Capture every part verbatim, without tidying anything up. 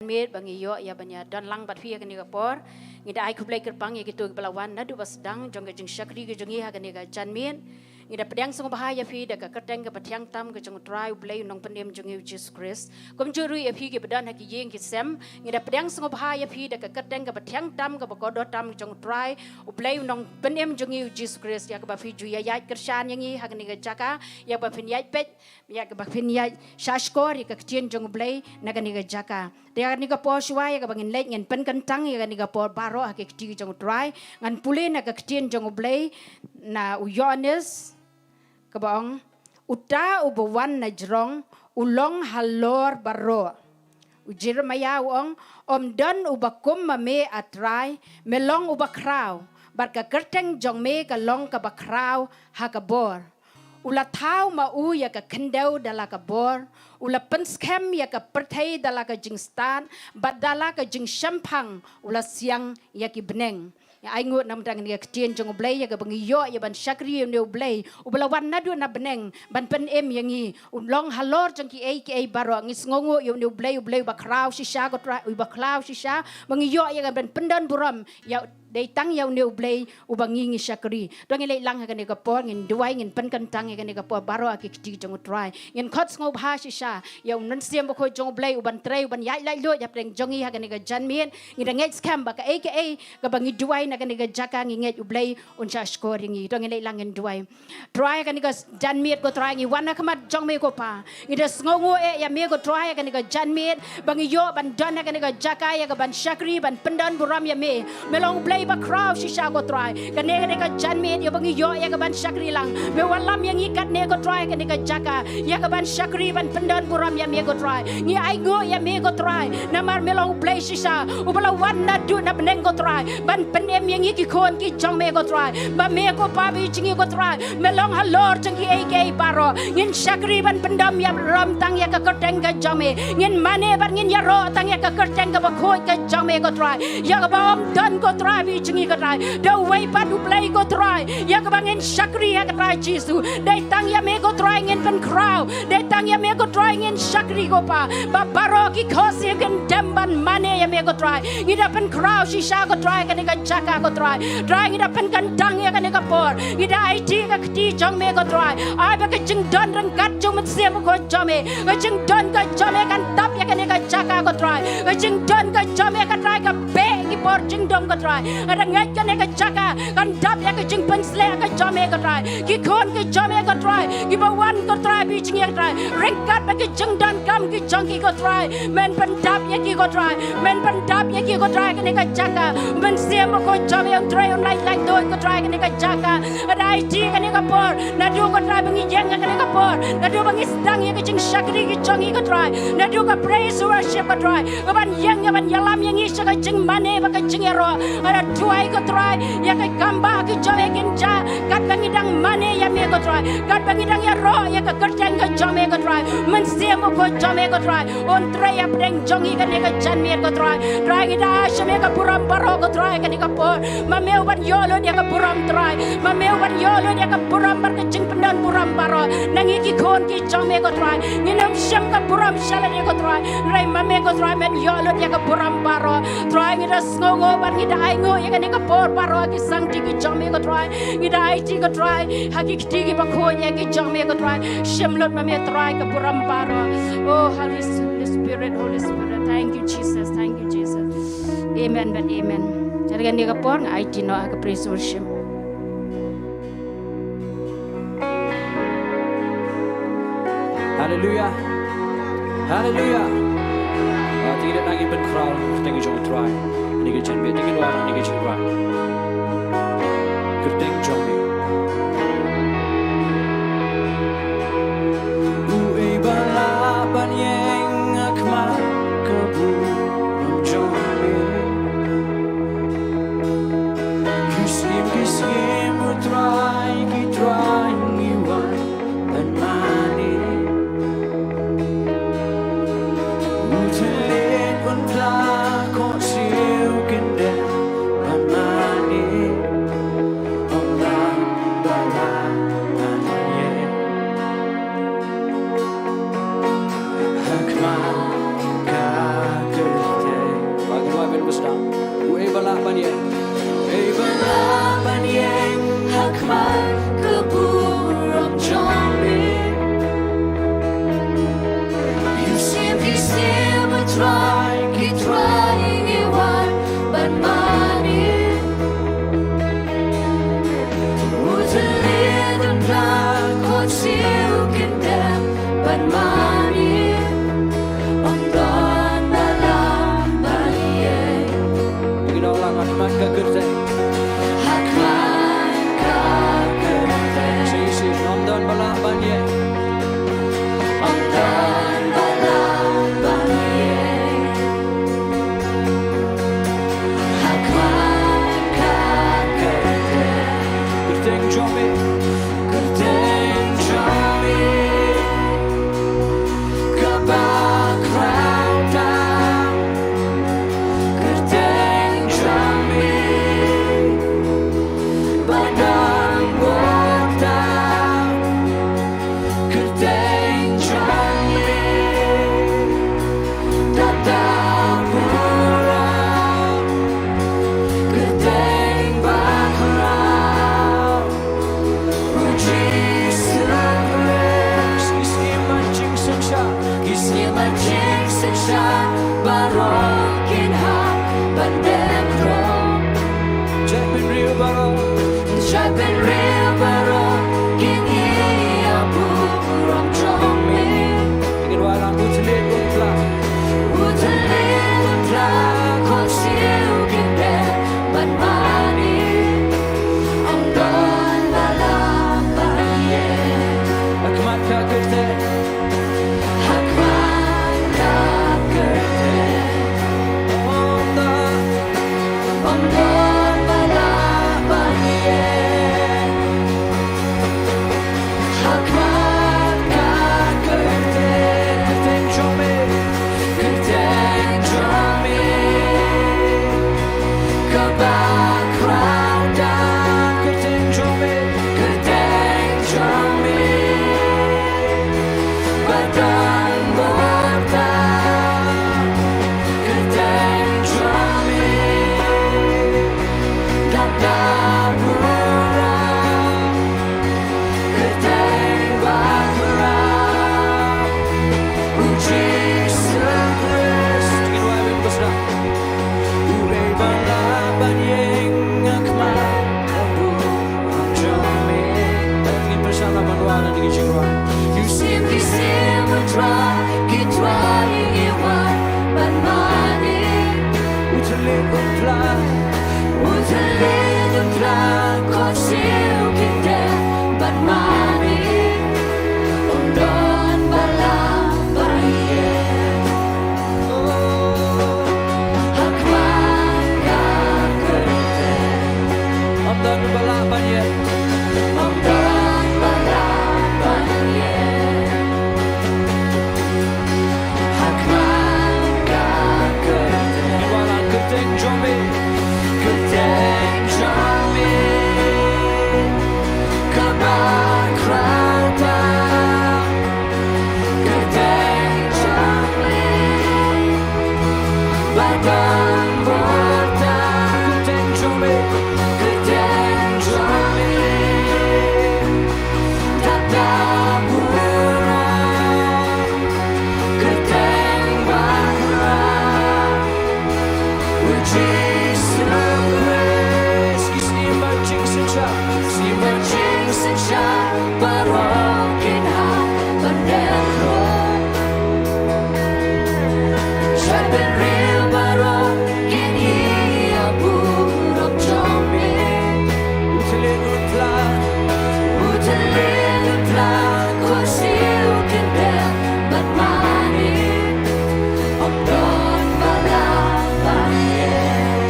miet ba ngi ïoh ïa ban ïa don lang bad phi ha kane ka por. Ngi da ai khublei kyrpang ïa kito kiba la wan naduh ba sdang jong ka jingshakri ka jong ngi ha kane ka janmiet. Ngi da pdiang sngewbha ïa phi da ka kyrteng kaba thiang tam ka jong U Trai U Blei U Nongpynim jong ngi U Jisu Khrist. Kumjuh ruh ïa phi kiba don ha ki ïing ki sem. Ngi da pdiang sngewbha ïa phi da ka kyrteng kaba thiang tam kaba kordor tam ka jong U Trai U Blei U Nongpynim jong ngi U Jisu Khrist, ïa kaba phi ju ïa ïaid kyrshan ïa ngi ha kane ka jaka, ïa kaba phin ïaid peit, ïa kaba phin ïaid shahshkor ïa ka ktien jong U Blei na kane ka jaka. Te ha kane ka por shuwa ïa kaba ngin leit ngin pynkyntang ïa kane ka por baroh ha ka kti jong U Trai, ngan pule na ka ktien jong U Blei na u Ïoannis, kaba ong, uta uba wan na jrong u long halor baroh. U Jeremaïah u ong, ym don uba kum ma me A Trai, me long uba khraw, bad ka kyrteng jong me ka long kaba khraw ha ka bor. U la thaw ma u ïa ka khyndew da la ka bor, u la pynskhem ïa ka pyrthei da la ka jingstad, bad da la ka jingshemphang u la siang ïa ki bneng. Ïa ai nguh namar kane ka ktien jong U Blei, ïa kaba ngi ïoh ïa ban shakri ïa une U Blei uba la wan naduh na bneng ban pynim ïa ngi. U long halor jong kiei kiei baroh. Ngi sngewnguh ïa une U Blei, U Blei uba khraw shisha ko Trai, uba khraw shisha. Ba ngi ïoh ïa ka ban pyndon burom ïa, dei tang ïa une U Blei uba ngi ngi shakri. To ngin leit lang ha kane ka por, ngin duwai, ngin pynkyntang ïa kane ka por baroh ha ki kti jong U Trai. Ngin khot sngewbha shisha ïa U Mynsiem Bakhuid jong U Blei uban trei, uban ïaid laitluid hapdeng jong ngi ha kane ka janmiet. Ngi da ngeit skhem ba kaei kaei kaba ngi duwai na kane ka jaka, ngi ngeit U Blei un shahshkor ïa ngi. To ngin leit lang ngin duwai. Trai, ha kane ka janmiet ko Trai, ngi wan ha khmat jong me ko Pa. Ngi da sngewnguh eh ïa me ko Trai, ha kane ka janmiet ba ngi ïoh ban don ha kane ka jaka ïa ka ban shakri, ban pyndon burom ïa me. Me long U Blei ba khraw shisha ko Trai. Kane, kane ka janmiet ïa ba ngi ïoh ïa ka ban shakri lang, me wallam ïa ngi katne ko Trai ha kane ka jaka ïa ka ban shakri, ban pyndon burom ïa me ko Trai. Ngi ai nguh ïa me ko Trai namar me long U Blei shisha uba la wan naduh na bneng ko Trai ban pynim ïa ngi ki khun ki jong me ko Trai. Ba me ko Pa ba ïeit jong ngi ko Trai, me long halor jong kiei kiei baroh. Ngin shakri ban pyndon ïa, burom tang ïa ka kyrteng ka jong me. Ngin mane bad ngin ïaroh tang ïa ka kyrteng kaba khuid ka jong me ko Trai. Ïa kaba ym don ko Trai ba ïeit jong ngi ko Trai da uwei pat U Blei ko Trai. Ïa kaba ngin shakri ha ko Trai Jisu, dei tang ïa me ko Trai ngin pynkhraw, dei tang ïa me ko Trai ngin shakri ko Pa. Ba baroh ki khohsiew kin dem ban mane ïa me ko Trai. Ngi da pynkhraw shisha ko Trai kane ka jaka ko Trai. Trai, ngi da pynkyntang ïa kane ka por. Ngi da aiti ka kti jong me ko Trai. Ai ba ka jingdon ryngkat jong U Mynsiem Bakhuid jong me, ka jingdon ka jong me kan tap ïa kane ka jaka ko Trai. Ka jingdon ka jong me ko Trai ka beh ki bor jingdum ko Trai. Nga da ngeit kane ka jaka kan dap ïa ka jingpynsleh ka jong me ko Trai. Ki khun ki jong me ko Trai, kiba wan ko Trai ba ïeit jong ngi ko Trai, ryngkat bad ki jingdonkam ki jong ki ko Trai, men pyndap ïa ki ko Trai. Men pyndap ïa ki ko Trai kane ka jaka. U Mynsiem Bakhuid jong me un trei, un lait laitluid ko Trai kane ka jaka. Nga da aiti kane ka por naduh ko Trai ba ngi ïeng ha kane ka por, naduh ba ngi sdang ïa ka jingshakri ka jong ngi ko Trai, naduh ka praise worship ko Trai, ka ban ïeng, ka ban ïalam ïa ngi sha ka jingmane bad ka jingïaroh. Nga da duwai ko Trai ïa ka kam ba ka jong me kin jia katba ngi dang mane ïa me ko Trai, katba ngi dang ïaroh ïa ka kyrteng ka jong me ko Trai. U Mynsiem Bakhuid jong me ko Trai un trei hapdeng jong ngi kane ka janmiet ko Trai. Trai, ngi da ai sha me ka burom baroh ko Trai kane ka por. Ma me u ban ïoh lut ïa ka burom Trai. Ma me u ban ïoh lut ïa ka burom bad ka jingpyndon burom baroh na ngi ki khun ki jong me ko Trai. Ngin ym shim ka burom sha lade ko Trai, hynrei ma me ko Trai men ïoh lut ïa ka burom baroh. Trai, ngi da sngewnguh bad ngi da ai nguh ïa kane ka por baroh ha ki sangti ki jong me ko Trai. Ngi da aiti ko Trai ha ki kti kiba khuid ïa ki jong me ko Trai. Shim lut ma me Trai ka burom baroh. Oh, Holy Spirit, Holy Spirit, thank you Jesus, thank you Jesus. Amen bad amen. Ïa kane ka por nga aiti noh ha ka praise worship. Haleluya. Haleluya. Ah, te ngin ïa nang ïa pynkhraw ïa ka kyrteng jong U Trai. Ïa kane ka janmiet te ngin wan ïa kane ka jingwan. Kyrteng jong me. Uei ba lah ban ïeng ha khmat ka burom jong me. Ki siem ki siem, U Trai ki trai, ngi wan ban mane. U thylliej un phla, khohsiew kin dem ban mane. Baroh kin hap ban dep rung. Jaitbynriew baroh. Jaitbynriew baroh kin ïaburom jong me. Kin wallam u thylliej u tla. U thylliej u tla, khohsiew kin dep ban mane. Ym don ba lah ban ïeng. Ha khmat ka kyrteng. Ha khmat ka kyrteng. Ym don, ym don ba lah ban ïeng. Ha khmat ka kyrteng. Kyrteng jong me. Kyrteng jong me. Kaba khraw da. Kyrteng jong me. Kyrteng jong me. Ba don bor tam. Kyrteng jong me. Dap da burom. Kyrteng ba khraw. U Jisu Khrist. Uei ba lah ban ïeng ha khmat ka burom jong me. Ngin pyrshang ban wan ha kine ki jingrwai. Ki sim ki sim u Trai, ki trai ngi wan ban mane. U thylliej u tla. U thylliej u tla, khohsiew kin dep ban mane. Ym don ba lah ban ïeng. Oh. Ha khmat ka kyrteng. Ym don ba lah ban ïeng. Ym don ba lah ban ïeng. Ha khmat ka kyrteng. Ïa la kyrteng jong me. Kyrteng jong me. Kaba khraw tam. Kyrteng jong me. Ba don bor tam. Kyrteng jong me. Kyrteng jong me. Dap da burom. Kyrteng ba khraw. U Jisu Khrist. Ki siem ba jingsynshar. Siem ba jingsynshar. Baroh kin hap ban dep rung. Jaitbynriew baroh kin ïaburom jong me. U thylliej u tla. U thylliej u tla, khohsiew kin dep ban mane. Ym don ba lah ban ïeng.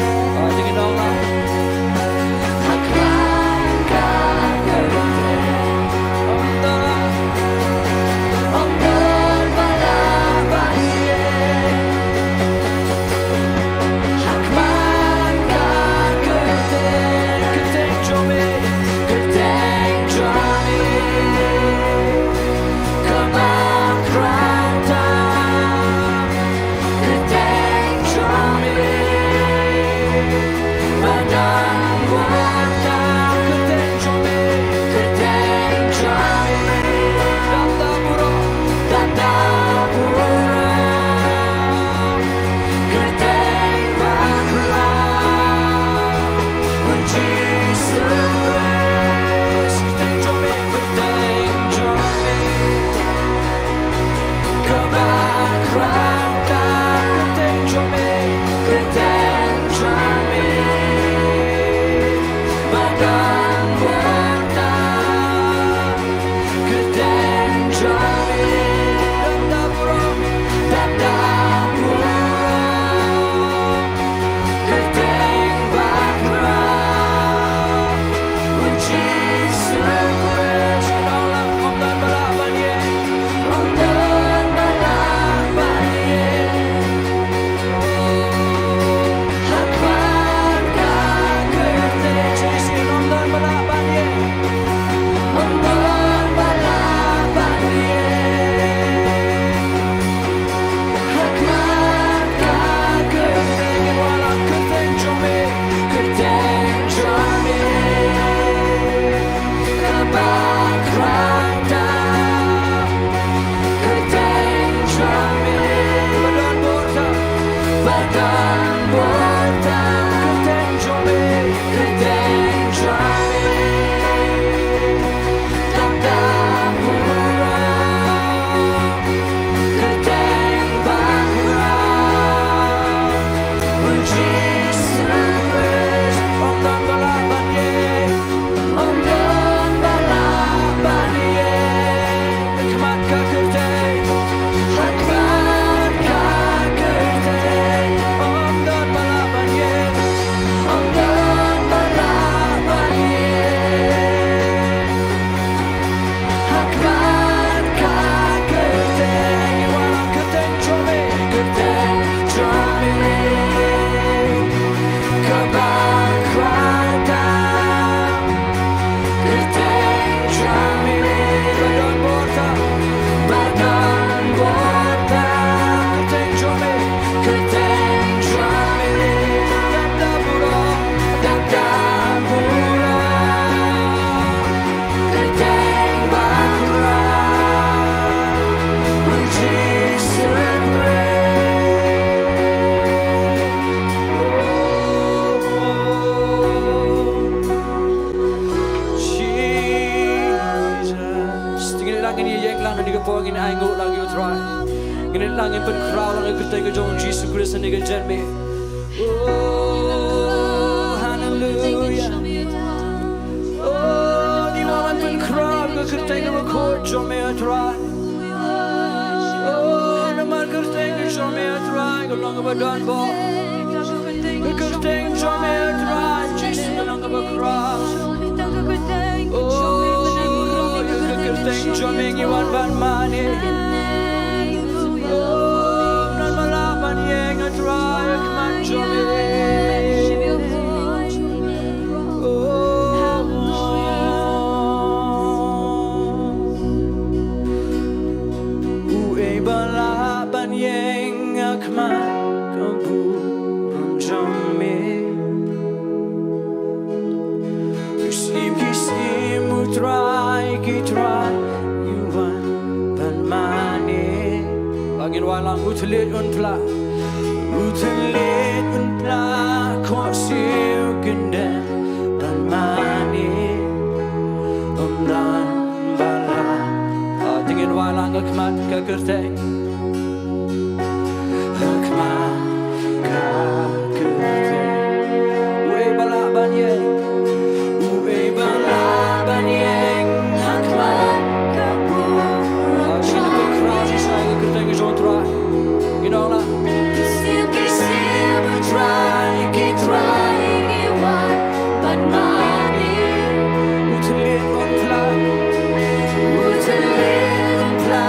Jesus. Ngin ïa lang, ngin ïa ïeng lang, ngin ïa poi, ngin ainguh lang ïa u Trai. Ngin ïa lang, ngin pynkhraw lang ïa ka kyrteng ka jong u Jisu Khrist ha kane ka janmiet. Oh, hallelujah. Oh, ngi wan ban pynkhraw ïa ka kyrteng kaba khuid jong me, Trai. Oh, namar ka kyrteng jong me, Trai, ka long kaba don bor. Ka kyrteng jong me, Trai, Jisu, ka long kaba khraw. Oh, ïa ka kyrteng jong me ngi wan ban mane. Oh, ngan ym lah ban ïeng, Trai, ha khmat jong me. Oh, uei ba lah ban ïeng ha khmat ka burom jong me. Ki sim ki sim, u Trai ki trai, ngi wan ban mane. Ba ngin wan lang, u thylliej un phla, u thylliej un phla, khohsiew kyndem ban mane. Ym don ba lah. Ah, te ngin wan lang ha khmat ka kyrteng. Ha khmat ka kyrteng. Uei ba lah ban ïeng. Uei ba lah ban ïeng ha khmat ka burom. Ah, ngin pynkhraw shisha ïa ka kyrteng ka jong u Trai. Ngin ong lang. Ki sim ki sim, u Trai ki trai, ngi wan ban mane. U thylliej un phla, u thylliej un phla,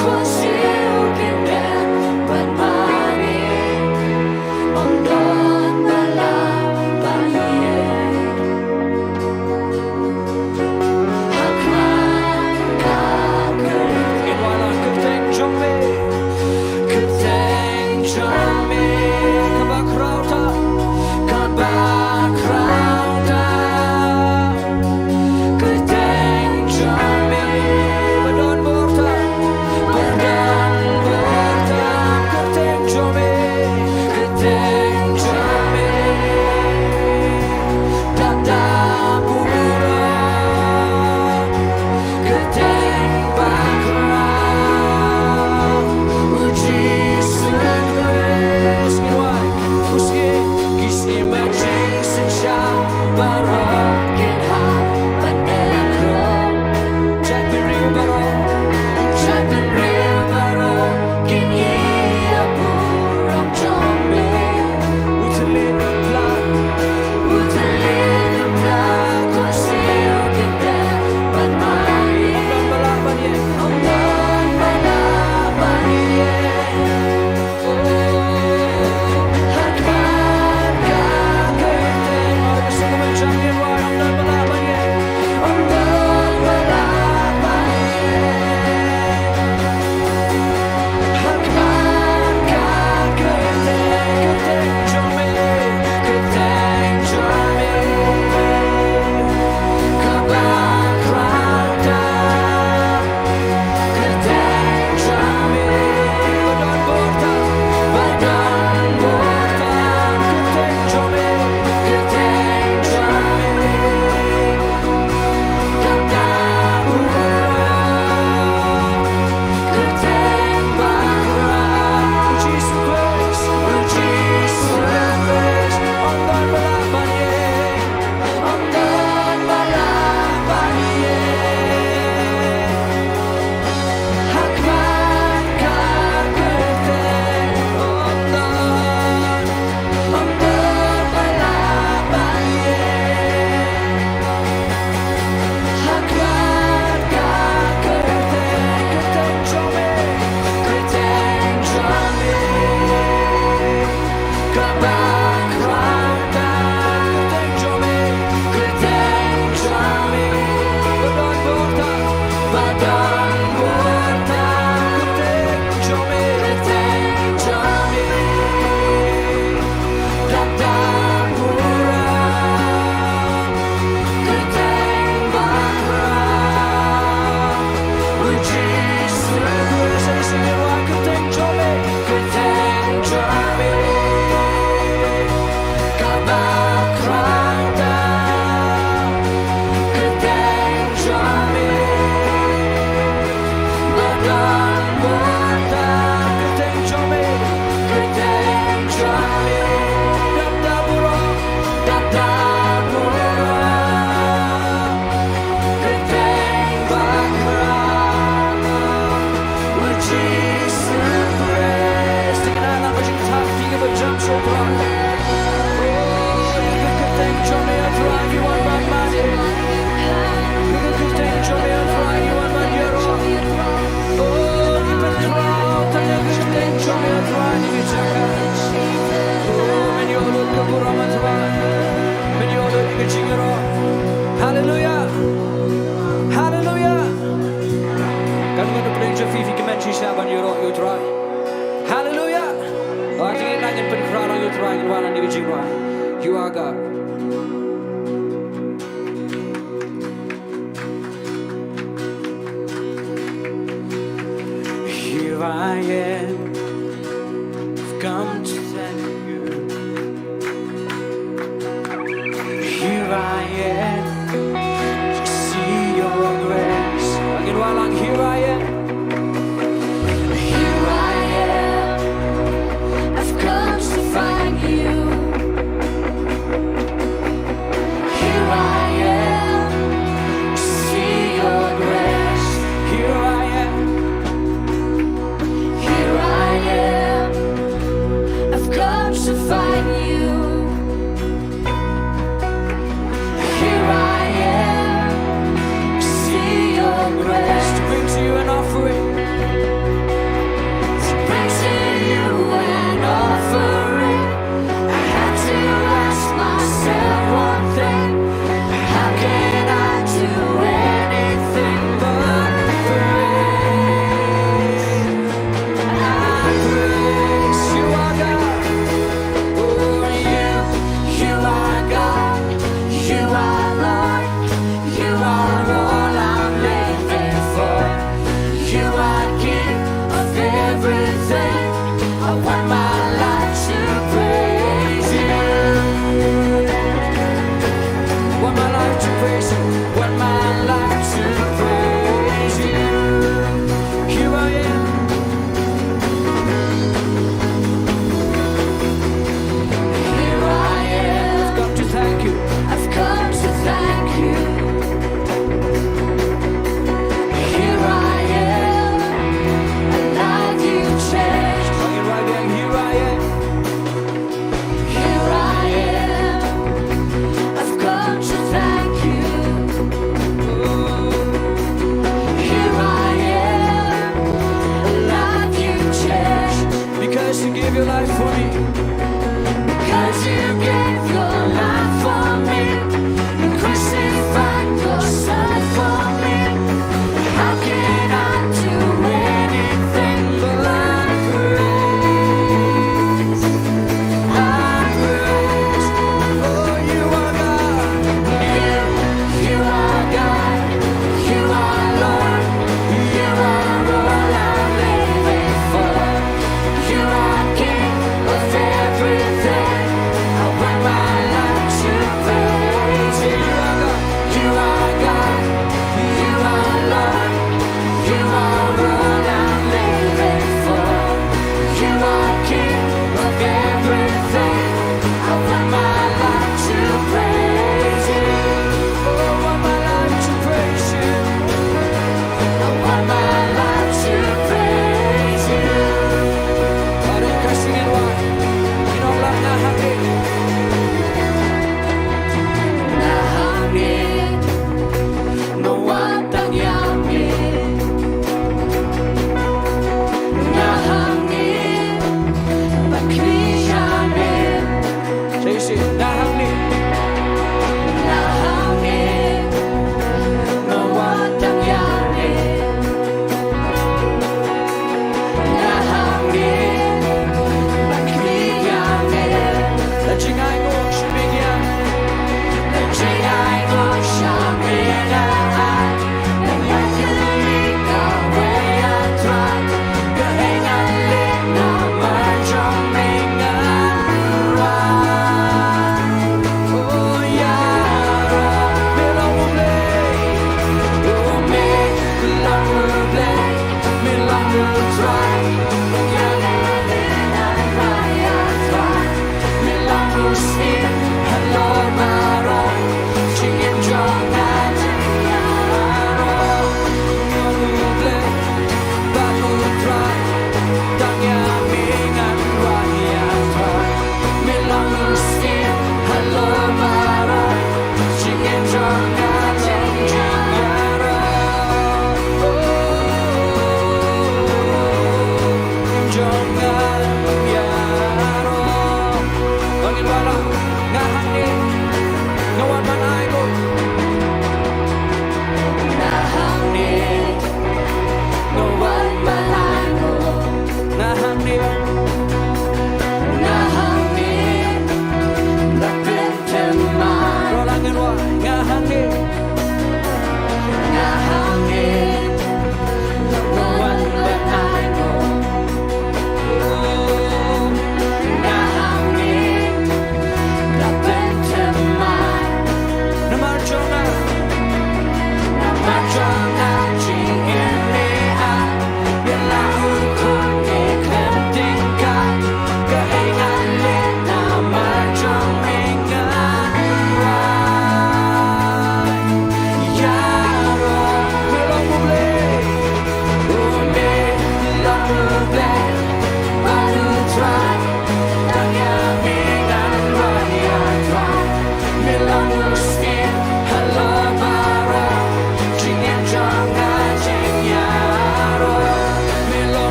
khohsiew Wan na ka jingrwai, you are God. Here I am, I've come to thank you. Here I am, to see your grace. Again, while I'm here I am. Here I am, I've come to find you.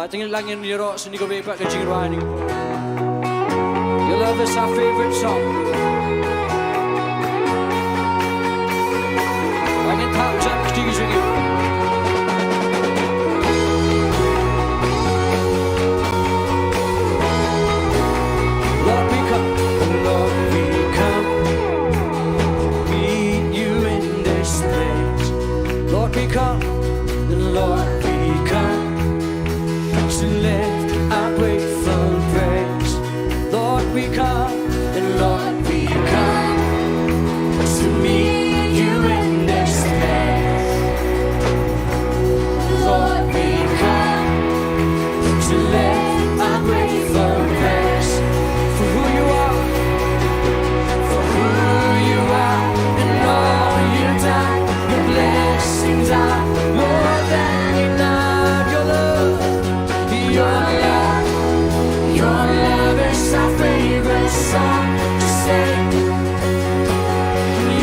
Te ngin lang ngin ïaroh sha kane kawei pat ka jingrwai. Your love is our favorite song. Ba ngin thap jan kti jong ngi. Lord, we come. Lord, we come. Meet you in this place. Lord, we come. Lord, we come to lift our grateful praise. Lord, we come, and Lord, we come to meet you in this place. Lord, we come to lift our grateful praise for who you are, for who you are, and all you've done. Your blessings are more than enough. Your love, your love, your love is our favorite song to sing.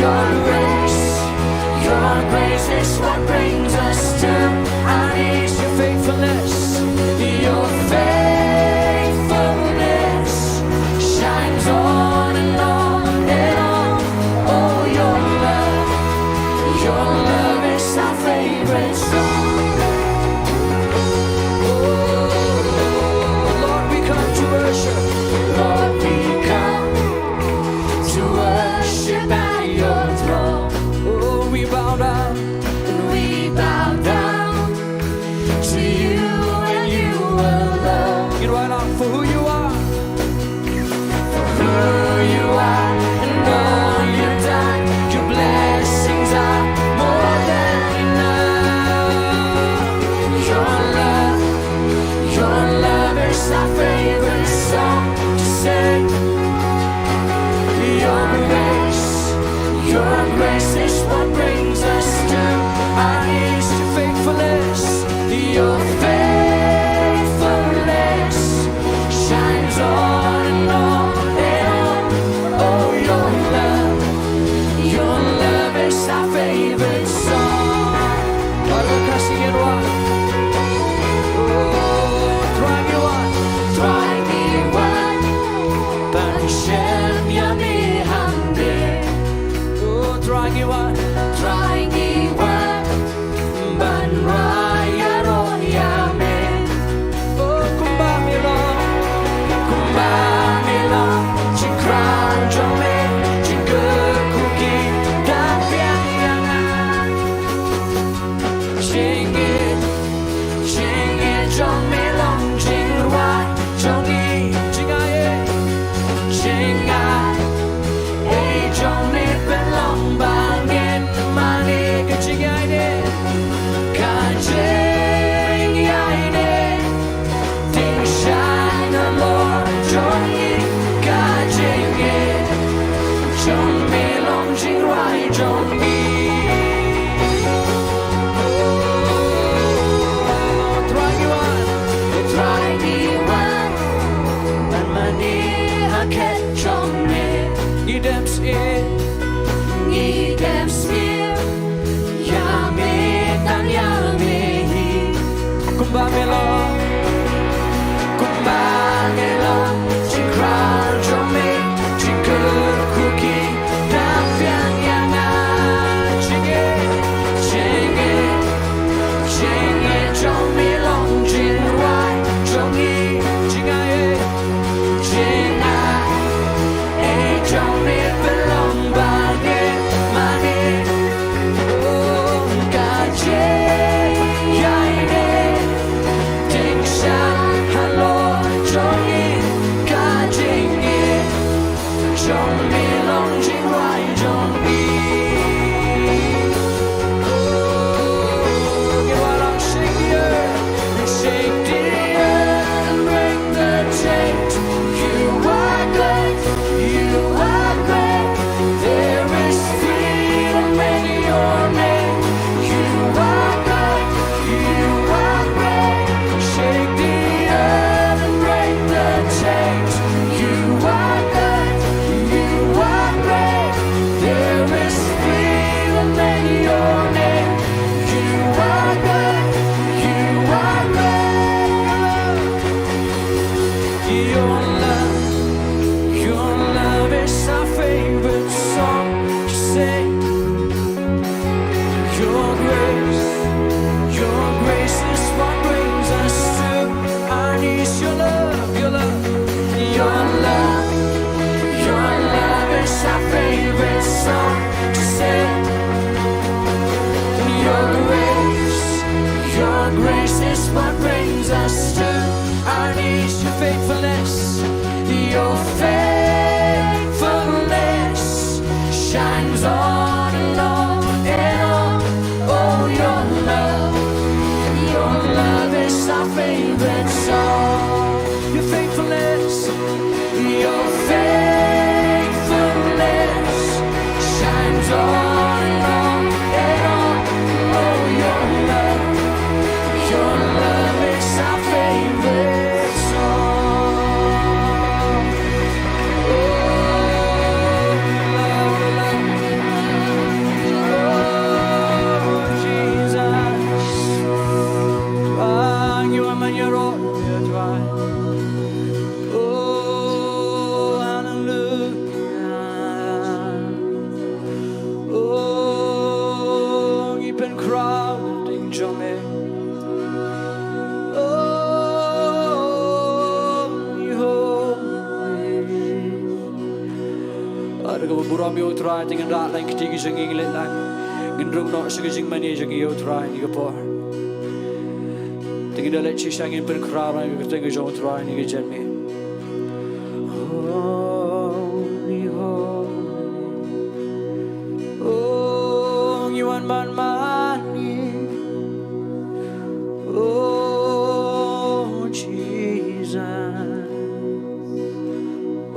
Your grace, your grace is what brings us to our knees. Your faithfulness, your faithfulness shines on and on and on. Oh, your love, your love is our favorite song. Oh, Lord, we come to worship. Lord, we come to worship at your throne. Oh, we bow down, and we bow down to you and you alone. Ngin wai lang for who you are. For who you are and all you've done. Your blessings are more than enough. Your love, your love is our favorite song to sing. Your grace, your grace is what brings us to our knees. Your faithfulness, your faithfulness shines on and on and on. Oh, your love, your love is our favorite song. Bad ka sing ïa ngi. Oh, Trai ngi wan, Trai ngi wan ban shim ïa me hangne. Oh, Trai ngi wan, Trai ngi wan ban wai ïaroh ïa Burom ïa u Trai, te ngin rah lang kti ki jong ngi, ngin leit lang. Ngin rung noh sha ka jingmane jong ngi ïa u Trai ha kane ka por. Te ngin da leit shisha, ngin pynkhraw lang ïa ka kyrteng ka jong u Trai ha kane ka janmiet. Holy, holy. Oh, ngi wan ban mane. Oh, Jesus.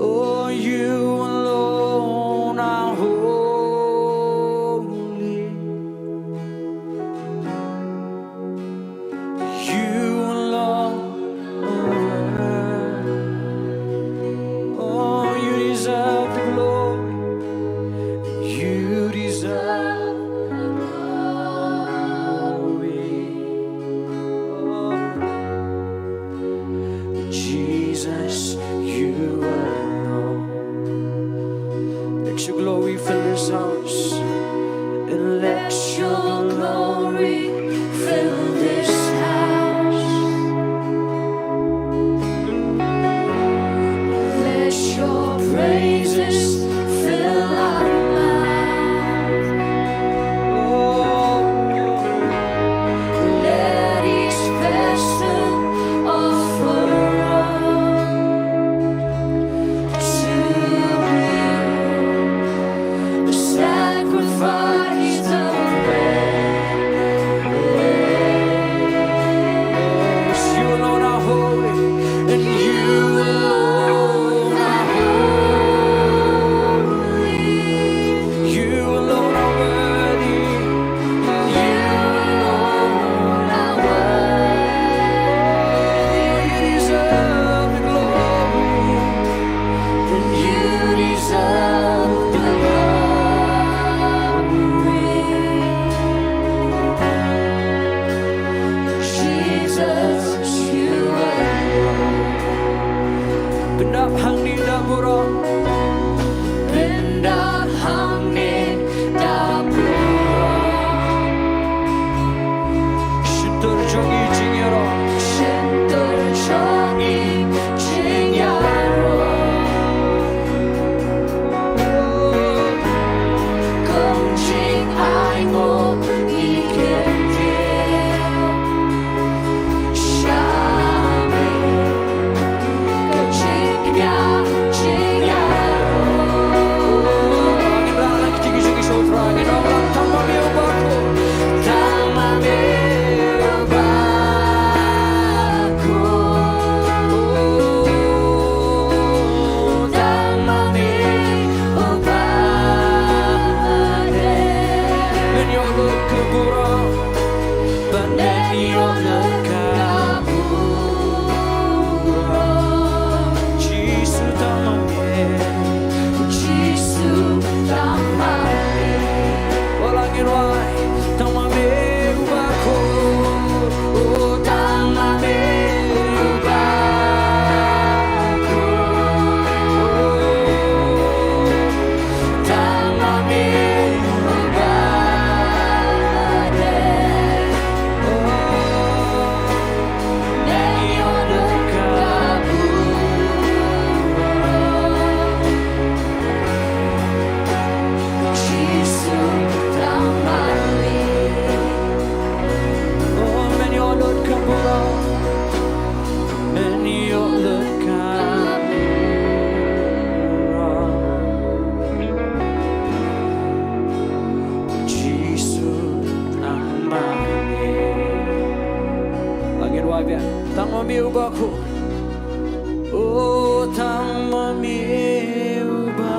Oh, you alone are holy. You alone are worthy. Oh, you deserve the glory. You deserve the glory. Oh, Jesus, you alone. Let your glory fill this house. And let your glory fill this house. Let your praises fill our mouth. Oh, let each vessel offer up to you the sacrifice of praise. You alone are holy, and you alone are holy. You alone are worthy. You alone are worthy. You deserve the glory. And you deserve the glory. Jesus, you alone. Pyndap hangne da burom. Pyndap hangne da burom. Shyntur jong ngi jingïaroh. Shyntur jong ngi jingïaroh. Kum jingainguh ngi kyntiew. Sha me ka jingïa, jingïaroh. Ngin rah lang kti ki jong ngi sha u Trai, ngin ong lang, tang ma me uba khuid, tang ma me uba khuid, tang ma me uba dei. Men ïoh lut ka burom. Ban ïoh lut ka burom. Jisu tang ma me. Jisu tang ma me. Wat la ngin wai, tang ma me uba khuid. Oh, tang ma me uba khuid. Tang ma me uba dei. Oh, men ïoh lut ka burom. Jisu tang ma me. Oh, men ïoh lut ka burom. Men ïoh lut ka burom. Jisu tang ma me. Ngin wai biang. Tang ma me uba khuid. Oh, tang ma me uba.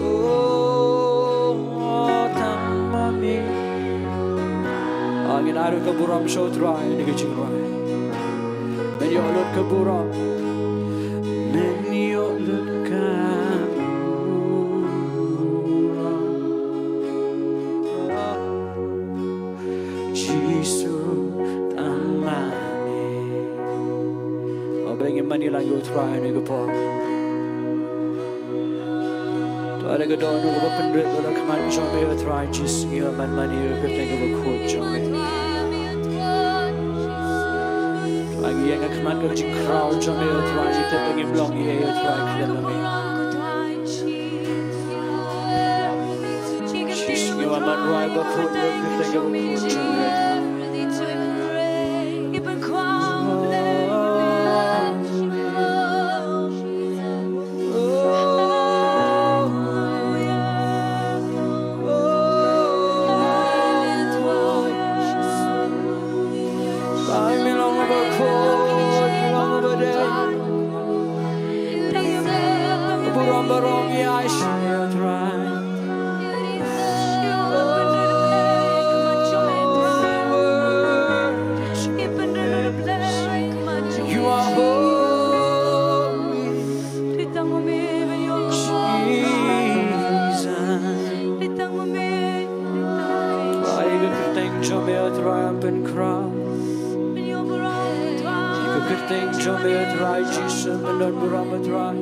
Oh, tang ma me. Ah, ngin ai ruh ka burom sha u Trai ha kane ka jingrwai. Men ïoh lut ka burom. Men ïoh lut ka burom. Jisu tang ma me. Haba ngin mane lang ïa u Trai ha kane ka por. To ai da ka dohnud kaba pynrit ïa la ka khmat jong me, ïa u Trai Jisu, ïa ban mane ïa ka kyrteng kaba khuid jong me. To ai ngi ïa ka Mat ka jingkhraw jong me, O Trai, jingtip ba ngim long ei, O Trai, khlem ïa me. Jisu, ngi wan ban rwai bakhuid ïa ka kyrteng bakhuid jong me. You are holy, Jesus. Ai ka kyrteng jong me, O Trai, yn pynkhraw. Ka kyrteng jong me, O Trai Jisu, yn don burom, O Trai.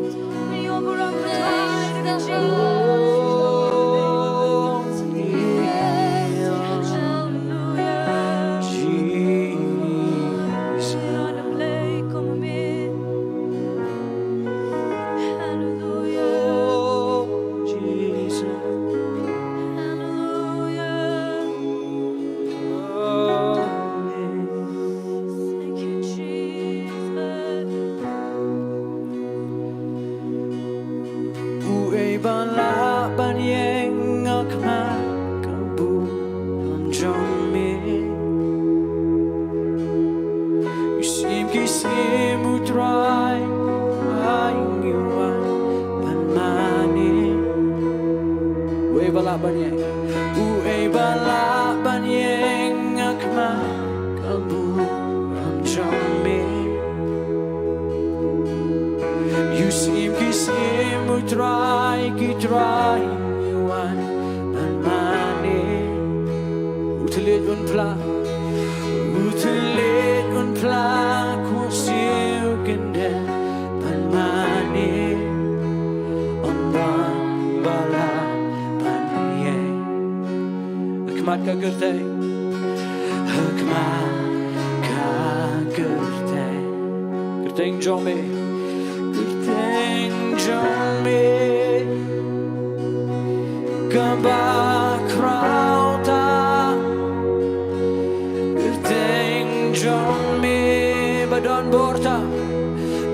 Uei ba lah ban ïeng ha khmat ka burom jong me? U sim ki sim, U Trai, ai ngi wan ban mane. Uei ba lah ban ïeng? Uei ba lah ban ïeng ha khmat ka burom jong me? U sim ki sim, U Trai ki trai, ngi wan ban mane. U thylliej un phla, u thylliej un phla, kwah siew kyndit ban mane. Ym don ba lah ban ïeng. Ha khmat ka kyrteng, ha khmat ka kyrteng. Kyrteng jong me, kyrteng jong me, kaba khraw tam. Kyrteng jong me ba don bor tam,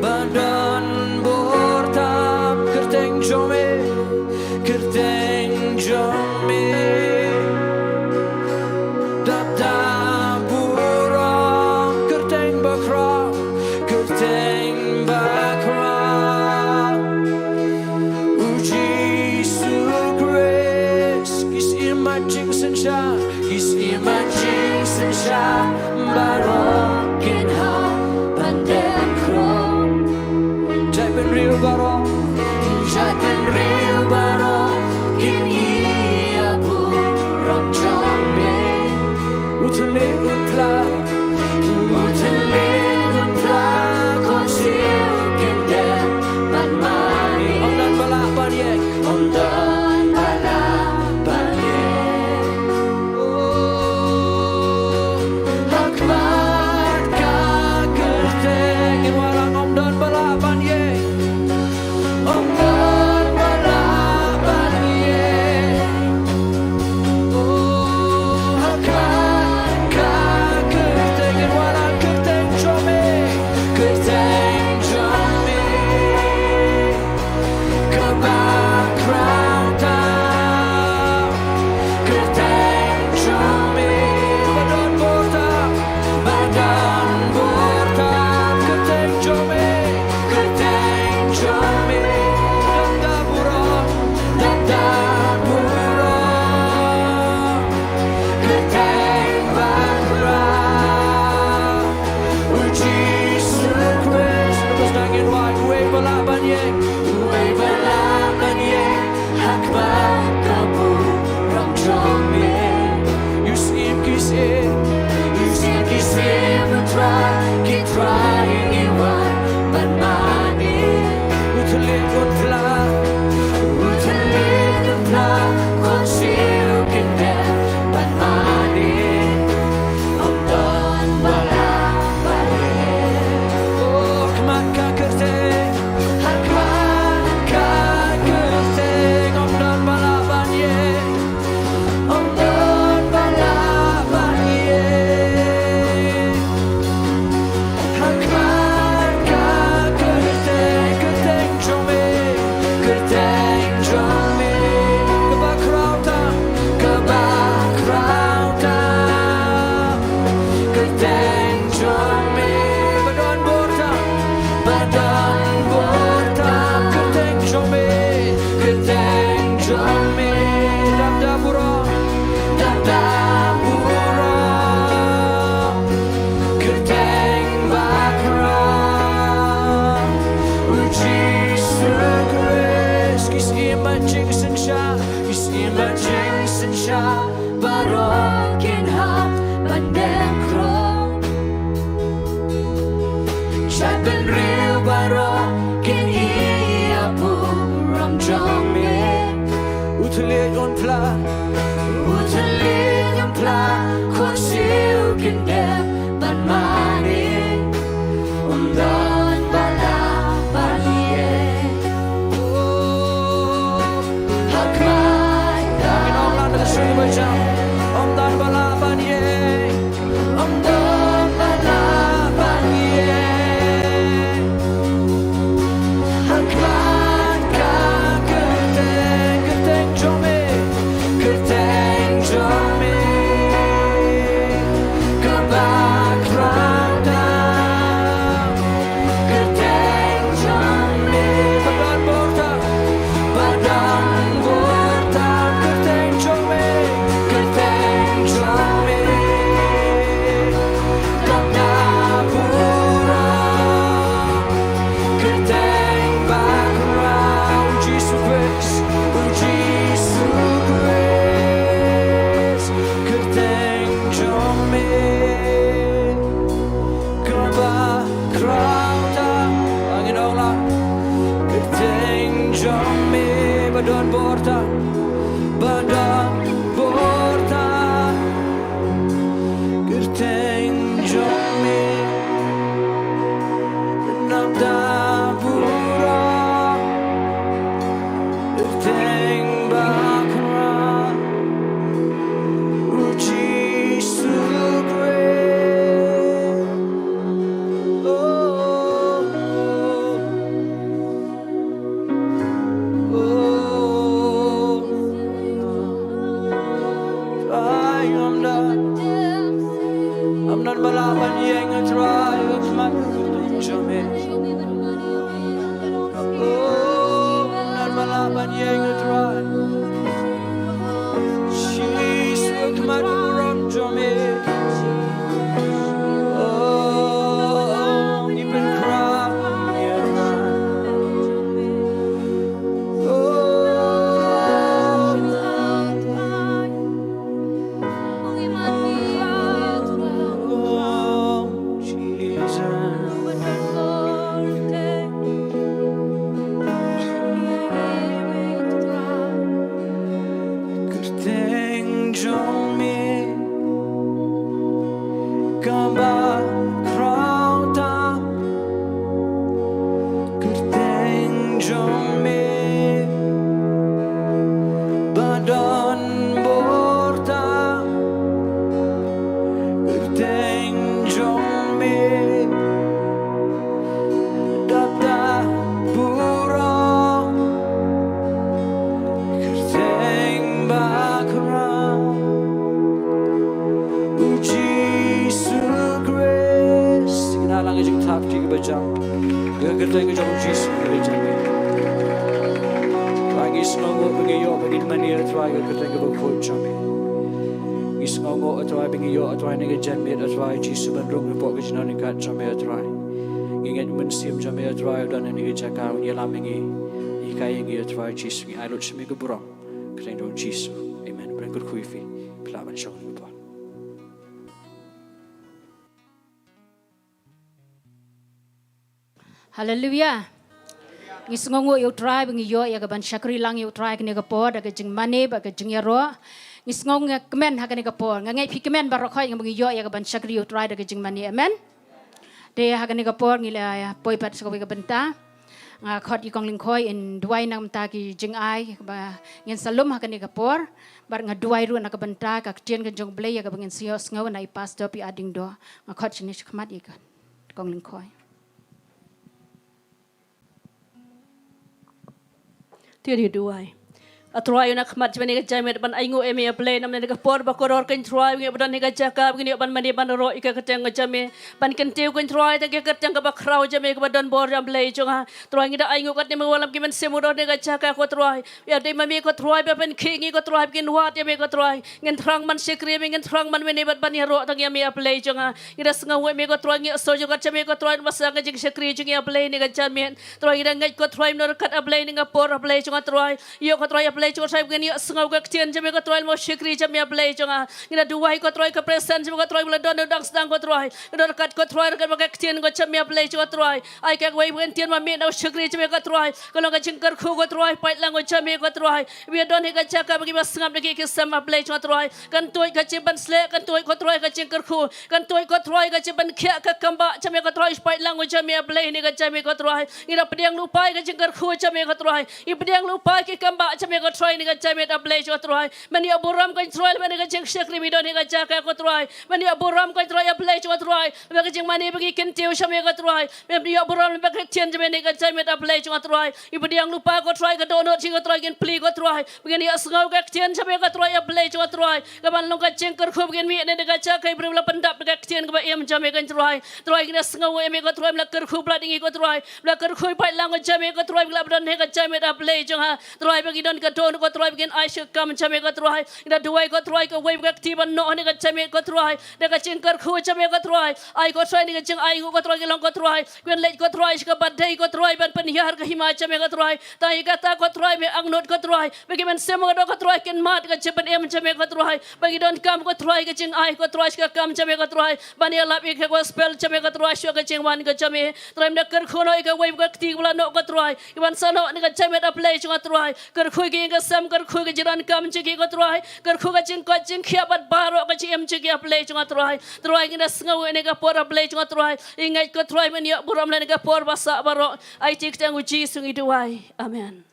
ba don bor tam. Kyrteng jong me, kyrteng jong me, dap da burom. Kyrteng ba khraw, kyrteng ba khraw. U Jisu Khrist, ki sim mat jingsynshar, ki sim mat jingsynshar, baroh kin hap ban dep khrum. Jaitbynriew baroh, jaitbynriew baroh kin ïa burom jong me. U thylliej un phla, u thylliej un phla, kwah siew kyndit ban mane. Ym don ba lah ban ïeng, ym don ba lah ban ïeng. Oh, ha khmat ka kyrteng, ngin wallam, ym don ba lah ban ïeng. Ym don ba lah ban ïeng, A Trai, ha khmat jong me. Oh, ym don ba lah ban ïeng, A Trai. Jisu, ha khmat burom jong me. Oh, ngi pynkhraw ïa me. Oh, kyrteng jong me kaba khraw tam. Kyrteng jong me ba don bor tam. Kyrteng jong me dap da burom. Kyrteng ba khraw, U Jisu Khrist. Ngin ïa lang ka jingthap kti kaba jam. Ka kyrteng ka jong U Jisu kaba jam. Trai, ngi sngewnguh ba ngi ïoh ba ngin mane, A Trai, ka kyrteng kaba khuid jong me. Ngi sngewnguh, A Trai, ba ngi ïoh, A Trai, ha kane ka janmiet, A Trai Jisu, ban rung hapoh ka jingdon ryngkat jong me, A Trai. Ngi ngeit U Mynsiem jong me, A Trai, u don ha kane ka jaka, un ïalam ïa ngi, hikai ïa ngi, A Trai Jisu. Ngi ai lut sha me ka burom. Kyrteng jong U Jisu. Amen. Bad kyrkhu ïa phi, phi lah ban shong ha kane ka por. Haleluia. Ngi sngewnguh ïa U Trai ba ngi ïoh ïa ka ban shakri lang ïa U Trai ha kane ka por da ka jingmane bad ka jingïaroh. Ngi sngewkmen ha kane ka por. Nga ngeit phi kmen baroh khoit ba ngi ïoh ïa ka ban shakri ïa U Trai da ka jingmane. Amen. Te ha kane ka por ngi la poi pat sha kawei ka bynta. Nga khot ïa i Kong Lyngkhoi in duwai na ka bynta ki jingai ba ngin sa lum ha kane ka por. Bad nga duwai ruh na ka bynta ka ktien ka jong U Blei ïa kaba ngin sa ïohsngew na i Pastor P. Adingdo. Nga khot shane shakhmat ïa ka Kong Lyngkhoi. Te ïa duwai. A Trai, na ka khmat jong me ha kane ka janmiet ban ainguh ïa me, A Blei, namar kane ka por ba kordor, ko Trai, ngi ba don ha kane ka jaka ba ngin ïoh ban mane ban ïaroh ïa ka kyrteng ka jong me, ban kyntiew, ko Trai, tang ka kyrteng kaba khraw jong me kaba don bor, A Blei jong nga. Trai, ngi da ainguh katne me, wallam ki mynsiem ruh ha kane ka jaka, ko Trai. Ïa dei ma me, ko Trai, ba pynkhih ngi, ko Trai, ba kin wad ïa me, ko Trai. Ngin thrang ban shakri ïa me, ngin thrang ban mane bad ban ïaroh tang ïa me, A Blei jong nga. Ngi da sngew ïa me, ko Trai, ngi ïohsngew jingkyrkhu jong me, ko Trai, ba sha ka jingshakri jong ngi, A Blei, ha kane ka janmiet. Trai, ngi da ngeit, ko Trai, mynno ryngkat, A Blei, ha kane ka por, A Blei jong nga, Trai. Ïoh, ko Trai, A Blei jong nga, Trai, ba ngin ïohsngew ka ktien jong me, ko Trai, mo shakri jong me, A Blei jong nga. Ngi da duwai, ko Trai, ka presence jong me, ko Trai, ba la don u dang sdang, ko Trai. Mynno ryngkat, ko Trai, ryngkat bad ka ktien ka jong me, A Blei jong nga, Trai. Ai kawei ka ktien ba mih na u shakri jong me, ko Trai. Ka long ka jingkyrkhu, ko Trai, paidlang ka jong me, ko Trai. Ba ïa don ha ka jaka ba kiba sngap na ki ki sem, A Blei jong nga, Trai. Kan tuid ka jingpynsleh, kan tuid, ko Trai, ka jingkyrkhu. Kan tuid, ko Trai, ka jingpynkhiah ka kam ba jong me, ko Trai, paidlang ka jong me, A Blei, ha kane ka janmiet, ko Trai. Ngi da pdiang lypa ïa ka jingkyrkhu jong me, ko Trai. Ngi pdiang lypa ïa ki kam ba jong me, ko Trai, ha kane ka janmiet, A Blei jong nga, Trai. Men ïa burom, ko Trai, ba ha kane ka jingshakri me don ha kane ka jaka, ko Trai. Men ïa burom, ko Trai, A Blei jong nga, Trai. Ba ka jingmane ba ngi kyntiew jong me, ko Trai. Men ïa burom ba ka ktien jong me ha kane ka janmiet, A Blei jong nga, Trai. Ngi pdiang lypa, ko Trai, ka dohnud jong ngi, ko Trai, ngin plie, ko Trai. Ba ngin ïohsngew ka ktien jong me, ko Trai, A Blei jong nga, Trai. Kaban long ka jingkyrkhu ba ngin mih na kane ka jaka, ka briew ba la pyndap da ka ktien kaba im jong me, ko Trai. Trai, ngi da sngew ïa me, ko Trai, ba la kyrkhu palat ïa ngi, ko Trai. Ba la kyrkhu paidlang ka jong me, ko Trai, ba ngi la don ha kane ka janmiet, A Blei jong nga. Trai, ba ngi don ka dohnud, ko Trai, ba ngin ai sha ka kam jong me, ko Trai. Ngi da duwai, ko Trai, kawei ka kti ban noh ha kane ka janmiet, ko Trai. Da ka jingkyrkhu jong me, ko Trai. Ai, ko Trai, ha kane ka jingai, ko Trai, ki long, ko Trai. Ngin leit, ko Trai, sha kaba dei, ko Trai, ban pynhiar ka hima jong me, ko Trai. Tang ïa kata, ko Trai, me angnud, ko Trai. Ba ki mynsiem, ko Trai, kin mad ka jingpynim jong me, ko Trai. Ba ngi donkam, ko Trai, ka jingai, ko Trai, sha ka kam jong me, ko Trai. Ban ïalap ïa ka gospel jong me, ko Trai, sha ka jingwan ka jong me. Trai, me da kyrkhu noh ïa kawei ka kti ba la noh, ko Trai. Kiban sa noh ha kane ka janmiet, A Blei jong nga, Trai. Kyrkhu ïa ki ïing ki sem, kyrkhu ïa ka jingdonkam jong ki, ko Trai. Kyrkhu ka jingkoit jingkhiah bad baroh ka jingim jong ki, A Blei jong nga, Trai. Trai, ngi da sngew ïa kane ka por, A Blei jong nga, Trai. Ngi ngeit, ko Trai, men ïa burom ha kane ka por ba sah baroh. Ha ka kyrteng U Jisu ngi duwai. Amen.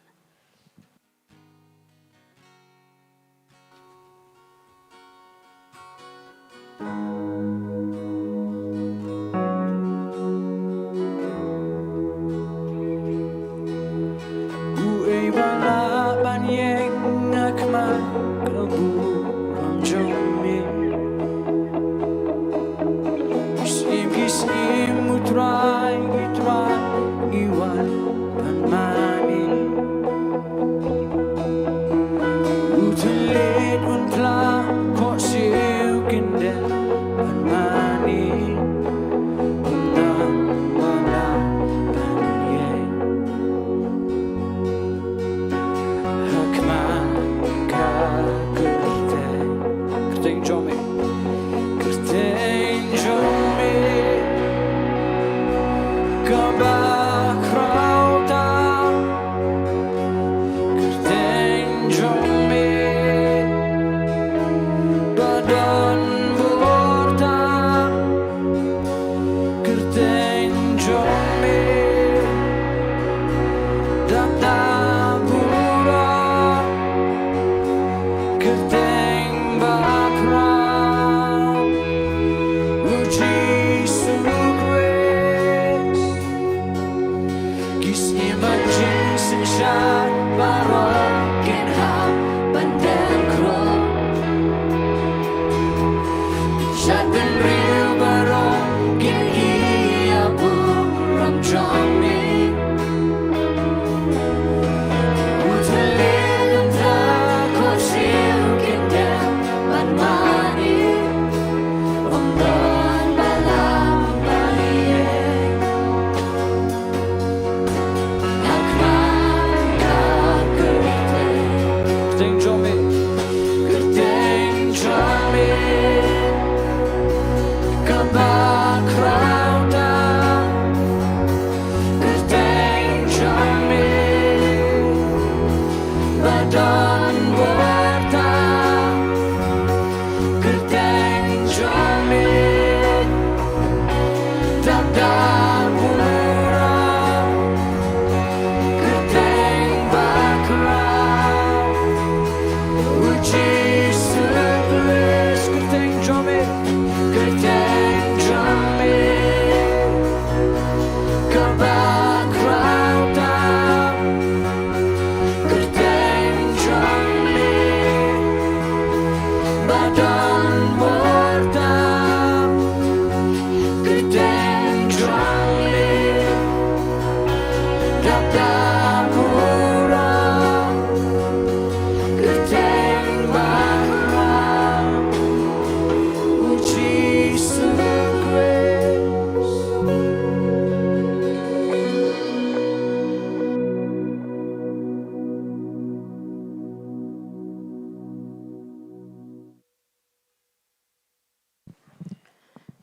Uei ba lah ban ïeng ha khmat ka burom jong me?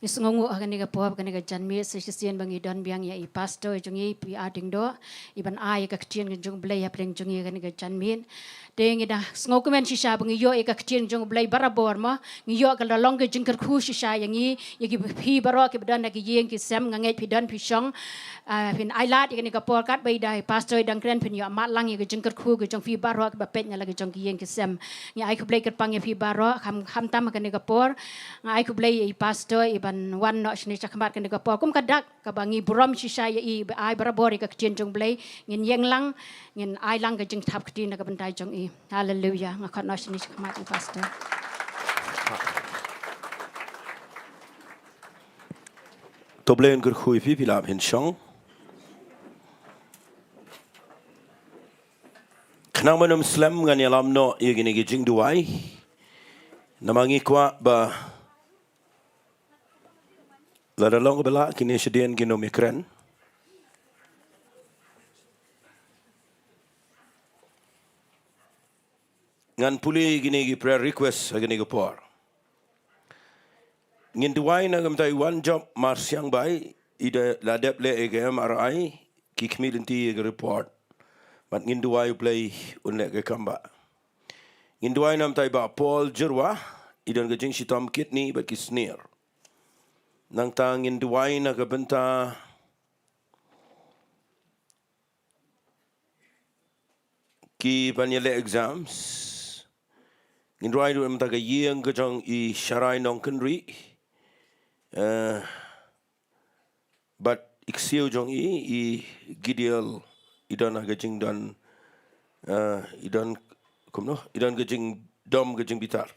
Ngi sngewnguh ha kane ka por, kane ka janmiet, sa shisien ba ngi don biang ïa i pastor jong ngi, P R Diengdoh, i ban ai ïa ka ktien ka jong U Blei ha pdeng jong ngi ha kane ka janmiet. Te ngi da sngewkmen shisha ba ngi ïoh ïa ka ktien jong U Blei barabor mo, ngi ïoh ka la long ka jingkyrkhu shisha ïa ngi, ïa ki phi baroh kiba don ha ki ïing ki sem, nga ngeit phi don phi shong, ah, phin ai lad ïa kane ka por katba i da i pastor i dang kren phin ïoh mad lang ïa ka jingkyrkhu ka jong phi baroh kiba peit na la ka jong ki ïing ki sem. Ngi ai khublei kyrpang ïa phi baroh, kham, khamtam ha kane ka por. Nga ai khublei ïa i pastor i ban wan noh shane shakhmat kane ka por. Kum ka dak kaba ngi burom shisha ïa i, ba ai barabor ïa ka ktien jong U Blei, ngin ïeng lang, ngin ai lang ka jingthap kti na ka bynta jong i. Haleluya. Nga khot noh shane shakhmat i pastor. To Blei un kyrkhu ïa phi, phi lah phin shong. Khnang ban ym slem ngan ïalam noh ïa kine ki jingduwai. Namar ngi kwah ba lada long ba lah kine shadien kin ym ïakren. Ngan pule kine ki prayer request ha kine ki por. Ngin duwai na ka bynta i Wanjop Marsiangbai, i da la dep leh ïa ka M R I, ki khmih lynti ïa ka report. Bad ngin duwai U Blei un leh ka kam ba. Ngin duwai na ka bynta i Bah Paul Jyrwa, i don ka jingshitom kidney bad ki snier. Nangta ngin duwai na ka bynta ki ban ïaleh exams. Ngin duwai ruh na ka bynta ka ïing ka jong i Sharai Nongkynrih. Eh, bad i ksiew jong i, i Gideon, i don ha ka jingdon, eh, i don, kumno, i don ka jingdom ka jingbitar.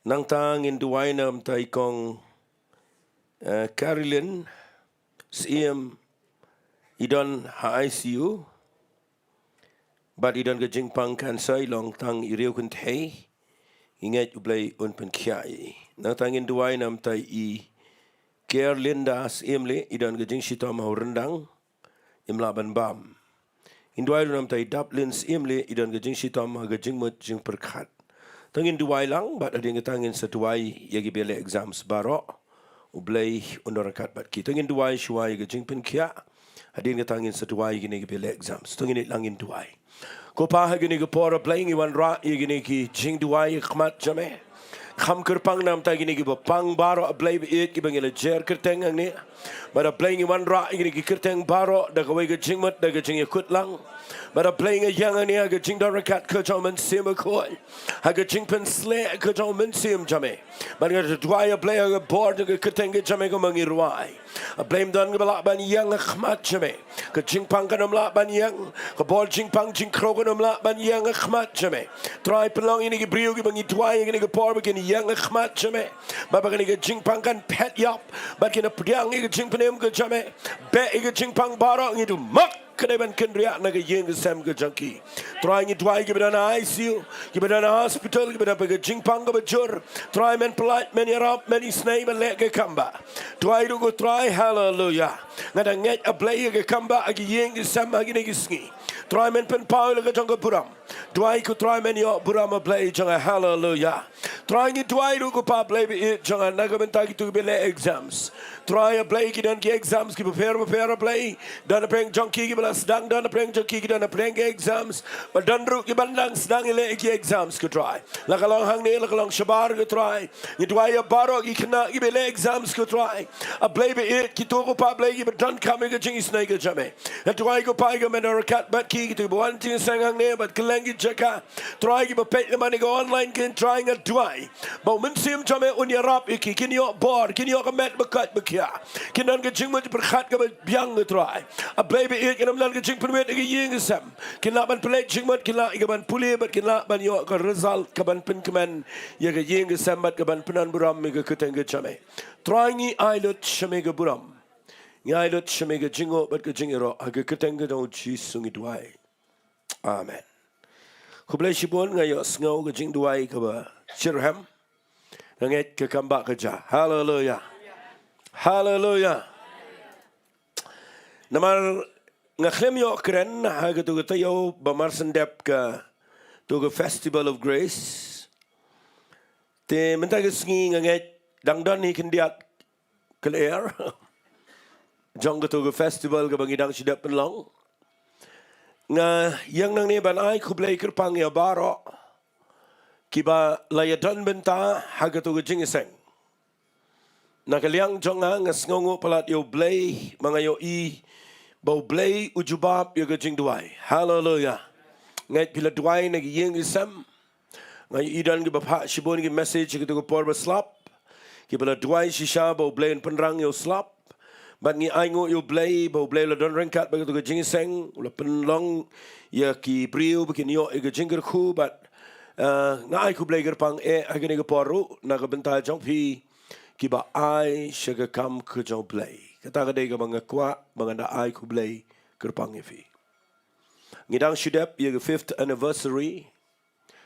Nangta ngin duwai na ka bynta i kong, eh, Caroline Syiem, i don ha I C U. Bad i don ka jingpang cancer, i long tang i riew kynthei. Ngi ngeit U Blei un pynkhiah ïa i. Nangta ngin duwai na ka bynta i Kerlinda Syiemlieh, i don ka jingshitom ha u ryndang, im lah ban bam. Ngin duwai ruh na ka bynta i Daplin Syiemlieh, i don ka jingshitom ha ka jingmut jingpyrkhat. To ngin duwai lang, bad hadien kata ngin sa duwai ïa kiba leh exams baroh. U Blei un don ryngkat bad ki. To ngin duwai shuwa ïa ka jingpynkhiah. Hadien kata ngin sa duwai ïa kine kiba leh exams. To ngin ïa lang ngin duwai. Ko Pa, ha kine ki por A Blei ngi wanrah ïa kine ki jingduwai ha khmat jong me. Kham kyrpang na ka bynta kine kiba pang baroh A Blei ba ïeit kiba ngi la jer kyrteng hangne. Bad A Blei ngi wanrah ïa kine ki kyrteng baroh da kawei ka jingmut da ka jingïakut lang. Bad A Blei nga ïeng hangne ha ka jingdon ryngkat ka jong u Mynsiem Bakhuid. Ha ka jingpynsleh ka jong u Mynsiem jong me. Bad nga duwai A Blei ha ka bor jong ka kyrteng ka jong me kumba ngi rwai. A Blei ym don kaba lah ban ïeng ha khmat jong me. Ka jingpang kan ym lah ban ïeng. Ka bor jingpang jingkhrew kan ym lah ban ïeng ha khmat jong me. Trai pynlong ïa kine ki briew kiba ngi duwai ïa kine ki por ba kin ïeng ha khmat jong me. Bad ba kane ka jingpang kan phet ïap. Bad kin pdiang ïa ka jingpynim ka jong me. Beh ïa ka jingpang baroh, ngi duh mak ka dei ban kynriah na ka ïing ka sem ka jong ki. Trai ngi duwai kiba don ha I C U, kiba don ha hospital, kiba don ha ka jingpang kaba jur. Trai men pyllait, men ïarap, men isynei, men leh ka kam ba. Duwai ruh ko Trai, haleluya. Nga da ngeit A Blei ïa ka kam ba ha ki ïing ki sem ha kine ki sngi. Trai men pynpaw ïa la ka jong ka burom. Duwai ko Trai men ïoh burom A Blei jong nga, haleluya. Trai ngi duwai ruh ko Pa Blei ba ïeit jong nga na ka bynta kito kiba leh exams. Trai A Blei ki don ki exams kiba pher ba pher A Blei. Don hapdeng jong ki kiba la sdang, don hapdeng jong ki ki don hapdeng ki exams. Bad don ruh kiban dang sdang ïaleh ki exams ko Trai. La ka long hangne, la ka long shabar ko Trai. Ngi duwai ïa baroh ki khynnah kiba leh exams ko Trai. A Blei ba ïeit, kito ko Pa Blei kiba donkam ïa ka jingisynei ka jong me. Nga duwai ko Pa ïa ka men ryngkat bad ki, kito kiba wan jingïaseng hangne bad kylleng ki jaka. Trai kiba peit lem bad ïa ka online kin Trai nga duwai ba u Mynsiem jong me un ïarap ïa ki, kin ïoh bor, kin ïoh ka met ba koit ba khiah. Kin don ka jingmut pyrkhat kaba biang ko Trai. A Blei ba ïeit, kin ym don ka jingpynwit ïa ka ïing ka sem. Kin lah ban pynleit jingmut, kin lah ïa ka ban pule bad kin lah ban ïoh ka result kaban pynkmen ïa ka ïing ka sem bad kaban pyndon burom ïa ka kyrteng ka jong me. Trai ngi ai lut sha me ka burom. Ngi ai lut sha me ka jingnguh bad ka jingïaroh ha ka kyrteng ka jong u Jisu ngi duwai. Amen. Khublei shibun, nga ïohsngew ka jingduwai kaba shitrhem. Nga ngeit ka kam ba ka jia. Haleluya. Haleluya. Namar nga khlem ïoh kren ha kato ka taïew ba marshen dep kato ka Festival of Grace. Te mynta ka sngi nga ngeit Dang don hi khyndiat ka lyer jong kato ka festival kaba ngi dang shu dep pynlong. Nga ïeng nangne ban ai khublei kyrpang ïa baroh kiba la ïadon bynta ha kato ka jingïaseng. Na ka liang jong nga, nga sngewnguh palat ïa U Blei, ma nga ïohi ba U Blei u jubab ïa ka jingduwai. Haleluya. Nga ngeit phi la duwai na ki ïing ki sem. Nga ïohi don kiba phah shibun ki message ha kato ka por ba slap, kiba la duwai shisha ba U Blei un pynrang ïa u slap. Bad ngi ainguh ïa U Blei ba U Blei u la don ryngkat bad kato ka jingïaseng, u la pynlong ïa ki briew ba kin ïoh ïa ka jingkyrkhu. Bad, eh, nga ai khublei kyrpang eh ha kane ka por ruh na ka bynta jong phi kiba ai sha ka kam ka jong U Blei. Kata ka dei kaba nga kwah ba ngan da ai khublei kyrpang ïa phi. Ngi dang shu dep ïa ka fifth anniversary,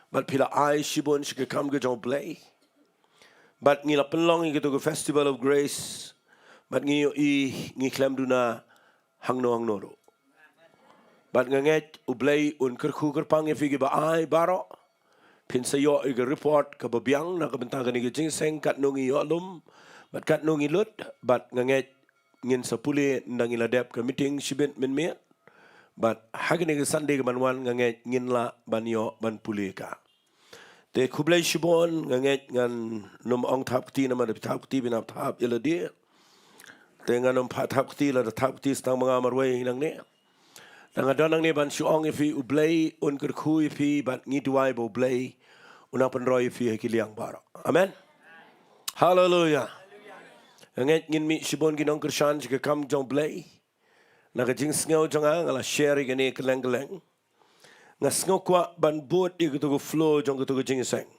bad phi la ai shibun sha ka kam ka jong U Blei. Bad ngi la pynlong ïa kato ka Festival of Grace, bad ngi ïohi ngi khlem duna hangno hangno ruh. Bad nga ngeit U Blei un kyrkhu kyrpang ïa phi kiba ai baroh. Phin sa ïoh ïa ka report kaba biang na ka bynta kane ka jingïaseng, katno ngi ïoh lum bad katno ngi lut. Bad nga ngeit ngin sa pule ynda ngi la dep ka meeting shibit mynmiet. Bad ha kane ka Sunday kaban wan nga ngeit ngin lah ban ïoh ban pule ka. Te khublei shibun, nga ngeit ngan nym ong thap kti namar da phi thap kti phin hap thap ïa lade. Te ngan nym phah thap kti, lada thap kti sa tang ma nga marwei nangne. Te nga don nangne ban shu ong ïa phi U Blei un kyrkhu ïa phi bad ngi duwai ba U Blei un nang pynroi ïa phi ha ki liang baroh. Amen. Haleluya. Nga ngeit ngin mih shibun ki nongkyrshan sha ka kam jong U Blei. Na ka jingsngew jong nga, nga la share ïa kane kylleng kylleng. Nga sngew kwah ban bud ïa kato ka flow jong kato ka jingïaseng.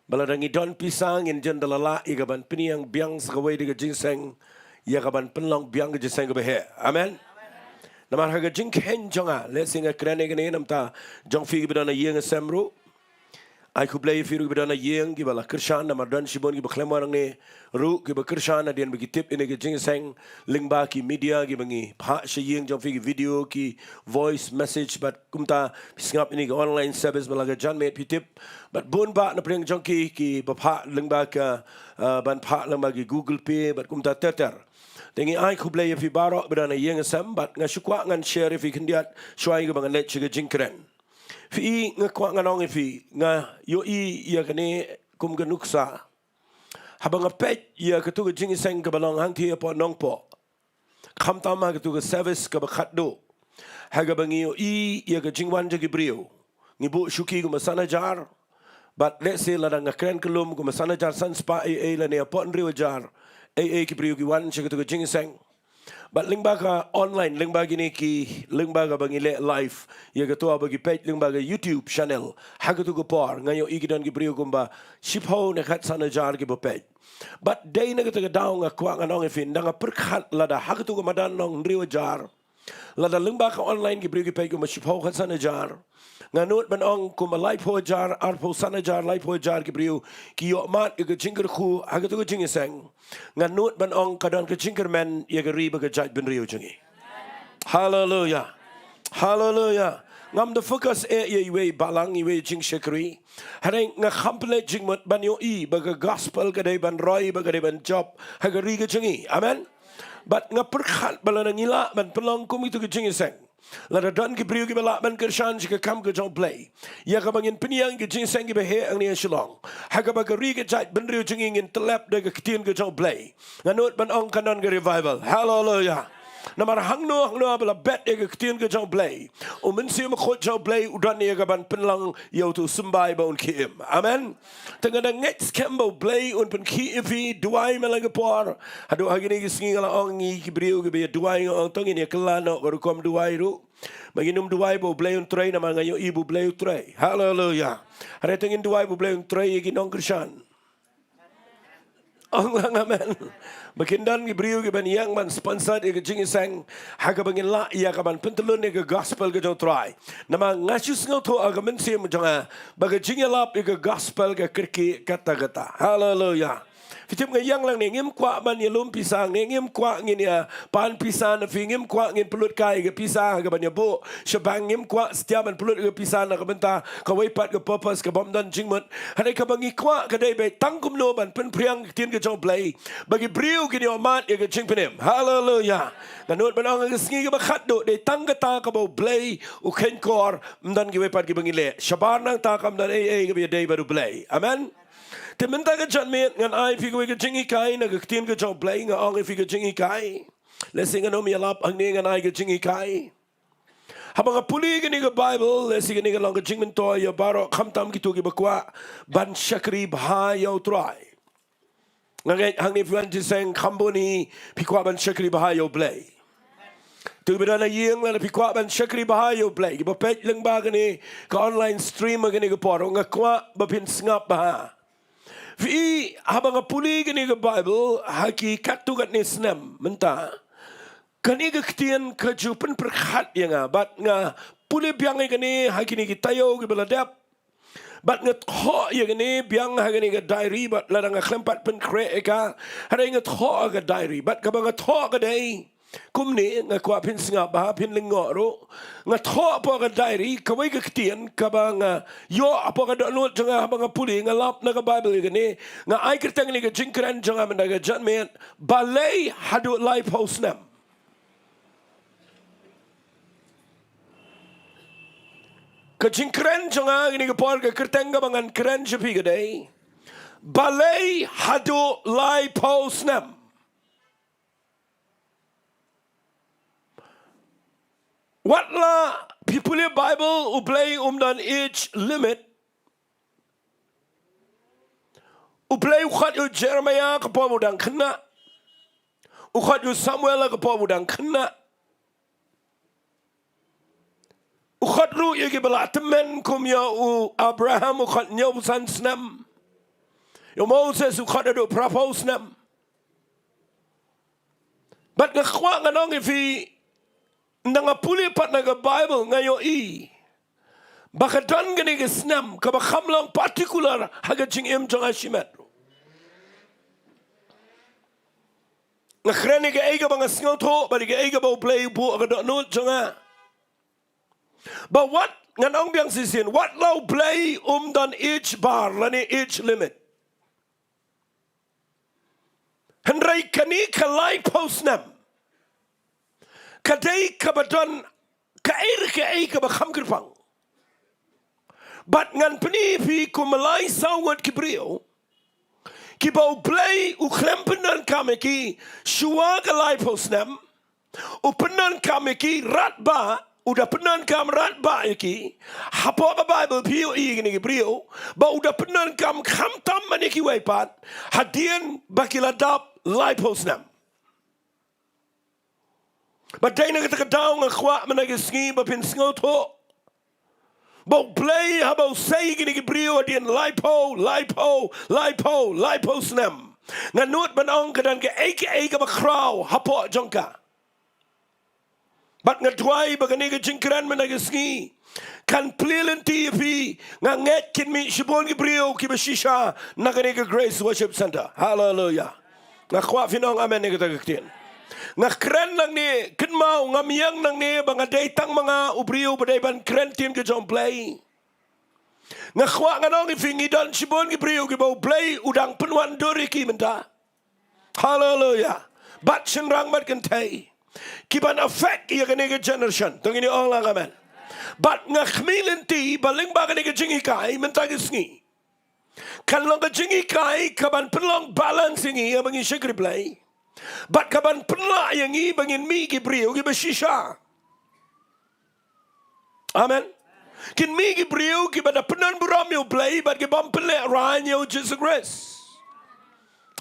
Ba lada ngi don pisa ngin jan da la lah ïa kaban pynïeng biang sa kawei da ka jingïaseng, ïa kaban pynlong biang ka jingïaseng kaba heh. Amen. Namar ha ka jingkheiñ jong nga, lehse nga kren ïa kane namar jong phi kiba don ha ïing ha sem ruh. Ai khublei ïa phi ruh kiba don ha ïing kiba la kyrshan, namar don shibun kiba khlem wan hangne ruh kiba kyrshan hadien ba ki tip ïa kane ka jingïaseng lyngba ki media kiba ngi phah sha ïing jong phi, ki video, ki voice message, bad kumta phi sngap ïa kane ka online service ba la ka janmiet phi tip. Bad bun bah na pdeng jong ki kiba phah lyngba ka, ah, ban phah lyngba ki Google Pay bad kumta ter ter. Te ngi ai khublei ïa phi baroh ba don ha ïing ha sem, bad nga shu kwah ngan share ïa phi khyndiat shuwa ïa kaba ngan leit sha ka jingkren. Phi i, nga kwah ngan ong ïa phi, nga ïohi ïa kane kum ka nuksa. Haba nga peit ïa kato ka jingïaseng kaba long hangtei hapoh Nongpoh, khamtam ha kato ka service kaba khatduh, ha kaba ngi ïohi ïa ka jingwan jong ki briew, ngi buh shuki kumba san hajar. Bad lehse lada nga kren kyllum kumba san hajar san spah ei ei lane hapoh hynriew hajar ei ei ki briew ki wan sha kato ka jingïaseng. Bad lyngba ka online, lyngba kine ki, lyngba kaba ngi leh live, ïa kato ba ki peit lyngba ka YouTube channel, ha kato ka por nga ïohi ki don ki briew kumba shiphew ne khatsan hajar kiba peit. Bad dei na kata ka daw nga kwah ngan ong ïa phi, ynda nga pyrkhat lada ha kato ka madan long hynriew hajar, lada lyngba ka online ki briew ki peit kumba shiphew khatsan hajar, nga nud ban ong kumba laiphew hajar, arphew san hajar, laiphew hajar ki briew ki ïoh mad ïa ka jingkyrkhu ha kato ka jingïaseng. Nga nud ban ong ka don ka jingkyrmen ïa ka ri bad ka jaitbynriew jong ngi. Haleluya. Haleluya. Ngam da focus eh ïa iwei i balang, iwei i jingshakri. Hynrei nga kham pynleit jingmut ban ïohi ba ka gospel ka dei ban roi bad ka dei ban jop ha ka ri ka jong ngi. Amen. Bad nga pyrkhat ba lada ngi lah ban pynlong kum ïa kato ka jingïaseng, lada don ki briew kiba lah ban kyrshan sha ka kam ka jong U Blei, ïa kaba ngin pynïeng ïa ka jingïaseng kaba heh hangne ha Shillong, ha kaba ka ri ka jaitbynriew jong ngi ngin tyllep da ka ktien ka jong U Blei, nga nud ban ong kan don ka revival. Haleluya. Namar hangno hangno ba la bet ïa ka ktien ka jong U Blei, U Mynsiem Bakhuid jong U Blei u don ïa kaban pynlong ïa uto u symbai ba un khie im. Amen. Te nga da ngeit skhem ba U Blei un pynkhie ïa phi. Duwai man la ka por. Haduh ha kine ki sngi nga la ong ïa ki briew kiba ïa duwai, nga ong to ngin ïa kylla noh ka rukom duwai ruh. Ba ngin ym duwai ba U Blei un trei, namar nga ïohi ba U Blei u trei. Haleluya. Hynrei to ngin duwai ba U Blei un trei ïa ki nongkyrshan. Ong lang amen. Ba kin don ki briew kiban ïeng ban sponsor ïa ka jingïaseng, ha kaba ngin lah ïa kaban pyntyllun ïa ka gospel ka jong U Trai. Namar nga shu sngewthuh ha ka mynsiem jong nga ba ka jingïalap ïa ka gospel ka kyrkieh katta katta. Haleluya. Phi tip nga ïeng lang ne ngim kwah ban ïalum pisa, ne ngim kwah ngin ïa pan pisa na phi, ngim kwah ngin pynlut kai ka pisa ha ka ban ïa buh sha bank, ngim kwah stia ban pynlut ka pisa na ka bynta kawei pat ka purpose ka bym don jingmut. Hynrei kaba ngi kwah ka dei ba tang kumno ban pynpriang ka ktien ka jong U Blei ba ki briew kin ïohmad ïa ka jingpynim. Haleluya. Nga nud ban ong ha ka sngi kaba khatduh dei tang kata kaba U Blei u kheiñ kor, ym don kiwei pat kiba ngi leh. Shabar nangta kam don ei ei kaba ïadei bad U Blei. Amen. Te mynta ka janmiet ngan ai phi kawei ka jinghikai na ka ktien ka jong U Blei, nga ong ïa phi ka jinghikai. Lehse ngan ym ïalap hangne, ngan ai ka jinghikai. Haba nga pule kane ka Bible, lehse kane ka long ka jingmyntoi ïa baroh, khamtam kito kiba kwah ban shakri bha ïa U Trai. Nga ngeit hangne phi wan jingïaseng kham bun hi phi kwah ban shakri bha ïa U Blei. To kiba don ha ïing lada phi kwah ban shakri bha ïa U Blei, kiba peit lyngba kane ka online stream ha kane ka por, nga kwah ba phin sngap bha. Phi, haba nga pule kane ka Bible ha ki katto katne snem mynta, kane ka ktien ka ju pynpyrkhat ïa nga bad nga pule biang ïa kane ha kine ki taïew kiba la dep. Bad nga thoh ïa kane biang ha kane ka diary, bad lada nga khlem pat pynkhreh ïa ka, hynrei nga thoh ha ka diary. Bad kaba nga thoh ka dei kumne, nga kwah phin sngap bha, phin lyngngoh ruh. Nga thoh hapoh ka diary kawei ka ktien kaba nga ïoh hapoh ka dohnud jong nga haba nga pule, nga lap na ka Bible ïa kane. Nga ai kyrteng ïa ka jingkren jong nga mynta ka janmiet, Balei Haduh Laiphew Snem. Ka jingkren jong nga kane ka por, ka kyrteng kaba ngan kren sha phi ka dei, Balei Haduh Laiphew Snem. Wat la phi pule Bible, U Blei um don age limit. U Blei u khot ïa u Jeremiah ka por ba u dang khynnah. U khot ïa u Samuel ka por ba u dang khynnah. U khot ruh ïa kiba la tymmen kum ïa u Abraham, u khot hynñiewphew san snem. Ïa u Moses u khot haduh phraphew snem. Bad nga kwah ngan ong ïa phi, ynda nga pule pat na ka Bible nga ïohi ba ka don kane ka snem kaba kham long particular ha ka jingim jong nga shimet. Nga kren ïa kaei kaba nga sngewthuh bad ïa kaei kaba U Blei u buh ha ka dohnud jong nga. Ba wat, ngan ong biang shisien, wat la U Blei um don age bar lane age limit. Hynrei kane ka laiphew snem ka dei kaba don kaei re kaei kaba kham kyrpang. Bad ngan pyni ïa phi kum lai saw ngut ki briew kiba U Blei u khlem pyndonkam ïa ki shuwa ka laiphew snem. U pyndonkam ïa ki radbah, u da pyndonkam radbah ïa ki. Hapoh ka Bible phi ïohi ïa kine ki briew ba u da pyndonkam khamtam ban ïa kiwei pat hadien ba ki la dap laiphew snem. Bad dei na kata ka daw nga kwah mynta ka sngi ba phin sngewthuh ba U Blei haba u sei ïa kine ki briew hadien laiphew, laiphew, laiphew, laiphew snem, nga nud ban ong ka don kaei kaei kaba khraw hapoh jong ka. Bad nga duwai ba kane ka jingkren mynta ka sngi kan plie lynti ïa phi. Nga ngeit kin mih shibun ki briew kiba shisha na kane ka Grace Worship Centre. Haleluya. Nga kwah phin ong amen ïa kata ka ktien. Nga kren nangne, kynmaw, ngam ïeng nangne ba nga dei tang ma nga u briew ba dei ban kren ktien ka jong U Blei. Nga kwah ngan ong ïa phi, ngi don shibun ki briew kiba U Blei u dang pynwandur ïa ki mynta. Haleluya. Bad shynrang bad kynthei kiban affect ïa kane ka generation. To ngin ong lang amen. Bad nga khmih lynti ba lyngba kane ka jinghikai mynta ka sngi kan long ka jinghikai kaban pynlong balance ïa ngi haba ngi shakri Blei. Bad kaban pynlah ïa ngi ba ngin mih ki briew kiba shisha. Amen. Kin mih ki briew kiba da pyndonburom ïa U Blei bad ki bym pynlehraiñ ïa U Jisu Khrist.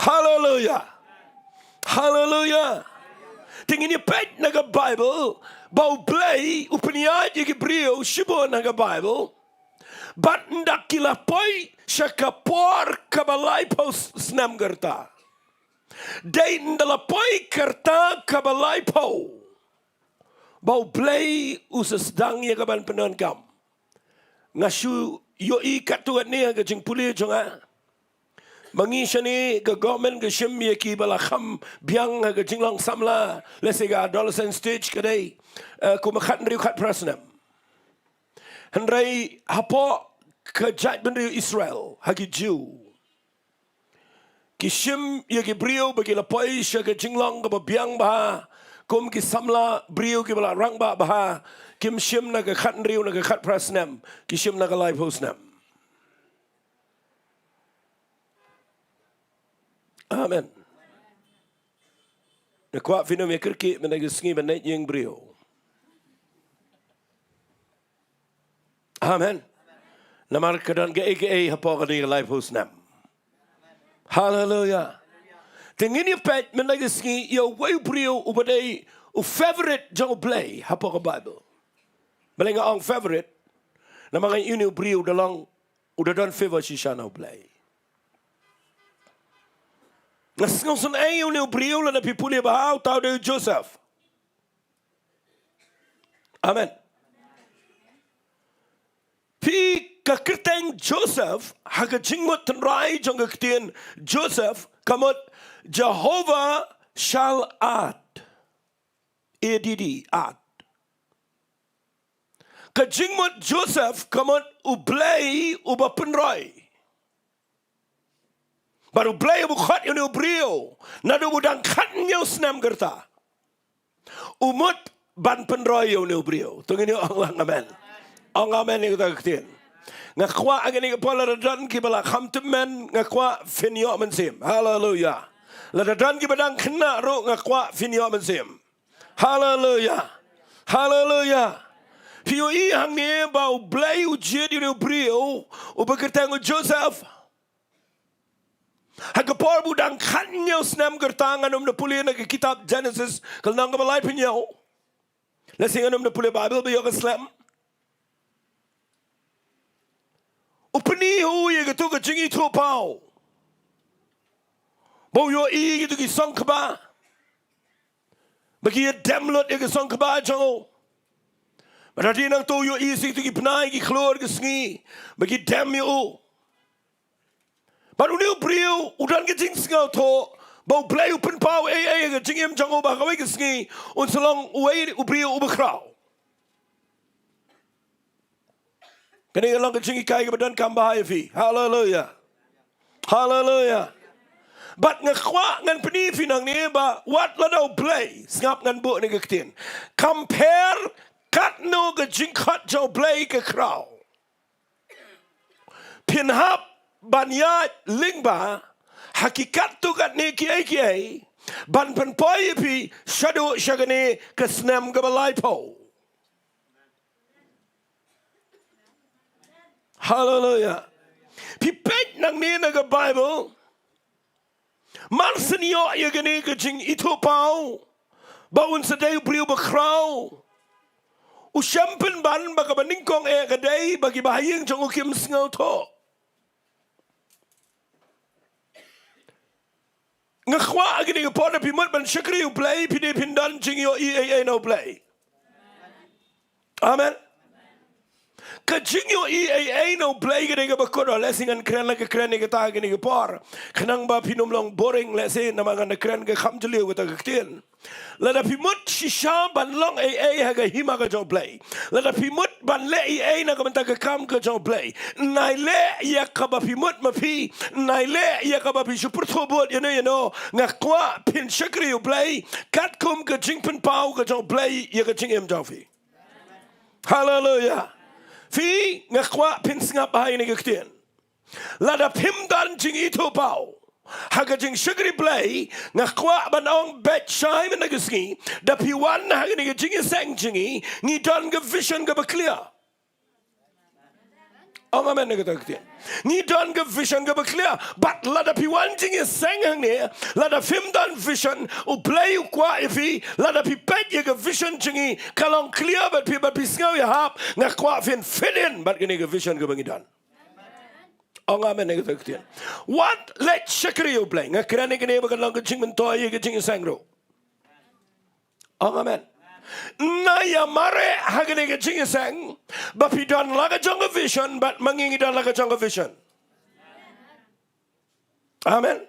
Haleluya. Haleluya. Te ngin ïa peit na ka Bible ba U Blei u pynïaid ïa ki briew shibun na ka Bible. Bad ynda ki la poi sha ka por kaba laiphew snem ka rta. Dei ynda la poi ka rta kaba laiphew ba U Blei u sa sdang ïa kaban pyndonkam. Nga shu ïohi katto katne ha ka jingpule jong nga. Ma ngi shane ka government ka shim ïa kiba la kham biang ha ka jinglong samla, lehse ka adolescent stage ka dei, eh, kum khathynriew khatphra snem. Hynrei hapoh ka jaitbynriew Israel, ha ki Jiw, ki shim ïa ki briew ba ki la poi sha ka jinglong kaba biang bha, kum ki samla briew kiba la rangbah bha, kim shim na ka khathynriew, na ka khatphra snem, ki shim na ka laiphew snem. Amen. Nga kwah phin ym ïa kyrkieh mynta ka sngi ban leit ïing briew. Amen. Namar ka don kaei kaei hapoh kane ka laiphew snem. Haleluya. Te ngin ïa peit mynta ka sngi ïa uwei u briew uba dei u favorite jong U Blei hapoh ka Baibl. Balei nga ong favorite? Namar nga ïohi une u briew u da long, u da don favour shisha na U Blei. Nga sngewsynei ïa une u briew lada phi pule bha, uta u dei u Joseph. Amen. Phi, ka kyrteng Joseph ha ka jingmut tynrai jong ka ktien Joseph ka mut Jehovah shall add. A D D, add. Ka jingmut Joseph ka mut U Blei uba pynroi. Bad U Blei uba khot ïa une u briew naduh u dang khathynñiew snem ka rta, u mut ban pynroi ïa une u briew. To ngin ong lang amen. Ong amen ïa kata ka ktien. Nga kwah ha kane ka por lada don kiba la kham tymmen, nga kwah phin ïoh mynsiem. Haleluya. Lada don kiba dang khynnah ruh, nga kwah phin ïoh mynsiem. Haleluya. Haleluya. Phi ïohi hangne ba U Blei u jied ïa une u briew uba kyrteng u Joseph ha ka por ba u dang khathynñiew snem ka rta. Ngan ym da pule na ka kitab Genesis ka lynnong kaba laiphew hynñiew. Lehse ngan ym da pule Baibl ba ïoh ka slem. U pyni ha u ïa kato ka jingithuhpaw ba u ïohi ïa kito ki song kba, ba ki ïa dem lut ïa ki song kba jong u. Bad hadien nangto u ïohi ïa kito ki bnai, ki khlur, ki sngi, ba ki dem ïa u. Bad une u briew u don ka jingsngewthuh ba U Blei u pynpaw ei ei ha ka jingim jong u, ba ha kawei ka sngi un sa long uwei u briew uba khraw. Kane ka long ka jinghikai kaba donkam bha ïa phi. Haleluya. Haleluya. Bad nga kwah ngan pyni ïa phi nangne ba wat lada U Blei, sngap ngan buh kane ka ktien, compare katno ka jingkhot jong U Blei ka khraw, phin hap ban ïaid lyngba ha ki katto katne kiei kiei ban pynpoi ïa phi shaduh sha kane ka snem kaba laiphew. Haleluya. Phi peit nangne na ka Baibl, mar shen ïoh ïa kane ka jingithuhpaw ba un sa dei u briew ba khraw, u shem pynban ba kaba nyngkong eh ka dei ba kiba ha ïing jong u kim sngewthuh. Nga kwah ha kane ka por lada phi mut ban shakri U Blei, phi dei phin don jingïohi ei ei na U Blei. Amen. Ka jingïohi ei ei na U Blei ka dei kaba kordor. Lehse ngan kren la ka kren ïa kata ha kane ka por, khnang ba phin ym long boring, lehse namar ngan da kren ka kham jylliew kata ka ktien. Lada phi mut shisha ban long ei ei ha ka hima ka jong U Blei, lada phi mut ban leh ei ei na ka bynta ka kam ka jong U Blei, nai leh ïa kaba phi mut ma phi, nai leh ïa kaba phi shu pyrthuh bud ïano ïano. Nga kwah phin shakri U Blei katkum ka jingpynpaw ka jong U Blei ïa ka jingim jong phi. Haleluya. Phi, nga kwah phin sngap bha ïa kane ka ktien. Lada phim don jingithuhpaw ha ka jingshakri Blei, nga kwah ban ong beit shai mynta ka sngi, da phi wan ha kane ka jingïaseng jong ngi, ngi don ka vision kaba clear. Ong amen na kata ka ktien. Ngi don ka vision kaba clear. Bad lada phi wan jingïaseng hangne, lada phim don vision, U Blei u kwah ïa phi, lada phi peit ïa ka vision jong ngi ka long clear bad phi, bad phi sngew ïahap, nga kwah phin fit in bad kane ka vision kaba ngi don. Ong amen na kata ka ktien. Wat leit shakri U Blei. Nga kren ïa kane ba kan long ka jingmyntoi ïa ka jingïaseng ruh. Ong amen. Nai ïa mareh ha kane ka jingïaseng ba phi don la ka jong ka vision bad ma ngi ngi don la ka jong ka vision. Amen.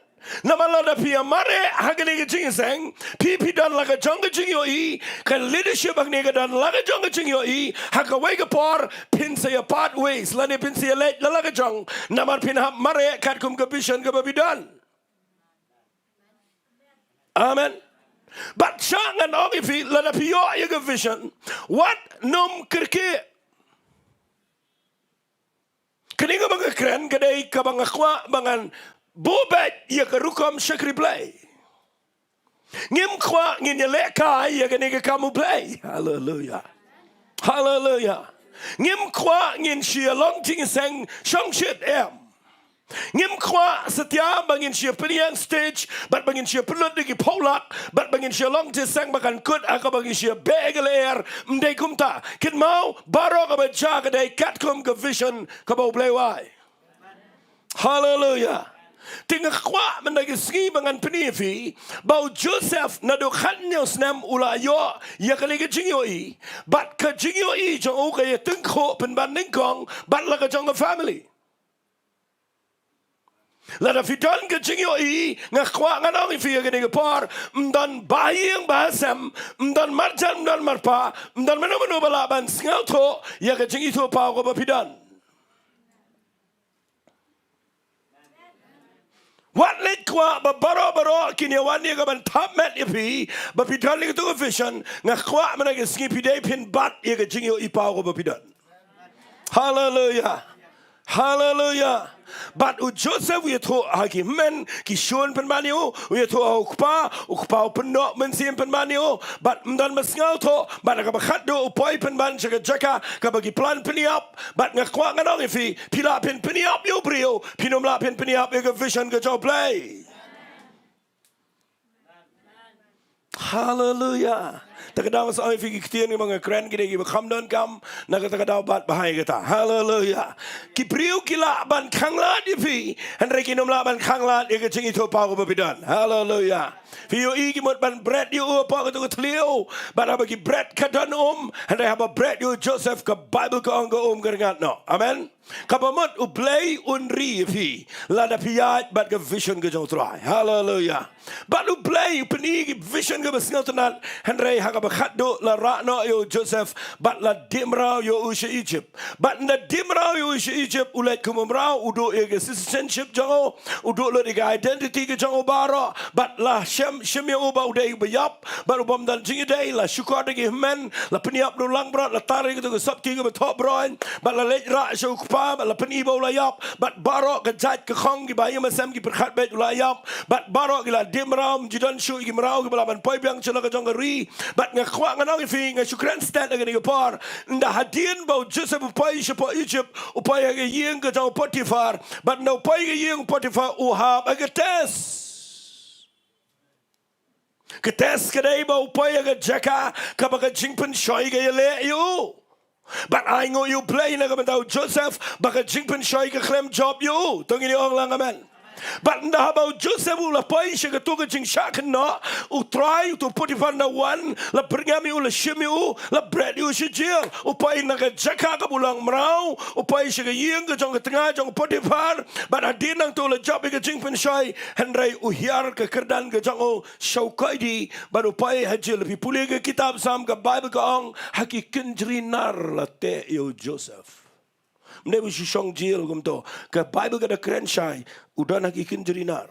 Namar lada phi ïa mareh ha kane ka jingïaseng, phi phi don la ka jong ka jingïohi, ka leadership ha kane ka don la ka jong ka jingïohi, ha kawei ka por phin sa ïa part ways, lane phin sa ïa leit la la ka jong, namar phin hap mareh katkum ka vision kaba phi don. Amen. Bad sha ngan ong ïa phi, lada phi ïoh ïa ka vision, wat nym kyrkieh. Kane kaba nga kren ka dei kaba nga kwah ba ngan buh beit ïa ka rukom shakri Blei. Ngim kwah ngin ïalehkai ïa kane ka kam U Blei. Haleluya. Haleluya. Ngim kwah ngin shu ïa long jingïaseng shongshit, em. Ngim kwah satia ba ngin shu ïa pynïeng stage, bad ba ngin shu ïa pynlut da ki phew lak, bad ba ngin shu ïa long jingïaseng ba kan kut ha kaba ngin shu ïa beh ïa ka lyer, ym dei kumta. Kynmaw, baroh kaba jia ka dei katkum ka vision kaba U Blei wai. Haleluya. Te nga kwah mynta ka sngi ba ngan pyni ïa phi ba u Joseph naduh khathynñiew snem u la ïoh ïa kane ka jingïohi, bad ka jingïohi jong u ka ïa tyngkhuh pynban nyngkong bad la ka jong ka family. Lada phi don ka jingïohi, nga kwah ngan ong ïa phi ïa kane ka por, ym don ba ha ïing ba ha sem, ym don marjan, ym don marpa, ym don mano mano ba lah ban sngewthuh ïa ka jingithuhpaw kaba phi don. Wat leit kwah ba baroh baroh kin ïa wan ïa ka ban thap met ïa phi ba phi don ïa katu ka vision. Nga kwah mynta ka sngi phi dei phin bat ïa ka jingïohipaw kaba phi don. Haleluya. Haleluya. Bad u Joseph u ïathuh ha ki hynmen, ki shun pynban ïa u, u ïathuh ha u kpa, u kpa u pynnoh mynsiem pynban ïa u, bad ym don ba sngewthuh, bad ha kaba khatduh u poi pynban sha ka jaka kaba ki plan pynïap. Bad nga kwah ngan ong ïa phi, phi lah phin pynïap ïa u briew, phin ym lah phin pynïap ïa ka vision ka jong U Blei. Haleluya. Te ka daw sa ong ïa phi ki ktien kiba nga kren ki dei kiba kham donkam, na kata ka daw bat bha ïa kata. Haleluya. Ki briew ki lah ban khanglad ïa phi, hynrei kin ym lah ban khanglad ïa ka jingithuhpaw kaba phi don. Haleluya. Phi ïohi ki mut ban bret ïa u hapoh katu ka thliew, bad haba ki bret ka don um, hynrei haba bret ïa u Joseph ka Baibl ka ong ka um ka rngat noh. Amen. Kaba mut U Blei un ri ïa phi lada phi ïaid bad ka vision ka jong U Trai. Haleluya. Bad U Blei u pyni ka vision kaba sngewtynnat, hynrei ha kaba khatduh la rah noh ïa u Joseph bad la dih mraw ïa u sha Egypt. Bad ynda dih mraw ïa u sha Egypt, u leit kum u mraw, u duh ïa ka citizenship jong u, u duh lut ïa ka identity ka jong u baroh, bad la shim, shim ïa u ba u dei uba ïap, bad u bym don jingïadei, la shukor da ki hynmen, la pynïap da u langbrot, la tar ïa katu ka sopti kaba thoh broin, bad la leit rah sha u kpa, bad la pyni ba u la ïap, bad baroh ka jait ka khong kiba ha ïing ha sem ki pyrkhat beit u la ïap, bad baroh ki la dih mraw, ym ju don shuh ki mraw kiba lah ban poi biang sha la ka jong ka ri. Bad nga kwah ngan ong ïa phi, nga shu kren stet ha kane ka por, ynda hadien ba u Joseph u poi shapoh Egypt, u poi ha ka ïing ka jong u Potiphar, bad ynda u poi ha ka ïing u Potiphar u hap ha ka test. Ka test ka dei ba u poi ha ka jaka kaba ka jingpynshoi ka ïaleh ïa u. Bad ai nguh ïa U Blei na ka bynta u Joseph ba ka jingpynshoi ka khlem jop ïa u. To ngin ong lang amen. Bad ynda haba u Joseph u la poi sha katu ka jingshah kynnoh, u trai utu u Potiphar ynda wan, la byrngem ïa u, la shim ïa u, la bret ïa u sha jel. U poi na ka jaka kaba u long mraw, u poi sha ka ïing ka jong ka tnga jong u Potiphar, bad hadien nangta u la jop ïa ka jingpynshoi, hynrei u hiar ka kyrdan ka jong u sha u koidi, bad u poi ha jel. Phi pule ka kitab Salm, ka Baibl ka ong, ha ki kynjri nar la teh ïa u Joseph. Ym dei ba u shu shong jel kumto. Ka Baibl ka da kren shai, u don ha ki kynjri nar.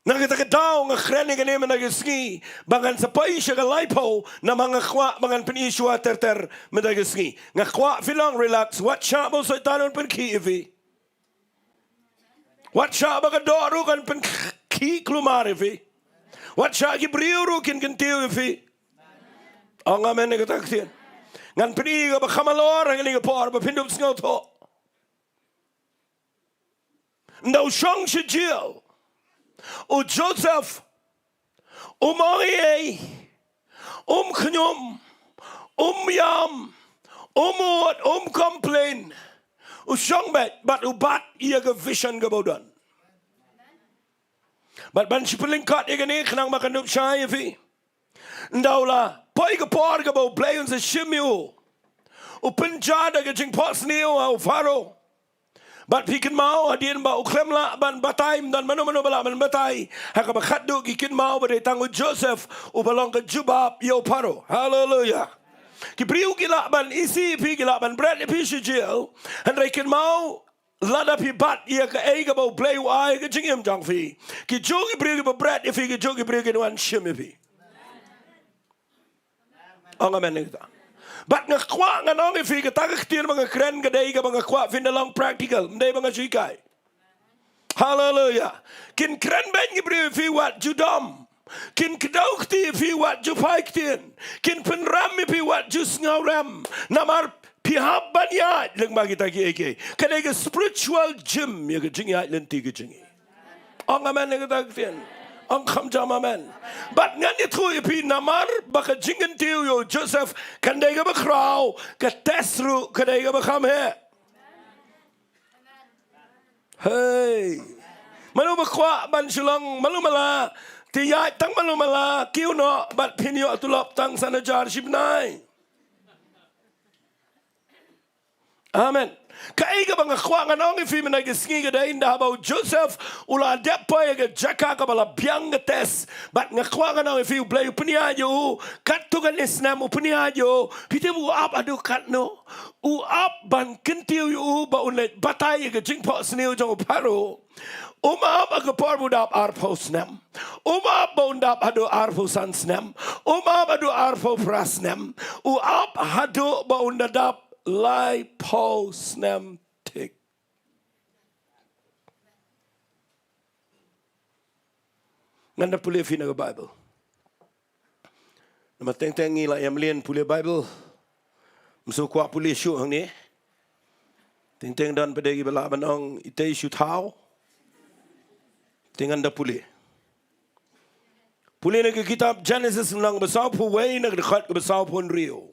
Na kata ka daw nga kren ïa kane mynta ka sngi ba ngan sa poi sha ka laiphew, namar nga kwah ba ngan pyni shuwa ter ter mynta ka sngi. Nga kwah phi long relax, wat shah ba u Soitan un pynkhih ïa phi. Wat shah ba ka doh ruh kan pynkhih kulmar ïa phi. Wat shah ki briew ruh kin kyntiew ïa phi. Ong amen ïa kata ka ktien. Ngan pyni kaba kham halor ha kane ka por ba phin dup sngewthuh. Ynda u shong sha jel, u Joseph um ong ei ei, um khñium, um ïam, um ud, um complain. U shong beit bad u bat ïa ka vision kaba u don. Bad ban shu pynlyngkot ïa kane khnang ba kan dup shai ïa phi. Ynda u la poi ka por kaba U Blei un sa shim ïa u, u pynjah da ka jingphohsniew ha u Pharaoh. Bad phi kynmaw hadien ba u khlem lah ban batai, ym don mano mano ba lah ban batai. Ha kaba khatduh ki kynmaw ba dei tang u Joseph uba long ka jubab ïa u Pharaoh. Haleluya. Ki briew ki lah ban isih ïa phi, ki lah ban bret ïa phi sha jail. Hynrei kynmaw, lada phi bat ïa kaei kaba U Blei u ai ha ka jingim jong phi, ki ju ki briew kiba bret ïa phi, ki ju ki briew kin wan shim ïa phi. Ong amen ïa kata. Bad nga kwah ngan ong ïa phi, kata ka ktien ba nga kren ka dei kaba nga kwah phin da long practical, ym dei ba nga shu hikai. Haleluya. Kin kren beiñ ki briew ïa phi wat ju dom. Kin kdew kti ïa phi wat ju phai ktien. Kin pynram ïa phi wat ju sngewrem. Namar phi hap ban ïaid lyngba kita kiei kiei. Ka dei ka spiritual gym ïa ka jingïaid lynti ka jong ngi. Ong amen ïa kata ka ktien. Ong kham jam amen. Bad ngan ïathuh ïa phi namar ba ka jingkyntiew ïa u Joseph kan dei kaba khraw, ka test ruh ka dei kaba kham heh. Hei. Mano ba kwah ban shu long malu mala, te ïaid tang malu mala, kiew noh bad phin ïoh tulop tang san hajar shi bnai. Amen. Kaei kaba nga kwah ngan ong ïa phi mynta ka sngi ka dei, ynda haba u Joseph u la dep poi ha ka jaka kaba la biang ka test. Bad nga kwah ngan ong ïa phi, U Blei u pynïaid ïa u katto katne snem, u pynïaid ïa u. Phi tip u ap haduh katno? U ap ban kyntiew ïa u ba un leit batai ïa ka jingphohsniew jong u Pharaoh. Um ap ha ka por ba u dap arphew snem. Um ap ba un dap haduh arphew san snem. Um ap haduh arphew phra snem. U ap haduh ba un da dap laiphew snem thik. Ngan da pule ïa phi na ka Baibl. Namar teng teng ngi la ïa mlien pule Baibl. Ym shu kwah pule shuh hangne. Teng teng don pat de kiba lah ban ong itei shu thaw. Te ngan da pule. Pule na ka kitab Genesis lynnong ba sawphew wei na ka dkhot kaba sawphew hynriew.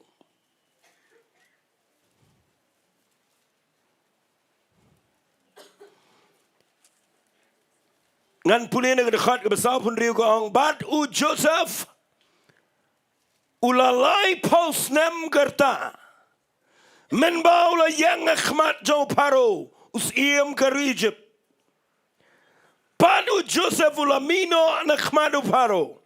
Ngan pule na ka dkhot kaba sawphew hynriew ka ong, bad u Joseph u la laiphew snem ka rta mynba u la ïeng ha khmat jong u Pharaoh u syiem ka ri Ijipt. Bad u Joseph u la mih noh na khmat u Pharaoh.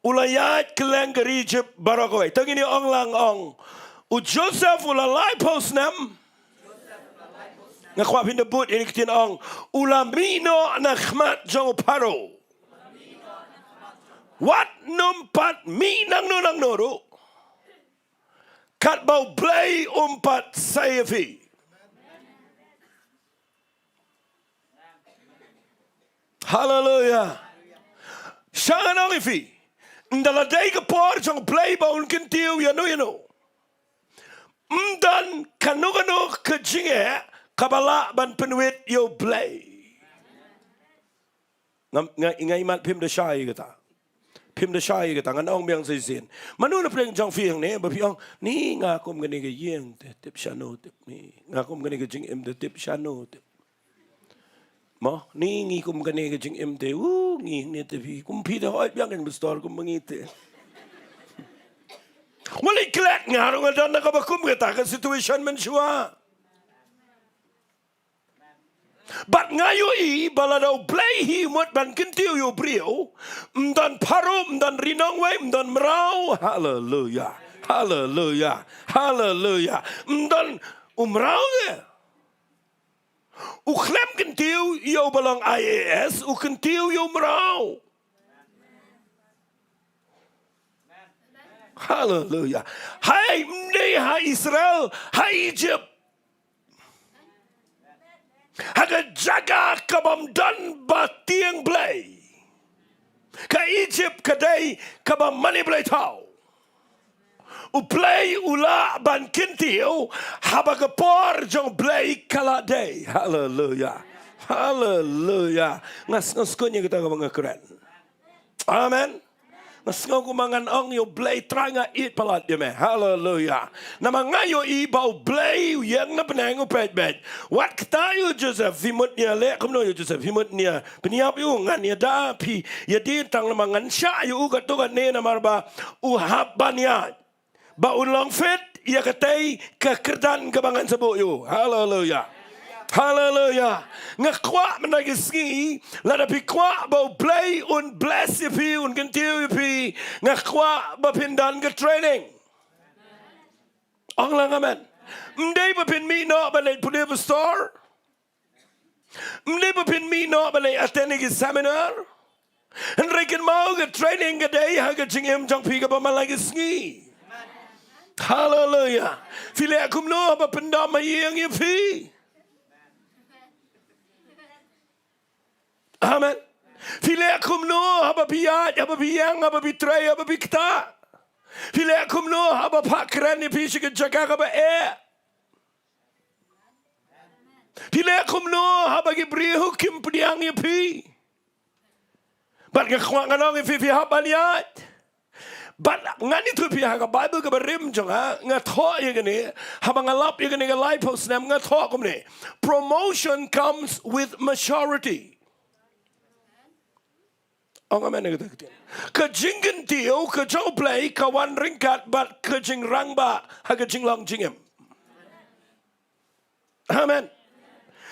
U la ïaid kylleng ka ri Ijipt baroh kawei. To ngin ïa ong lang, ong. U Joseph u la laiphew snem. Nga kwah phin da bud ïa kine ki ktien, ong. U la mih noh na khmat jong u Pharaoh. Wat nym pat mih nangno nangno ruh katba U Blei um pat sei ïa phi. Haleluya. Sngewthuh ïa phi. Ynda la dei ka por jong U Blei ba un kyntiew ïano ïano, ym don kano kano ka jingeh kaba lah ban pynwit ïa U Blei. Nga, nga, nga imat phim da shai kata. Phim da shai kata, ngan ong biang shisien. Mano na pdeng jong phi hangne ba phi ong, ni nga kum kane ka ïing te tip shano tip ni. Nga kum kane ka jingim te tip shano tip. Mo, ni ngi kum kane ka jingim te, u, ngi ne te phi, kum phi te hoi biang kan pastor kum ngi te. Wali klet nga ruh nga don na kaba kum kata ka situation mynshuwa. Bad nga ïohi ba lada U Blei hi mut ban kyntiew ïa u briew, ym don Pharaoh, ym don ri nongwei, ym don mraw. Haleluya. Haleluya. Haleluya. Ym don u mraw de. U khlem kyntiew ïa uba long I A S, u kyntiew ïa u mraw. Haleluya. Hai, ym dei ha Israel, ha Egypt. Ha ka jaka kaba ym don ba tieng Blei. Ka Egypt ka dei kaba mane Blei thaw. U Blei u lah ban kyntiew haba ka por jong Blei ka la dei. Haleluya. Haleluya. Nga sngew skun ïa kata kaba nga kren. Amen. Nga sngew kumba ngan ong ïa U Blei, Trai nga ïeit palat ïa me. Haleluya. Namar nga ïohi ba U Blei u ïeng na bneng u peit beit. Wat kata ïa u Joseph, phi mut ïa leh kumno ïa u Joseph, phi mut ïa pynïap ïa u, ngan ïada, phi ïa dien tang namar ngan shah ïa u katto katne namar ba u hap ban ïaid. Ba un long fit ïa katei ka kyrdan kaba ngan sa buh ïa u. Haleluya. Haleluya. Nga kwah mynta ka sngi, lada phi kwah ba U Blei un bless ïa phi, un kyntiew ïa phi, nga kwah ba phin don ka training. Ong lang amen. Ym dei ba phin mih noh ban leit pule pastor. Ym dei ba phin mih noh ban leit attend ïa ki seminar. Hynrei kynmaw, ka training ka dei ha ka jingim jong phi kaba man la ka sngi. Haleluya. Phi leh kumno haba pyndam ha ïing ïa phi? Amen. Phi leh kumno haba phi ïaid, haba phi ïeng, haba phi trei, haba phi ktah? Phi leh kumno haba phah kren ïa phi sha ka jaka kaba eh? Phi leh kumno haba ki briew kim pdiang ïa phi? Bad nga kwah ngan ong ïa phi, phi hap ban ïaid. Bad ngan ïathuh ïa phi ha ka Baibl kaba rim jong nga, nga thoh ïa kane, haba nga lap ïa kane ka laiphew snem, nga thoh kumne. Promotion comes with maturity. Ong amen ïa kata ka ktien. Ka jingkyntiew ka jong U Blei ka wan ryngkat bad ka jingrangbah ha ka jinglong jingim. Amen.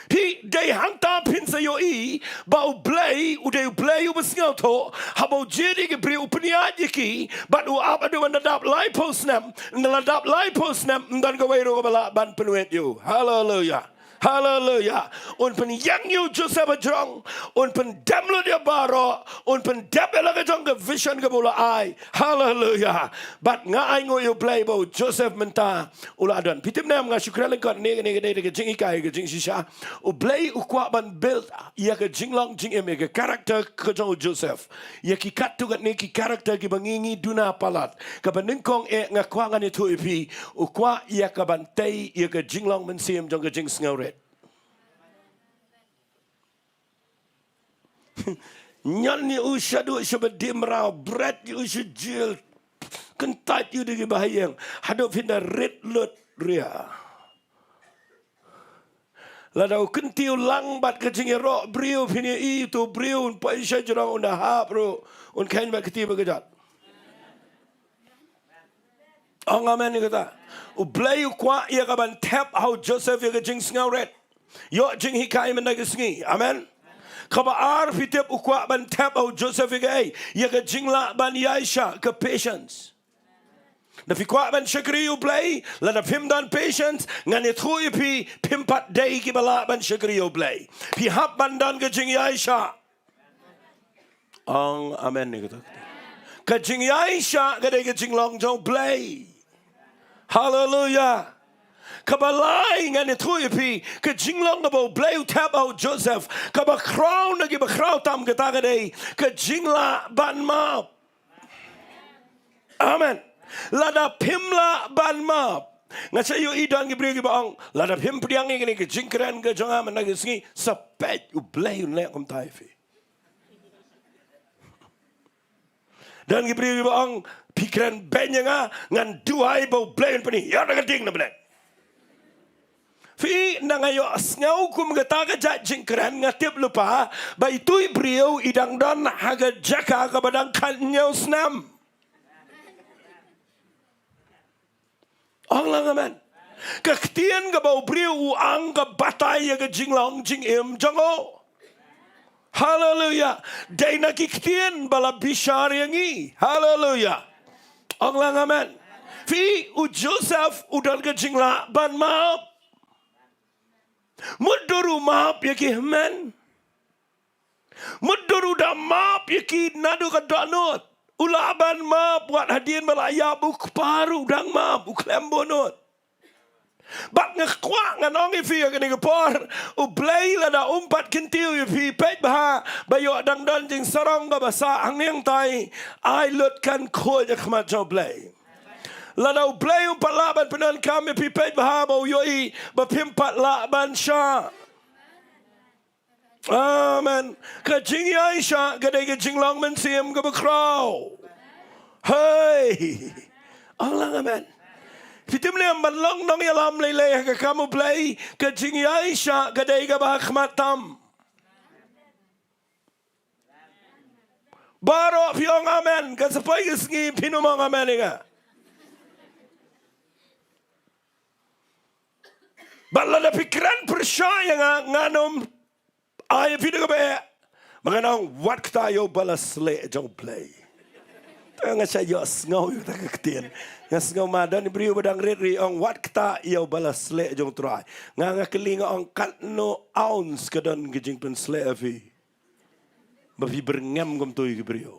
Phi, dei hangta phin sa ïohi ba U Blei u dei U Blei uba sngewthuh, haba u jied ïa ki briew u pynïaid ïa ki, bad u ap haduh ban da dap laiphew snem, ynda la dap laiphew snem ym don kawei ruh kaba lah ban pynwit ïa u. Haleluya. Haleluya. Un pynïeng ïa u Joseph hajrong, un pyndem lut ïa baroh, un pyndep ïa la ka jong ka vision kaba u la ai. Haleluya. Bad nga ainguh ïa U Blei ba u Joseph mynta u la don. Phi tip ne em, nga shu kren lyngkot ne, ne, ne, ne ka jinghikai, ka jingshisha. U Blei u kwah ban build ïa ka jinglong jingim, ïa ka character ka jong u Joseph. Ïa ki katto katne ki character kiba ngi, ngi duna palat. Kaba nyngkong eh nga kwah ngan ïathuh ïa phi, u kwah ïa kaban tei ïa ka jinglong mynsiem jong ka jingsngewrit. Ñion ïa u shaduh sha ba die mraw, bret ïa u sha jel, kyntait ïa u da ki bahaïing, haduh phin da rit lut ria. Lada u kyntiew lang bad ka jingïaroh briew, phin ïohi uto u briew un poi sha jrong, un da hap ruh, un kheiñ bad ka kti bad ka jot. Ong amen ïa kata. U Blei u kwah ïa kaban thep ha u Joseph ïa ka jingsngewrit. Ïoh jinghikai mynta ka sngi. Amen. Kaba ar, phi tip u kwah ban thep ha u Joseph ïa kaei? Ïa ka jinglah ban ïaishah, ka patience. Da phi kwah ban shakri ïa u Blei, lada phim don patience, ngan ïathuh ïa phi, phim pat dei kiba lah ban shakri ïa u Blei. Phi hap ban don ka jingïaishah. Ong amen ïa kata. Ka jingïaishah ka dei ka jinglong jong u Blei. Haleluya. Kaba lai, ngan ïathuh ïa phi, ka jinglong kaba u Blei u thep ha u Joseph, kaba khraw na kiba khraw tam, kata ka dei ka jinglah ban map. Amen. Lada phim lah ban map. Nga sa ïohi don ki briew kiba ong, lada phim pdiang ïa kane ka jingkren ka jong nga mynta ka sngi, sa peit u Blei un leh kumta ïa phi. Don ki briew kiba ong, phi kren beiñ ïa nga, ngan duwai ba u Blei un pynïoh da ka ding na Blei. Phi, ynda nga ïohsngew kum kata ka jait jingkren, nga tip lypa ba itu i briew i dang don ha ka jaka kaba dang khathynñiew snem. Ong lang amen. Ka ktien kaba u briew u ang ka batai ïa ka jinglong jingim jong u. Haleluya. Dei na ki ktien ba la bishar ïa ngi. Haleluya. Ong lang amen. Phi, u Joseph u don ka jinglah ban map. Mutdur u map ïa ki hynmen. Mutdur u da map ïa ki naduh ka dohnud. U lah ban map wat hadien ba la ïap u kpa ruh, u dang map, u khlem bun nud. Bad nga kwah ngan ong ïa phi ha kane ka por, u Blei lada um pat kyntiew ïa phi, peit bha ba ïoh dang don jingsarong kaba sah hangne hangtai, ai lut kan khuid ha khmat jong u Blei. Lada u Blei um pat lah ban pyndonkam ïa phi, peit bha ba u ïohi ba phim pat lah ban shah. Amen. Ka jingïaishah ka dei ka jinglong mynsiem kaba khraw. Hei. Ong lang amen. Phi tip ne em, ban long nongïalam lei lei ha ka kam u Blei, ka jingïaishah ka dei kaba ha khmat tam. Baroh phi ong amen, kan sa poi ka sngi phin ym ong amen ïa nga. Bad lada phi kren pyrshah ïa nga, ngan ym ai ïa phi da kaba eh. Ba ngan ong wat kata ïa u ba la sleh jong U Blei. Te nga shah ïohsngew ïa kata ka ktien. Nga sngew ma don i briew ba dang rit ri ong wat kata ïa u ba la sleh jong U Trai. Nga nga kylli nga ong katno ounce ka don ka jingpynsleh ïa phi. Ba phi byrngem kumto ïa ki briew.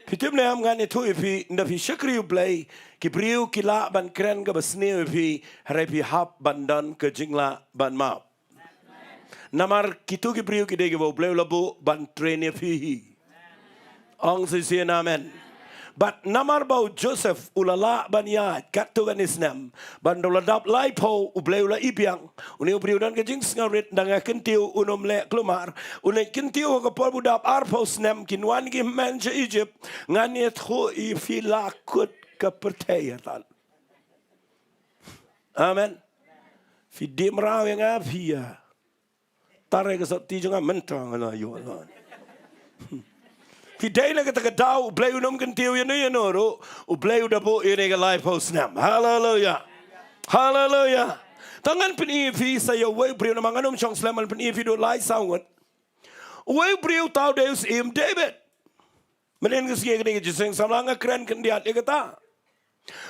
Phi tip ne em, ngan ïathuh ïa phi, ynda phi shakri U Blei, ki briew ki lah ban kren kaba sniew ïa phi, hynrei phi hap ban don ka jinglah ban map. Namar kito ki briew ki dei kiba U Blei u la buh ban train ïa phi hi. Ong shisien amen. Bad namar ba u Joseph u la lah ban ïaid katto katne snem, bad ynda u la dap laiphew U Blei u la i biang. Une u briew u don ka jingsngewrit, ynda nga kyntiew un ym leh kulmar. Une u kyntiew ha ka por ba u dap arphew snem, kin wan ki hynmen sha Egypt. Ngan ïathuh ïa phi la kut ka pyrthei ïa tan. Amen. Phi dei mraw ïa nga phi ïa. Tare ka sopti jong nga mynta nga la ïoh la. Phi dei na kata ka daw, U Blei un ym kyntiew ïano ïano ruh, U Blei u da buh ïa kane ka laiphew snem. Haleluya. Haleluya. Te ngan pyni ïa phi sa ïa uwei u briew namar ngan ym shong slem, ngan pyni ïa phi duh lai saw ngut. Uwei u briew u dei u Syiem David. Mynhynnin ka sngi kane ka jingïaseng samla nga kren khyndiat ïa kata.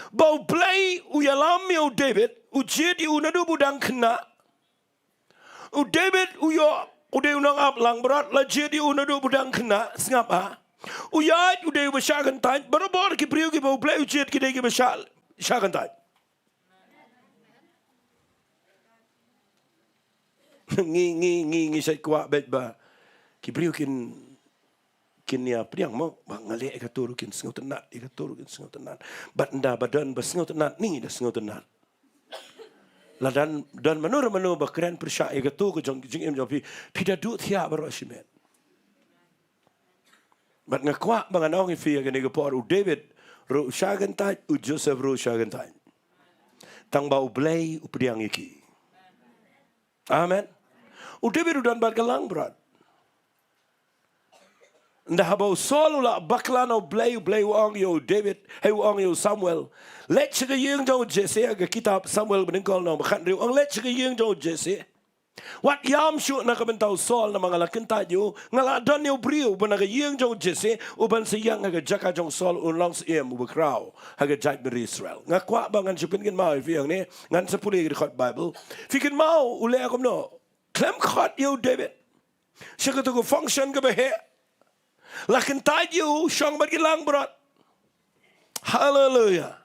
Ba U Blei u ïalam ïa u David, u jied ïa u naduh ba u dang khynnah. U David u ïoh, u dei u nongap langbrot, la jied ïa u naduh ba u dang khynnah, sngap ha. U ïaid, u dei uba shah kyntait, barabor ki briew kiba U Blei u jied ki dei kiba shah, shah kyntait. Ngi, ngi, ngi, ngi shait kwah beit ba ki briew kin, kin ïa pdiang mo, ba nga leh ïa kato ruh kin sngewtynnat, ïa kato ruh kin sngewtynnat. Bad ynda ba don ba sngewtynnat, ngi da sngewtynnat. La don, don mano re mano ba kren pyrshah ïa kato ka jong, jingim jong phi, phi da duh thiah baroh shimet. Bad nga kwah ba ngan ong ïa phi ïa kane ka por, u David ruh u shah kyntait, u Joseph ruh u shah kyntait. Tang ba U Blei u pdiang ïa ki. Amen. U David u don bad ka langbrot. Ynda haba u Saul u la bakla na U Blei, U Blei u ong ïa u David, hei u ong ïa u Samuel. Leit sha ka ïing jong u Jesse, ha ka kitab Samuel ba nyngkong lynnong ba khathynriew, u ong leit sha ka ïing jong u Jesse. Wat ïam shuh na ka bynta u Saul namar nga la kyntait ïa u, nga la don ïa u briew uba na ka ïing jong u Jesse, uban sa ïeng ha ka jaka jong u Saul un long syiem uba khraw ha ka jaitbynriew Israel. Nga kwah ba ngan shu pynkynmaw ïa phi hangne, ngan sa pule ïa ka dkhot Bible. Phi kynmaw u leh kumno? Khlem khot ïa u David sha kato ka function kaba heh. La kyntait ïa u, shong bad ki langbrot. Haleluya.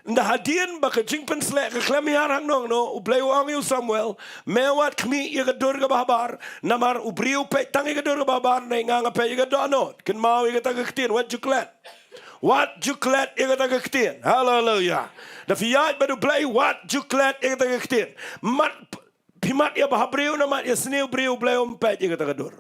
Ynda hadien ba ka jingpynsleh ka khlem hiar hangno hangno, U Blei u ong ïa u Samuel, me wat khmih ïa ka dur kaba habar, namar u briew u peit tang ïa ka dur kaba habar, hynrei nga nga peit ïa ka dohnud. Kynmaw ïa kata ka ktien, wat ju klet. Wat ju klet ïa kata ka ktien. Haleluya. Da phi ïaid bad U Blei, wat ju klet ïa kata ka ktien. Mat Phi mad ïa bhabriew ne mad ïa sniew briew, U Blei um peit ïa kata ka dur.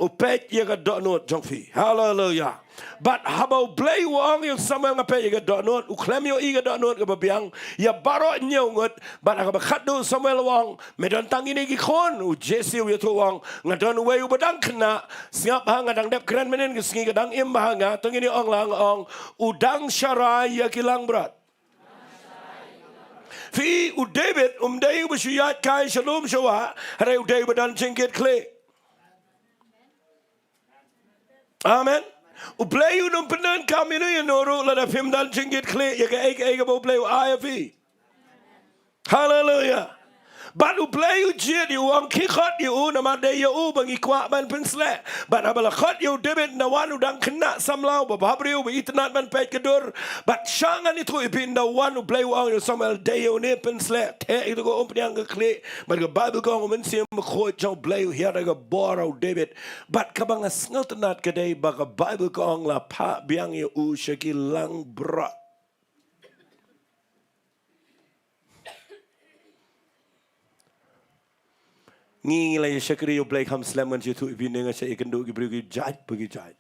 U peit ïa ka dohnud jong phi. Haleluya. Bad haba U Blei u ong ïa u Samuel nga peit ïa ka dohnud, u khlem ïohi ïa ka dohnud kaba biang ïa baroh hynñiew ngut, bad ha kaba khatduh u Samuel u ong, me don tang kine ki khun, u Jesse u ïathuh u ong, nga don uwei uba dang khynnah, sngap ha nga dang dep kren mynhynnin ka sngi ka dang im bha ha nga, to ngin ong lang ong, u dang sharai ïa ki langbrot. Phi, u David um dei uba shu ïaid kai sha lum sha wah, hynrei u dei uba don jingkitkhlieh. Amen. U Blei un ym pyndonkam ïano ïano ruh lada phim don jingkitkhlieh ïa kaei kaei kaba U Blei u ai ïa phi. Haleluya. Bad U Blei u jied ïa u, u ong khie khot ïa u namar dei ïa u ba ngi kwah ban pynsleh. Bad haba la khot ïa u David, ynda wan u dang khynnah samla, uba bhabriew, uba itynnad ban peit ka dur. Bad sha ngan ïathuh ïa phi, ynda wan U Blei u ong ïa u Samuel, dei ïa une pynsleh. Te ïa kata ka umphniang ka khlieh. Bad ka Baibl ka ong u Mynsiem Bakhuid jong U Blei u hiar ïa ka bor ha u David. Bad kaba nga sngewtynnad ka dei ba ka Baibl ka ong la phah biang ïa u sha ki langbrot. Ngi, ngi la ïa shakri ïa U Blei kham slem, ngan shu ïathuh ïa phi ne nga shah ïakynduh ki briew ki jait pa ki jait.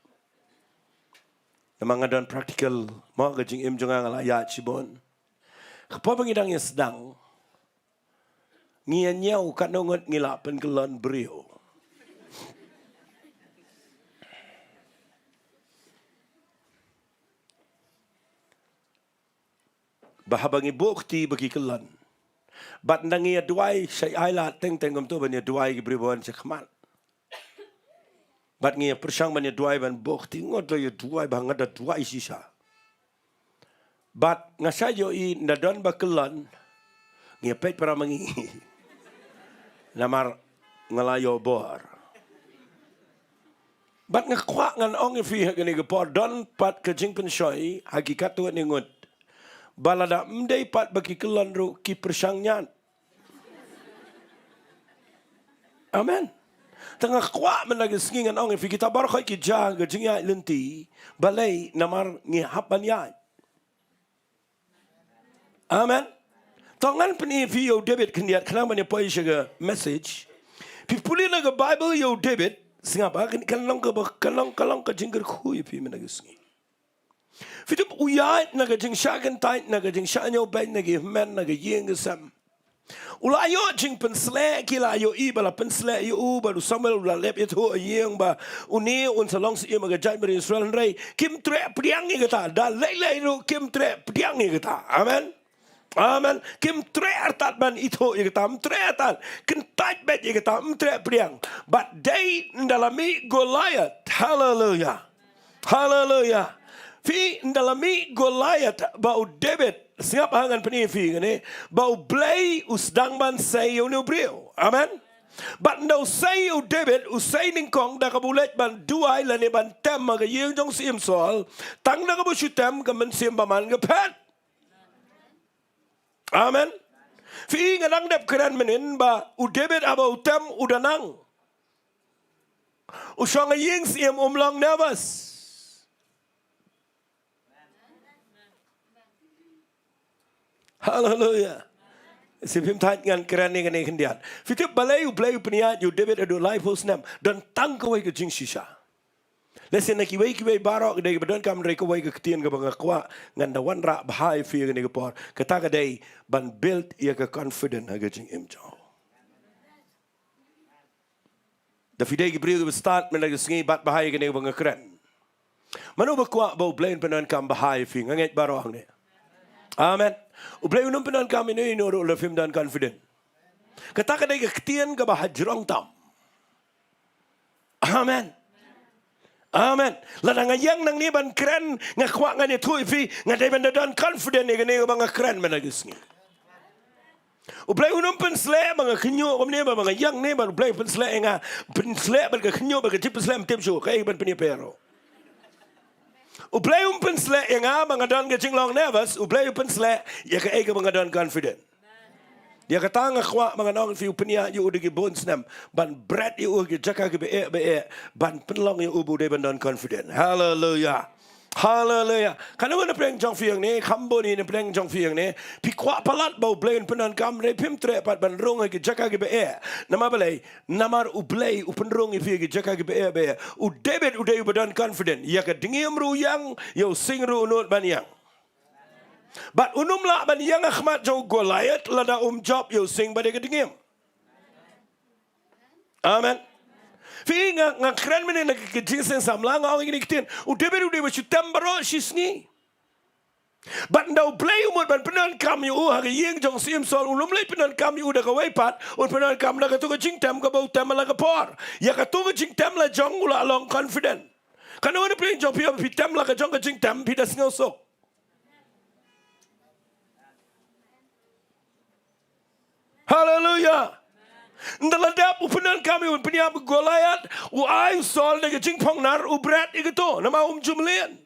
Namar nga don practical, mo, ka jingim jong nga nga la ïaid shibun. Ka por ba ngi dang ïa sdang, ngi ïa ñiew katno ngut ngi la pynkyllon briew. Ba haba ngi buh kti ba ki kyllon, Bad nda ngi ïa duwai sha ai lad teng teng kumto ban ïa duwai ki briew ba wan sha khmat. Bad ngi ïa pyrshang ban ïa duwai ban bok ti ngot da ïa duwai ba nga da duwai shisha. Bad nga sa ïohi nda don ba kyllon ngi ïa peit para ma ngi. Namar nga la ïoh bor. Bad nga kwah ngan ong ïa phi ha kane ka por don pat ka jingpynshoi ha ki katto katne ngut. Ba lada ym dei pat ba ki kyllon ruh ki pyrshang ñiad. Amen. Te nga kwah mynta ka sngi ngan ong ïa phi kita baroh ki jia ka jingïaid lynti. Balei namar ngi hap ban ïaid. Amen. To ngan pyni ïa phi ïa u David khyndiat khnang ban ïa poi sha ka message. Phi pule na ka Bible ïa u David. Sngap ha kan long ka ba kan long ka long ka jingkyrkhu ïa phi mynta ka sngi. Phi tip u ïaid na ka jingshah kyntait na ka jingshah ñiewbeiñ na ki hynmen na ka ïing ka sem. U la ïoh jingpynsleh ki la ïohi ba la pynsleh ïa u bad u Samuel u la leh ïathuh ha ïing ba une un sa long syiem ha ka jaitbynriew Israel hynrei kim treh pdiang ïa kata da lei lei ruh kim treh pdiang ïa kata. Amen. Amen. Kim treh artat ban ithuh ïa kata, ym treh artat. Kyntait beit ïa kata, ym treh pdiang. Bad dei nda la mih Goliath. Haleluya. Haleluya. Phi nda la mih Goliath ba u David. Sngap ha ngan pyni phi kane. Ba U Blei u sdang ban sei ïa une u briew. Amen. Bad nda u sei ïa u David, u sei nyngkong da kaba u leit ban duwai lane ban tem ha ka ïing jong u syiem Saul. Tang da kaba u shu tem ka mynsiem bymman ka phet. Amen. Phi nga dang dep kren mynhynnin ba u David haba u tem u da nang. U shong ha ïing syiem um long nervous. Haleluya. Sngewbha phim thait ngan kren ïa kane khyndiat. Phi tip balei U Blei u pynïaid ïa u David haduh laiphew snem. Don tang kawei ka jingshisha. Lehse na kiwei kiwei baroh ka dei kaba donkam hynrei kawei ka ktien kaba nga kwah ngan da wanrah bha ïa phi ha kane ka por. Kata ka dei ban build ïa ka confident ha ka jingim jong u. Da phi dei ki briew kiba stad mynta ka sngi bat bha ïa kane kaba nga kren. Mano ba kwah ba U Blei un pyndonkam bha ïa phi, nga ngeit baroh hangne. Amen. U Blei un ym pyndonkam ïano ïano ruh lada phim don confident. Kata ka dei ka ktien kaba hajrong tam. Amen. Amen. Lada nga ïeng nangne ban kren, nga kwah ngan ïathuh ïa phi, nga dei ban da don confident ïa kane kaba nga kren mynta ka sngi. U Blei un ym pynsleh ba nga khynñiuh kumne ba, ba nga ïeng ne ba U Blei u pynsleh ïa nga, pynsleh bad ka khynñiuh bad ka jingpynsleh ym tip shuh kaei ban pynïapher ruh. U Blei um pynsleh ïa nga ba nga don ka jinglong nervous, U Blei u pynsleh ïa kaei kaba nga don confident. Ïa kata nga kwah ba ngan ong ïa phi u pynïaid ïa u da ki bun snem ban bret ïa u ha ki jaka kiba eh ba eh ban pynlong ïa u ba u dei ban don confident. Haleluya. Haleluya. Kano kano na pdeng jong phi hangne, kham bun na pdeng jong phi hangne, phi kwah palat ba U Blei un pyndonkam hynrei phim treh pat ban rung ha ki jaka kiba eh. Namar balei? Namar U Blei u pynrung ïa phi ha ki jaka kiba eh ba eh. U David u dei uba don confident. Ïa ka dngiem ruh u ïeng, ïa u sing ruh u nud ban ïeng. Bad un ym lah ban ïeng ha khmat jong u Goliath lada um jop ïa u sing bad ïa ka dngiem. Amen. Phi nga, nga kren mynne na ka jingseng samla nga ong ïa kine ki ktien. U David u dei ba shu tem baroh shi sngi. Bad nda U Blei u mut ban pyndonkam ïa u ha ka ïing jong u Syiem Saul, un ym leit pyndonkam ïa u da kawei pat, un pyndonkam da kato ka jingtem kaba u tem ha la ka por. Ïa kato ka jingtem la jong u la long confident. Kano kano pdeng jong phi, phi tem la ka jong ka jingtem phi da sngewsuk. Haleluya. Nda la dep u pyndonkam ïa u, un pynïap Goliath, u ai u Saul da ka jingphongnar, u bret ïa kato, namar um ju mlien.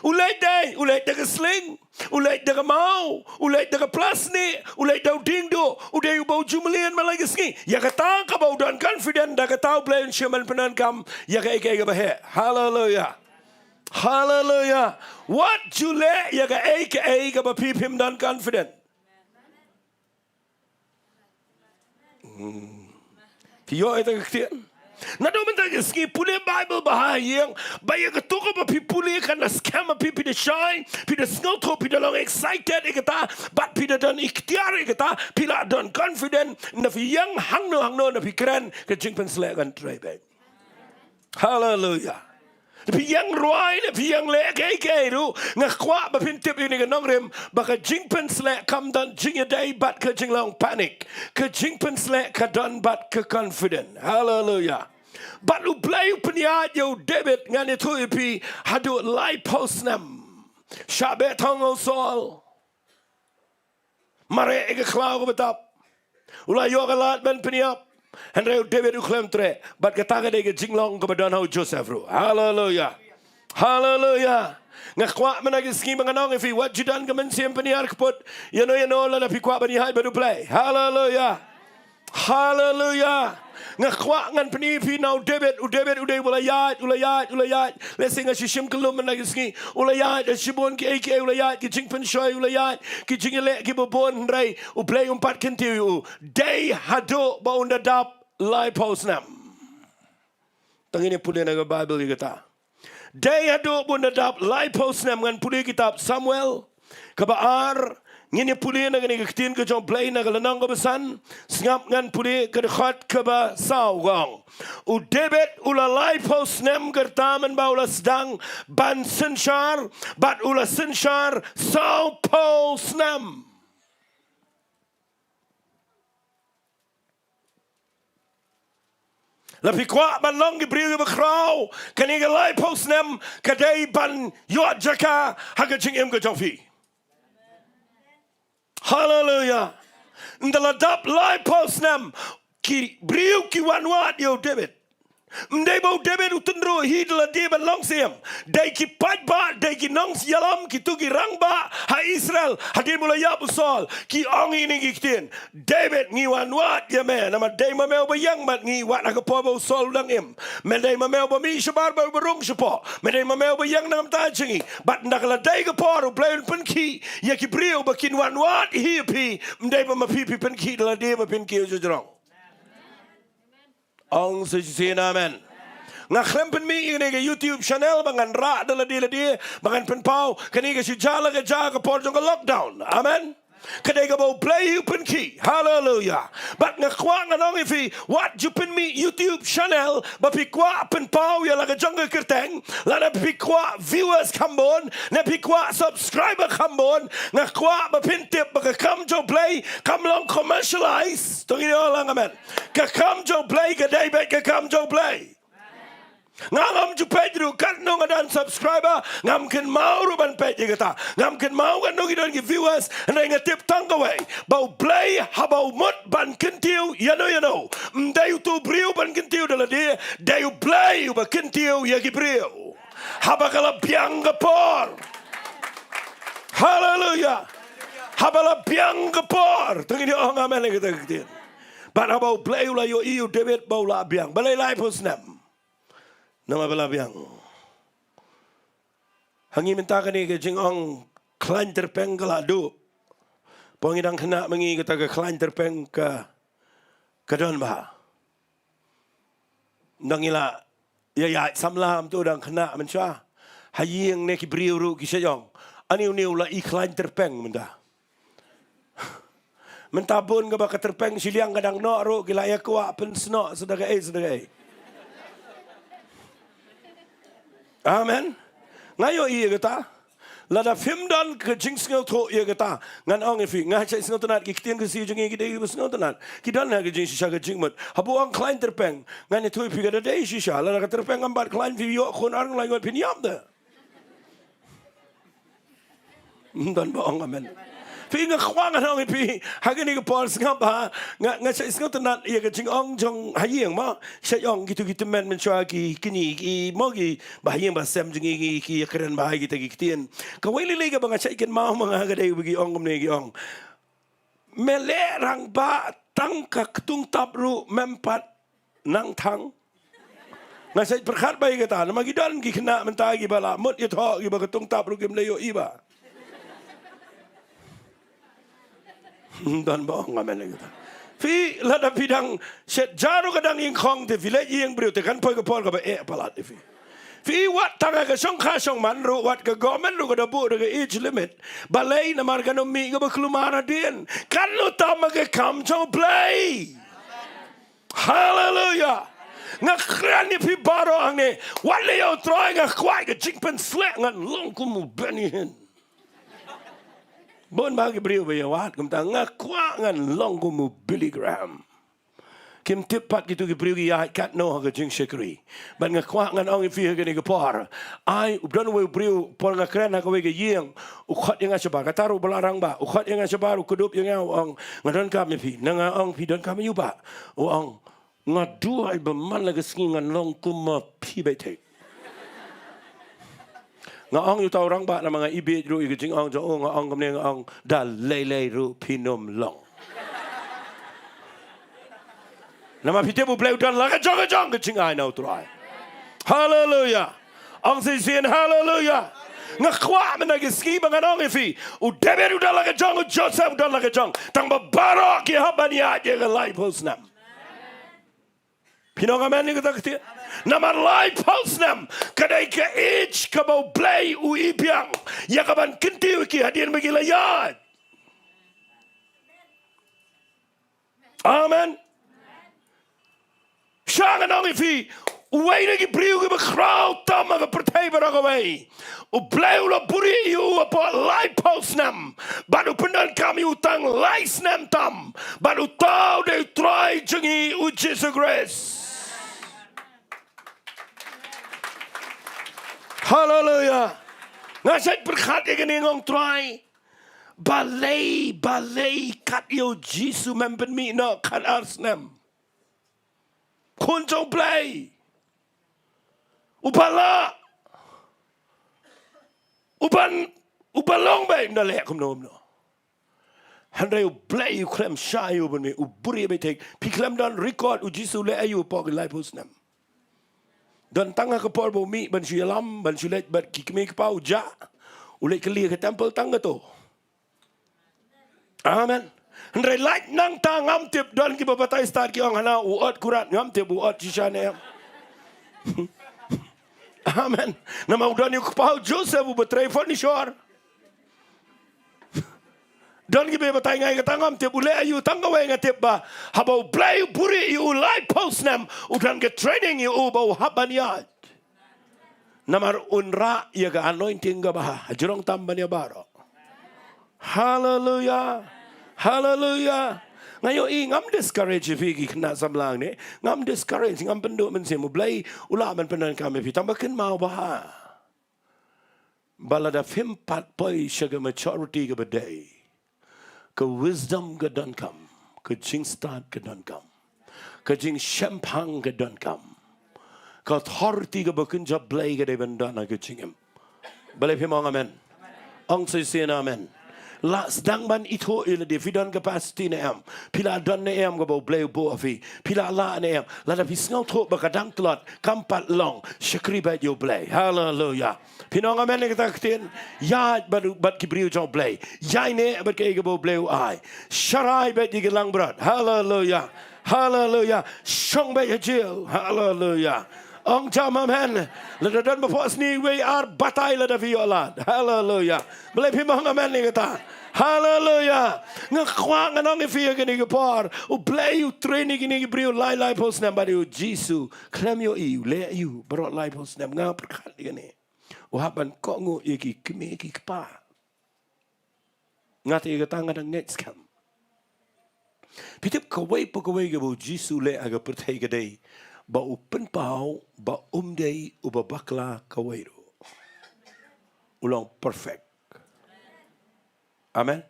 U leit dei, u leit da ka sling, u leit da ka maw, u leit da ka plasnik, u leit da u diengduh, u dei uba u ju mlien man la ka sngi. Ïa kata kaba u don confident, da kata U Blei un shim ban pyndonkam ïa kaei kaei kaba heh. Haleluya. Haleluya. Wat ju leh ïa kaei kaei kaba phi phim don confident. Hmm. Phi ïoh ïa kata ka ktien? Naduh mynta ka sngi pule Baibl bha ha ïing, ba ïa kato kaba phi pule kan da skhem ha phi, phi da shai, phi da sngewthuh, phi da long excited ïa kata, bad phi da don iktiar ïa kata, phi la don confident, na phi ïeng hangno hangno na phi kren, ka jingpynsleh kan trei beit. Haleluya. Phi ïeng rwai ne phi ïeng leh kaei kaei ruh, nga kwah ba phin tip ïa kane ka nongrim ba ka jingpynsleh kam don jingïadei bad ka jinglong panic. Ka jingpynsleh ka don bad ka confident. Haleluya. Bad U Blei u pynïaid ïa u David, ngan ïathuh ïa phi, haduh laiphew snem. Shah beh thong ha u Saul. Mareh ïa ka khlaw kaba tap. U la ïoh ka lad ban pynïap. Hynrei u David u khlem treh. Bad kata ka dei ka jinglong kaba don ha u Joseph ruh. Haleluya. Haleluya. Nga kwah mynta ka sngi ba ngan ong ïa phi, wat ju don ka mynsiem pynïar kput. Ïano ïano lada phi kwah ban ïaid bad U Blei. Haleluya. Haleluya. Nga kwah ngan pyni ïa phi na u David, u David u dei uba la ïaid, u la ïaid, u la ïaid. Lehse nga shu shim kyllum mynta ka sngi. U la ïaid da shibun kiei kiei, u la ïaid ki jingpynshoi, u la ïaid ki jingïaleh kiba bun, hynrei U Blei um pat kyntiew ïa u. Dei haduh ba un da dap laiphew snem. Tang ngin ïa pule na ka Baibl ïa kata. Dei haduh ba un da dap laiphew snem. Ngan pule kitab Samuel kaba ar, ngin ïa pule na kane ka ktien ka jong U Blei na ka lynnong kaba san. Sngap, ngan pule ka dkhot kaba saw, ka ong: U David u la laiphew snem ka rta mynba u la sdang ban synshar, bad u la synshar sawphew snem. Lada phi kwah ban long ki briew kiba khraw, kane ka laiphew snem ka dei ban ïoh jaka ha ka jingim ka jong phi. Haleluya. Ynda la dap laiphew snem, ki briew ki wan wad ïa u David. Ym dei ba u David u tynruh hi da lade ban long syiem. Dei ki paidbah, dei ki nongïalam, kito ki rangbah ha Israel, hadien ba u la ïap u Saul, ki ong ïa kine ki ktien: David, ngi wan wad ïa me, namar dei ma me uba ïeng bad ngi, wat ha ka por ba u Saul u dang im. Me dei ma me uba mih shabar bad uba rung shapoh. Me dei ma me uba ïeng na ka bynta jong ngi. Bad ynda ka la dei ka por, U Blei un pynkhih ïa ki briew ba kin wan wad hi ïa phi. Ym dei ba ma phi phi pynkhih da lade ba phin kiew jrong. Ong sa shisien amen. Nga khlem pynmih ïa kane ka YouTube channel ba ngan rah da lade lade, ba ngan pynpaw. Kane ka shu jia la ka jia ka por jong ka lockdown. Amen. Ka dei kaba U Blei u pynkhih. Haleluya. Bad nga kwah ngan ong ïa phi, wat ju pynmih YouTube channel ba phi kwah pynpaw ïa la ka jong ka kyrteng, lada phi kwah viewers kham bun, ne phi kwah subscriber kham bun. Nga kwah ba phin tip ba ka kam jong U Blei kam long commercialize. To ngin ong lang amen. Ka kam jong U Blei ka dei beit ka kam jong U Blei. Nga ngam ju peit ruh katno nga don subscriber, ngam kynmaw ruh ban peit ïa kata. Ngam kynmaw katno ki don ki viewers, hynrei nga tip tang kawei, ba U Blei haba u mut ban kyntiew ïano ïano, ym dei uto u briew ban kyntiew da lade, dei U Blei uba kyntiew ïa ki briew. Haba ka la biang ka por. Haleluya. Haba la biang ka por. To ngin ong amen ïa kata ka ktien. Bad haba U Blei u la ïohi ïa u David ba u la biang. Balei laiphew snem? Namar ba la biang. Ha ngi mynta kane ka jingong khlaiñ tyrpeng ka la duh. Pynban ngi dang khynnah ma ngi kata ka khlaiñ tyrpeng ka, ka don bha. Dang ngi la ïa ïaid samla, mynta dang khynnah mynshuwa. Ha ïing ne ki briew ruh ki shait ong, ani une u la i khlaiñ tyrpeng mynta. Mynta bun kaba ka tyrpeng shiliang ka dang noh ruh ki la ïa kwah pynsnoh sa da kaei sa da kaei. Amen. Nga ïohi ïa kata. Lada phim don ka jingsngewthuh ïa kata, ngan ong ïa phi, nga shait sngewtynnat, ki ktien Khasi jong ngi ki dei kiba sngewtynnat. Ki don ha ka jingshisha ka jingmut. Haba u ong khlaiñ tyrpeng, ngan ïathuh ïa phi ka da dei shisha. Lada ka tyrpeng kam pat khlaiñ, phi ïoh khun ar ngut lai ngut, phin ïap de. Ym don ba ong amen. Phi, nga kwah ngan ong ïa phi ha kane ka por, sngap bha. Nga, nga shait sngewtynnat ïa ka jingong jong ha ïing mo. Shait ong kito ki tymmen mynshuwa, ki kñi, ki mo, kiba ha ïing ba sem jong ngi ki, ki ïakren bha ïa kita ki ktien. Kawei lei lei kaba nga shait kynmaw ma nga ka dei ba ki ong kumne, ki ong: Me leh rangbah tang ka ktung tap ruh mem pat nang thang. Nga shait pyrkhat bha ïa kata, namar ki don ki khynnah mynta kiba la mut ïathoh kiba ktung tap ruh kim leh ïohi bha. Don ba ong amen ïa kata. Phi, lada phi dang shet ja ruh ka dang ïeng khong te, phi leit ïing briew te, kan poi ka por kaba eh palat ïa phi. Phi, wat tang ha ka shongkha shongman ruh, wat ka government ruh ka da buh da ka age limit. Balei? Namar kan ym mih kaba kulmar hadien. Kan ym tam ha ka kam jong U Blei. Haleluya. Nga kren ïa phi baroh hangne. Wat leh ïa U Trai, nga kwah ka jingpynsleh, ngan long kum u Benny Hinn. Bun bah ki briew ba ïa wad kumta, nga kwah ngan long kum u Billy Graham. Kim tip pat kito ki briew ki ïaid katno ha ka jingshakri. Bad nga kwah ngan ong ïa phi ha kane ka por. Ai, u don uwei u briew, por nga kren ha kawei ka ïing, u khot ïa nga shabar. Kata ruh u ba la rangbah, u khot ïa nga shabar, u kdup ïa nga, u ong, nga donkam ïa phi. Na nga ong, phi donkam ïa u bah? U ong, nga duwai ba man la ka sngi ngan long kum ma phi beit thik. Nga ong ïa uta u rangbah namar nga ibiej ruh ïa ka jingong jong u, nga ong kumne, nga ong, da lei lei ruh phin ym long. Namar phi tip U Blei u don la ka jong ka jong ka jingai na U Trai. Haleluia. Ong shisien haleluia. Nga kwah mynta ka sngi ba ngan ong ïa phi, u David u don la ka jong, u Joseph u don la ka jong. Tang ba baroh ki hap ban ïaid ïa ka laiphew snem. Phi ong amen ïa kata ka ktien? Namar laiphew snem ka dei ka age kaba U Blei u i biang ïa ka ban kyntiew ïa ki hadien ba ki la ïaid. Amen. Sha ngan ong ïa phi, uwei na ki briew kiba khraw tam ha ka pyrthei baroh kawei, U Blei u la buhrieh ïa u hapoh laiphew snem, bad u pyndonkam ïa u tang lai snem tam, bad uta u dei U Trai jong ngi, U Jisu Khrist. Haleluia. Nga shait pyrkhat ïa kane, nga ong, Trai, balei, balei kat ïa U Jisu mem pynmih noh khatar snem? Khun jong U Blei. U ba lah. U ban, u ba long beit, ym da leh kumno kumno. Hynrei U Blei u khlem shah ïa u ban mih, u buhrieh beit thik. Phi khlem don record U Jisu u leh aïu hapoh ki laiphew snem? Don tang ha ka por ba u mih ban shu ïalam, ban shu leit bad ki kmie ki kpa, u jah. U leit kylli ha ka temple tang kato. Amen. Hynrei lait nangta ngam tip, don kiba batai stad ki ong hana u ot kurat, ngam tip u ot shisha ne em. Amen. Namar u don ïa u kpa u Joseph uba trei furniture. Don kiba batai nga ïa kata, ngam tip u leh aïu, tang kawei nga tip ba haba U Blei u buhrieh ïa u laiphew snem, u don ka training ïa u ba u hap ban ïaid. Namar un rah ïa ka anointing kaba ha jrong tam ban ïa baroh. Haleluia. Haleluia. Nga ïohi, ngam discourage ïa phi ki khynnah samla ne. Ngam discourage, ngam pynduh mynsiem, U Blei u lah ban pyndonkam ïa phi, tang ba kynmaw ba ha ba lada phim pat poi sha ka maturity kaba dei, ka wisdom ka donkam, ka jingstad ka donkam, ka jingshemphang ka donkam, ka authority kaba kynja Blei ka dei ban don ha ka jingim. Balei phim ong amen? Ong shisien amen. La sdang ban ithuh ïa lade, phi don capacity ne em? Phi la don ne em kaba U Blei u buh ha phi? Phi la lah ne em? Lada phi sngewthuh ba ka dang tlot, kam pat long, shakri beit ïa U Blei. Haleluia. Phin ong amen ïa kata ka ktien? Ïaid bad, bad ki briew jong U Blei. Ïaineh bad kaei kaba U Blei u ai. Sharai beit ïa ki langbrot. Haleluia. Haleluia. Shong beit ha jail. Haleluia. Ong jam amen. Lada don ba phohsniew wei ar batai lada phi ïoh lad. Haleluia. Balei phim ong amen ïa kata? Haleluia. Nga kwah ngan ong ïa phi ha kane ka por, U Blei u train ïa kine ki briew lai laiphew snem bad ïa U Jisu khlem ïohi u leh aïu baroh laiphew snem. Nga pyrkhat ïa kane. U hap ban kohnguh ïa ki kmie ki kpa. Nga te ïa kata nga dang ngeit skhem. Phi tip, kawei pa kawei kaba U Jisu u leh ha ka pyrthei ka dei ba u pynpaw ba um dei uba bakla kawei ruh. U long perfect. Amen.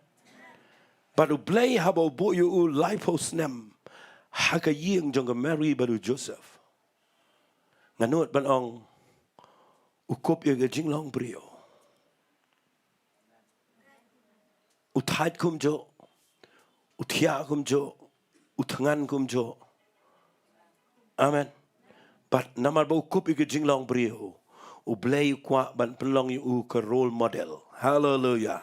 Bad U Blei haba u buh ïa u laiphew snem ha ka ïing jong ka Mary bad u Joseph, nga nud ban ong, u kup ïa ka jinglong briew. U thait kumjuh, u thiah kumjuh, u thngan kumjuh. Amen. Bad namar ba u kup ïa ka jinglong briew, U Blei u kwah ban pynlong ïa u ka role model. Haleluia.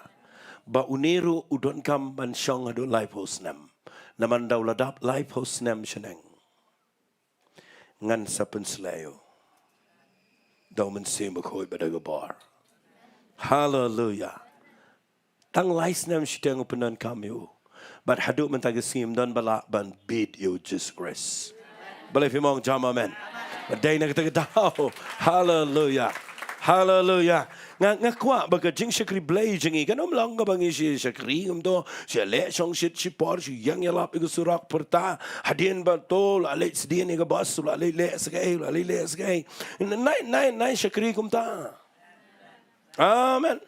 Ba une ruh u donkam ban shong haduh laiphew snem. Namar ynda u la dap laiphew snem shaneng, ngan sa pynsleh ïa u da U Mynsiem Bakhuid bad da ka bor. Haleluia. Tang lai snem shiteng u pyndonkam ïa u. Bad haduh mynta ka sngi ym don ba lah ban beat ïa U Jisu Khrist. Balei phim ong jam amen? Ba dei na kata ka daw. Haleluya. Haleluya. Nga, nga kwah ba ka jingshakri Blei jong ngi kan ym long kaba ngi shu shakri kumto, shu leh shongshit shipor, shu ïeng ïalap ïa ka surok pyrta. Hadien ba to la leit sdien ïa ka bos, la leit leh skai, la leit leh skai. Nai, nai, nai shakri kumta. Amen.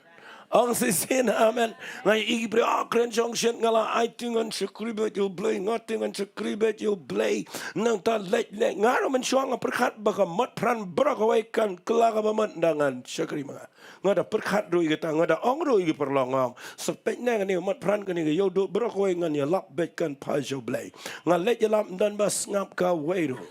Ong shisien amen. Nga ïohi ki briew, ah, kren shongshit, nga la ai, te ngan shakri beit ïa U Blei, nga te ngan shakri beit ïa U Blei. Nangta leit leit, nga ruh mynshuwa nga pyrkhat ba ka mot phran baroh kawei kan kylla kaba mot ynda ngan shakri ma nga. Nga da pyrkhat ruh ïa kata, nga da ong ruh ïa ki paralok, nga ong, sa peit ne kane ka mot phran, kane ka ïew duh baroh kawei ngan ïalap beit kan phai sha U Blei. Nga leit ïalap, ym don ba sngap kawei ruh.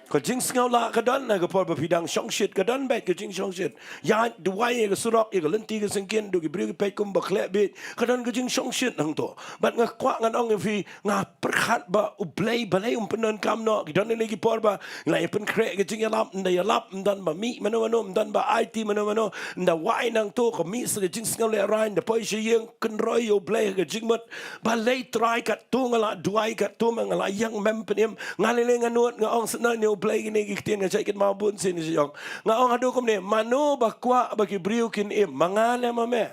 Ka jingsngewlah ka don ha ka por ba phi dang shongshit, ka don beit ka jingshongshit. Ïaid duwai ïa ka surok, ïa ka lynti ka syngkien, duh ki briew ki peit kumba khleh beit, ka don ka jingshongshit hangto. Bad nga kwah ngan ong ïa phi, nga pyrkhat ba U Blei balei um pyndonkam noh. Ki don lei ki por ba ngi la ïa pynkhreh ka jingïalap, ynda ïalap ym don ba mih mano mano, ym don ba aiti mano mano, ynda wai nangto ka mih sa ka jingsngewlehraiñ, ynda poi sha ïing kynroi ïa U Blei ha ka jingmut. Balei Trai katto nga la duwai, katto ma nga la ïeng mem pynim. Nga lei lei nga nud, nga ong, sa nang ïa U Blei kine ki ktien, nga jait kynmaw bun sien sha ïong. Nga ong haduh kumne, mano ba kwah ba ki briew kin im, ma nga ne ma me?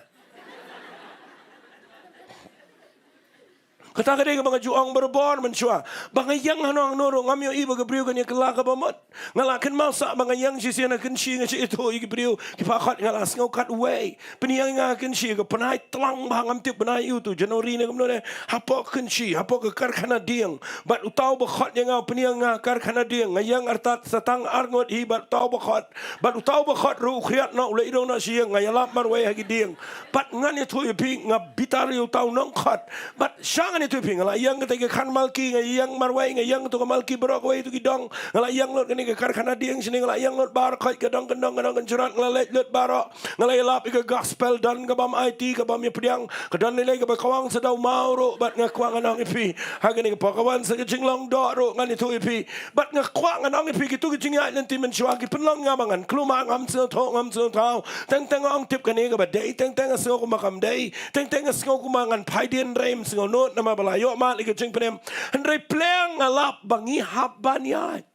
Kata ka dei kaba nga ju ong barabor mynshuwa. Ba nga ïeng hano hano ruh ngam ïohi ba ka briew kan ïa kylla kaba mut. Nga la kynmaw sa ba nga ïeng shisien ha Kynshi, nga shu ithuh ïa ki briew kiba khot, nga la sngew katwei. Pynïeng ïa nga ha Kynshi, ka bnai tlang bha, ngam tip bnai aiu tu, January ne kumno ne. Hapoh Kynshi, hapoh ka karkhana dieng. Bad uta uba khot ïa nga u pynïeng ïa nga ha karkhana dieng. Nga ïeng artat sa tang arngut hi bad uta uba khot. Bad uta uba khot ruh u khriat noh, u leit rung noh sha ïing, nga ïalap marwei ha ki dieng. Bad ngan ïathuh ïa phi, nga bitar ïa uta u nongkhot. Bad sha ngan ïathuh ïa phi, nga la ïeng kata ka khan Malki, nga ïeng marwei, nga ïeng kato ka Malki baroh kawei tu ki dong. Nga la ïeng lut kane ka karkhana dieng shane, nga la ïeng lut baroh, khoit ka dong kyndong, ka dong kynjrot, nga la leit lut baroh. Nga la ïalap ïa ka gospel, don kabym aiti, kabym ïapdiang, ka don lei lei kaba khawang sa daw maw ruh, bad nga kwah ngan ong ïa phi. Ha kane ka por ka wan sa ka jinglong doh ruh ngan ïathuh ïa phi. Bad nga kwah ngan ong ïa phi, kito ki jingïaid lynti mynshuwa ki pynlong ïa nga ba ngan kulmar, ngam sngewthuh, ngam sngewthaw. Teng teng nga ong tip kane kaba dei, teng teng nga sngew kumba kam dei, teng teng nga sngew kumba ngan phai dien, hynrei ym sngew nud namar ba la ïoh mad ïa ka jingpynim. Hynrei pleng nga lap ba ngi hap ban ïaid.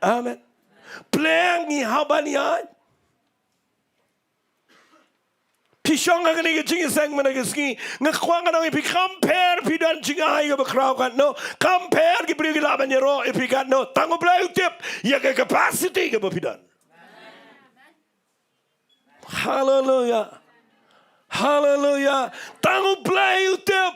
Amen. Pleng ngi hap ban ïaid. Phi shong ha kane ka jingïaseng mynta ka sngi, nga kwah ngan ong ïa phi, kam pher phi don jingai kaba khraw katno, kam pher ki briew ki lah ban ïaroh ïa phi katno, tang U Blei u tip ïa ka capacity kaba phi don. Haleluya. Haleluya. Tang U Blei u tip.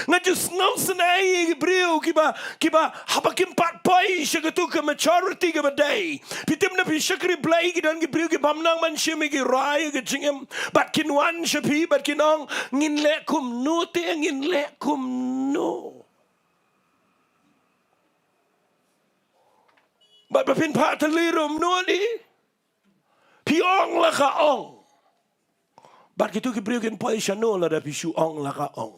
Nga ju sngewsynei ïa ki briew kiba, kiba haba kim pat poi sha katu ka maturity kaba dei. Phi tip, na phi shakri Blei ki don ki briew ki bym nang ban shim ïa ki rai ïa ka jingim. Bad kin wan sha phi bad kin ong, ngin leh kumno te, ngin leh kumno. Bad ba phin phah tylli ruh ym nud hi. Phi ong la ka ong. Bad kito ki briew kin poi shano lada phi shu ong la ka ong.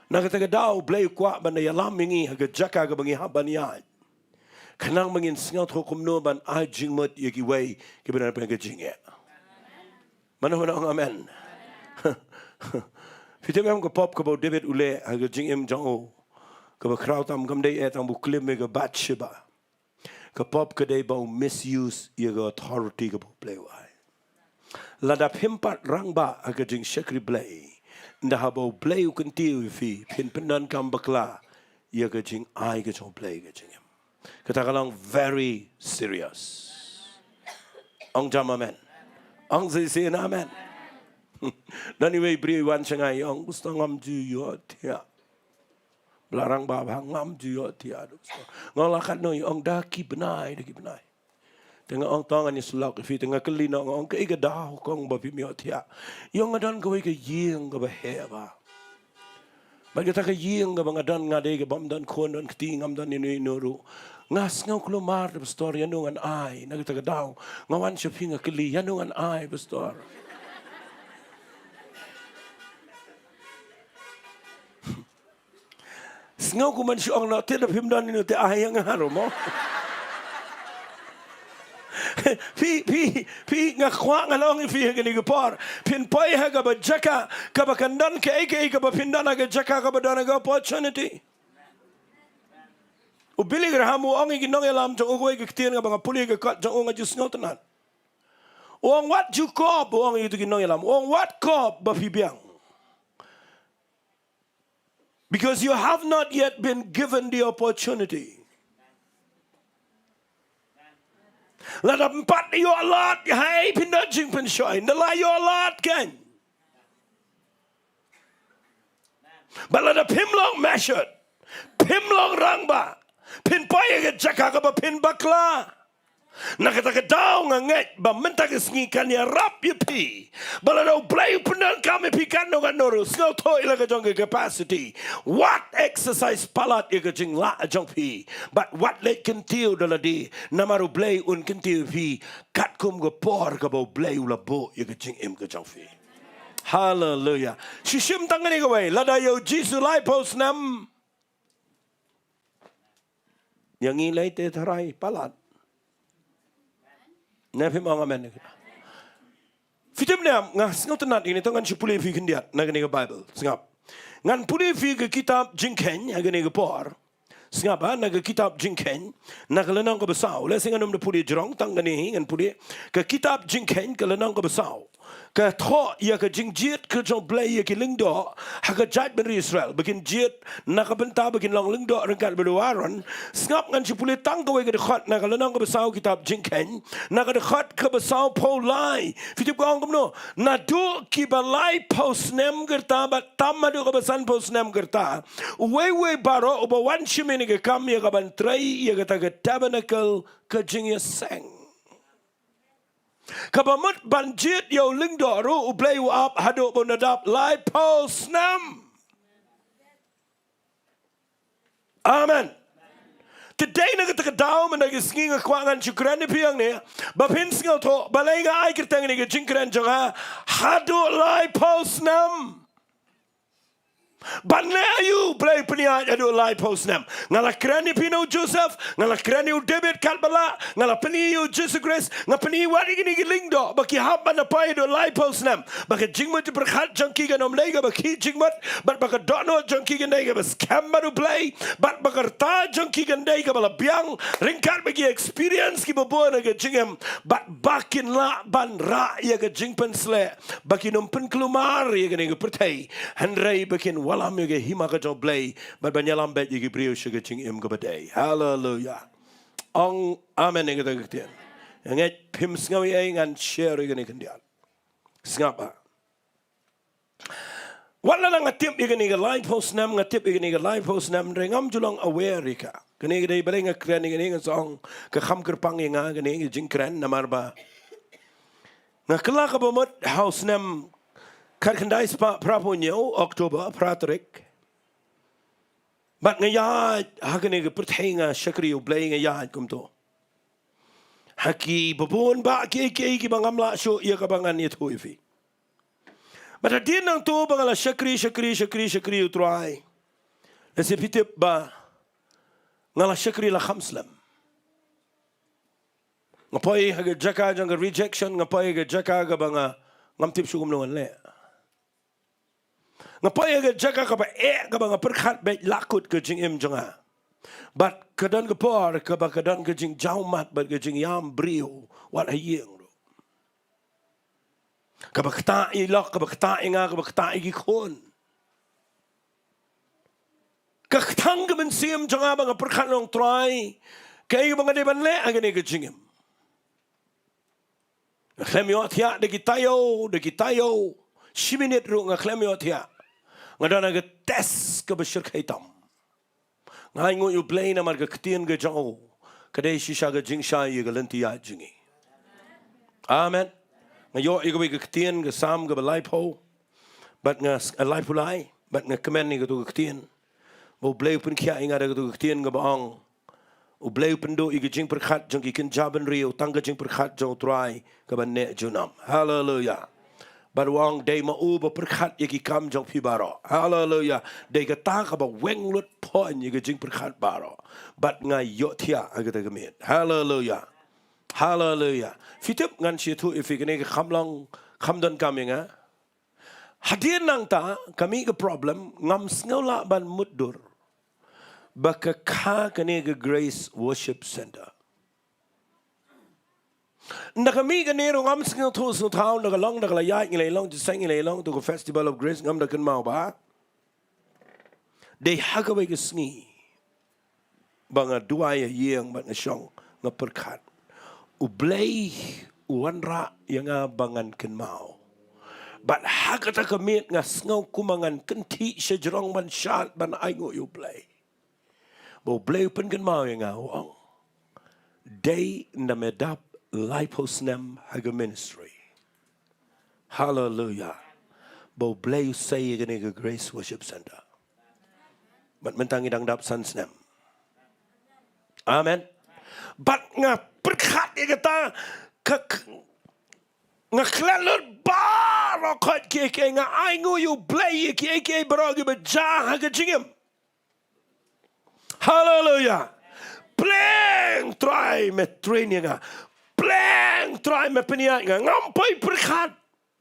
Na kata ka daw Blei u kwah ban da ïalam ïa ngi ha ka jaka kaba ngi hap ban ïaid, khnang ba ngin sngewthuh kumno ban ai jingmut ïa kiwei kiba don ha ka jingeh. Mano mano ong amen. Phi tip em ka pop kaba u David u leh ha ka jingim jong u, kaba khraw tam, kam dei eh tang ba u klim ïa ka Bathsheba. Ka pop ka dei ba u misuse ïa ka authority kaba u Blei u ai. Lada phim pat rangbah ha ka jingshakri Blei, ynda haba u Blei u kyntiew ïa phi, phin pyndonkam bakla ïa ka jingai ka jong u Blei ha ka jingim. Kata ka long very serious. Ong jam amen. Ong shisien amen. Don iwei i briew i wan sha nga i ong, Pastor, ngam ju ïohthiah. Ba la rangbah bha, ngam ju ïohthiah. Nga ong la katno? I ong da ki bnai, da ki bnai. Te nga ong to ngan ïasyllok ïa phi, te nga kylli noh, nga ong kaei ka daw kong ba phim ïohthiah? I ong nga don kawei ka ïing kaba heh bha. Bad kata ka ïing kaba nga don, nga dei kaba ym don khun don kti, ngam don ïano ïano ruh. Nga sngew kulmar te Pastor, ïano ngan ai? Na kata ka daw nga wan sha phi nga kylli, ïano ngan ai Pastor? Sngew kumban shu ong noh te, da phim don ïano te ai ïa nga ruh mo. Phi, phi, phi, nga kwah ngan ong ïa phi ha kane ka por. Phin poi ha kaba jaka kaba kan don kaei kaei kaba phin don ha ka jaka kaba don ha ka opportunity. U Billy Graham u ong ïa ki nongïalam jong u kawei ka ktien kaba nga pule ka kot jong u nga ju sngewtynnat. U ong wat ju kop, u ong ïa ki nongïalam. U ong wat kop ba phi biang. Because you have not yet been given the opportunity. Lada ym pat ïoh lad, hei phin da jingpynshoi. Nda la ïoh lad kan. Bad lada phim long measured, phim long rangbah, phin poi ha ka jaka kaba phin bakla. Na kata ka daw nga ngeit ba mynta ka sngi kan ïarap ïa phi. Ba lada U Blei u pyndonkam ïa phi katno katno ruh, sngewthuh ïa la ka jong ka capacity. Wat exercise palat ïa ka jinglah jong phi. Bad wat leit kyntiew da lade. Namar U Blei un kyntiew ïa phi katkum ka por kaba U Blei u la buh ïa ka jingim ka jong phi. Haleluya. Shu shim tang kane kawei, lada ïa U Jisu laiphew snem. Ïa ngi lei te tharai palat. Ne phim ong amen. Phi tip ne em, nga sngewtynnat ïa kane, to ngan shu pule ïa phi khyndiat na kane ka Baibl. Sngap. Ngan pule ïa phi ka kitab Jingkheiñ ha kane ka por. Sngap ha, na ka kitab Jingkheiñ, na ka lynnong kaba saw. Lehse ngan ym da pule jrong, tang kane hi ngan pule. Ka kitab Jingkheiñ ka lynnong kaba saw. Ka thoh ïa ka jingjied ka jong U Blei ïa ki lyngdoh ha ka jaitbynriew Israel. Ba kin jied na ka bynta ba kin long lyngdoh ryngkat bad u Aaron. Sngap, ngan shu pule tang kawei ka dkhot na ka lynnong kaba saw kitab Jingkheiñ. Na ka dkhot kaba sawphew lai. Phi tip ka ong kumno? Naduh kiba laiphew snem ka rta bad tam haduh kaba sanphew snem ka rta. Uwei uwei baroh uba wan shim ïa kane ka kam ïa kaban trei ïa kata ka tabernacle ka jingïaseng. Kaba mut ban jied ïa u lyngdoh ruh U Blei u ap haduh ba un da dap laiphew snem. Amen. Te dei na kata ka daw mynta ka sngi nga kwah ngan shu kren ïa phi hangne ba phin sngewthuh balei nga ai kyrteng ïa kane ka jingkren jong nga haduh laiphew snem. Ban leh aïu? Blei pynïaid haduh laiphew snem. Nga la kren ïa phi na u Joseph, nga la kren ïa u David katba lah, nga la pyni ïa u Jisu Khrist, nga pyni wat ïa kine ki lyngdoh ba ki hap ban da poi haduh laiphew snem. Ba ka jingmut jingpyrkhat jong ki kan ym dei kaba khih jingmut, bad ba ka dohnud jong ki kan dei kaba skhem bad U Blei, bad ba ka rta jong ki kan dei kaba la biang ryngkat bad ki experience kiba bun ha ka jingim, bad ba kin lah ban rah ïa ka jingpynsleh ba kin ym pynkulmar ïa kane ka pyrthei, hynrei ba kin wallam ïa ka hima ka jong U Blei bad ban ïalam beit ïa ki briew sha ka jingim kaba dei. Haleluya. Ong amen ïa kata ka ktien. Nga ngeit phim sngew ei ei ngan share ïa kane khyndiat. Sngap ha. Wat la nga tip ïa kane ka laiphew snem, nga tip ïa kane ka laiphew snem, hynrei ngam ju long aware ïa ka. Kane ka dei balei nga kren ïa kane, nga sa ong ka kham kyrpang ïa nga kane ka jingkren namar ba nga kylla kaba mut ha u snem khatkhyndai spah phraphew hynñiew, October, phra tarik. Bad nga ïaid ha kane ka pyrthei, nga shakri U Blei, nga ïaid kumto. Ha kiba bun bah kiei kiei kiba ngam lah shuh ïa kaba ngan ïathuh ïa phi. Bad hadien nangto ba nga la shakri, shakri, shakri, shakri ïa U Trai, lehse phi tip ba nga la shakri la kham slem. Nga poi ha ka jaka jong ka rejection, nga poi ha ka jaka kaba nga ngam tip shuh kumno ngan leh. Nga poi ha ka jaka kaba eh, kaba nga pyrkhat beit la kut ka jingim jong nga. Bad ka don ka por kaba ka don ka jingjawmat bad ka jingïam briew wat ha ïing ruh. Kaba ktah ïa i lok, kaba ktah ïa nga, kaba ktah ïa ki khun. Ka ktah ka mynsiem jong nga ba nga pyrkhat, ong Trai, kaei ba nga dei ban leh ha kane ka jingim. Nga khlem ïohthiah da ki taïew, da ki taïew. Shi minit ruh nga khlem ïohthiah. Nga don ha ka test kaba shyrkhei tam. Nga ainguh ïa U Blei namar ka ktien ka jong u ka dei shisha ka jingshai ïa ka lynti ïaid jong ngi. Amen. Nga ïoh ïa kawei ka ktien, ka Salm kaba laiphew bad nga s-, laiphew lai, bad nga kmen ïa kato ka ktien. Ba U Blei u pynkhiah ïa nga da kato ka ktien kaba ong, U Blei u pynduh ïa ka jingpyrkhat jong ki kynja bynriew, tang ka jingpyrkhat jong U Trai kaba neh junom. Haleluya. Bad u ong dei ma u ba pyrkhat ïa ki kam jong phi baroh. Haleluya. Dei kata kaba weng lut pon ïa ka jingpyrkhat baroh. Bad nga ïohthiah ha kata ka miet. Haleluya. Haleluya. Phi tip ngan shu ïathuh ïa phi kane ka kham long, kham donkam ïa nga. Hadien nangta ka mih ka problem, ngam sngew lah ban mutdur ba ka kha kane ka Grace Worship Center. Nda ka mih kane ruh ngam sngewthuh sngewthaw, nda ka long, nda ka la ïaid ngi la ïa long jingïaseng, ngi la ïa long to ka Festival of Grace, ngam da kynmaw ba dei ha kawei ka sngi ba nga duwai ha ïing bad nga shong, nga pyrkhat, U Blei u wanrah ïa nga ba ngan kynmaw. Bad ha kata ka miet nga sngew kumba ngan kynthih shajrong ban shad ban ainguh ïa U Blei. Ba U Blei u pynkynmaw ïa nga, u ong, dei nda me dap laiphew snem ha ka ministry. Haleluya. Ba U Blei u sei ïa kane ka Grace Worship Center. Bad mynta ngi dang dap san snem. Amen. Bad nga pyrkhat ïa kata, ka, ka, nga khlad lut baroh khoit kiei kiei, nga ainguh ïa U Blei ïa kiei kiei baroh kiba jia ha ka jingim. Haleluya. Pleng Trai me train ïa nga. Pleng Trai me pynïaid nga. Ngam poi pyrkhat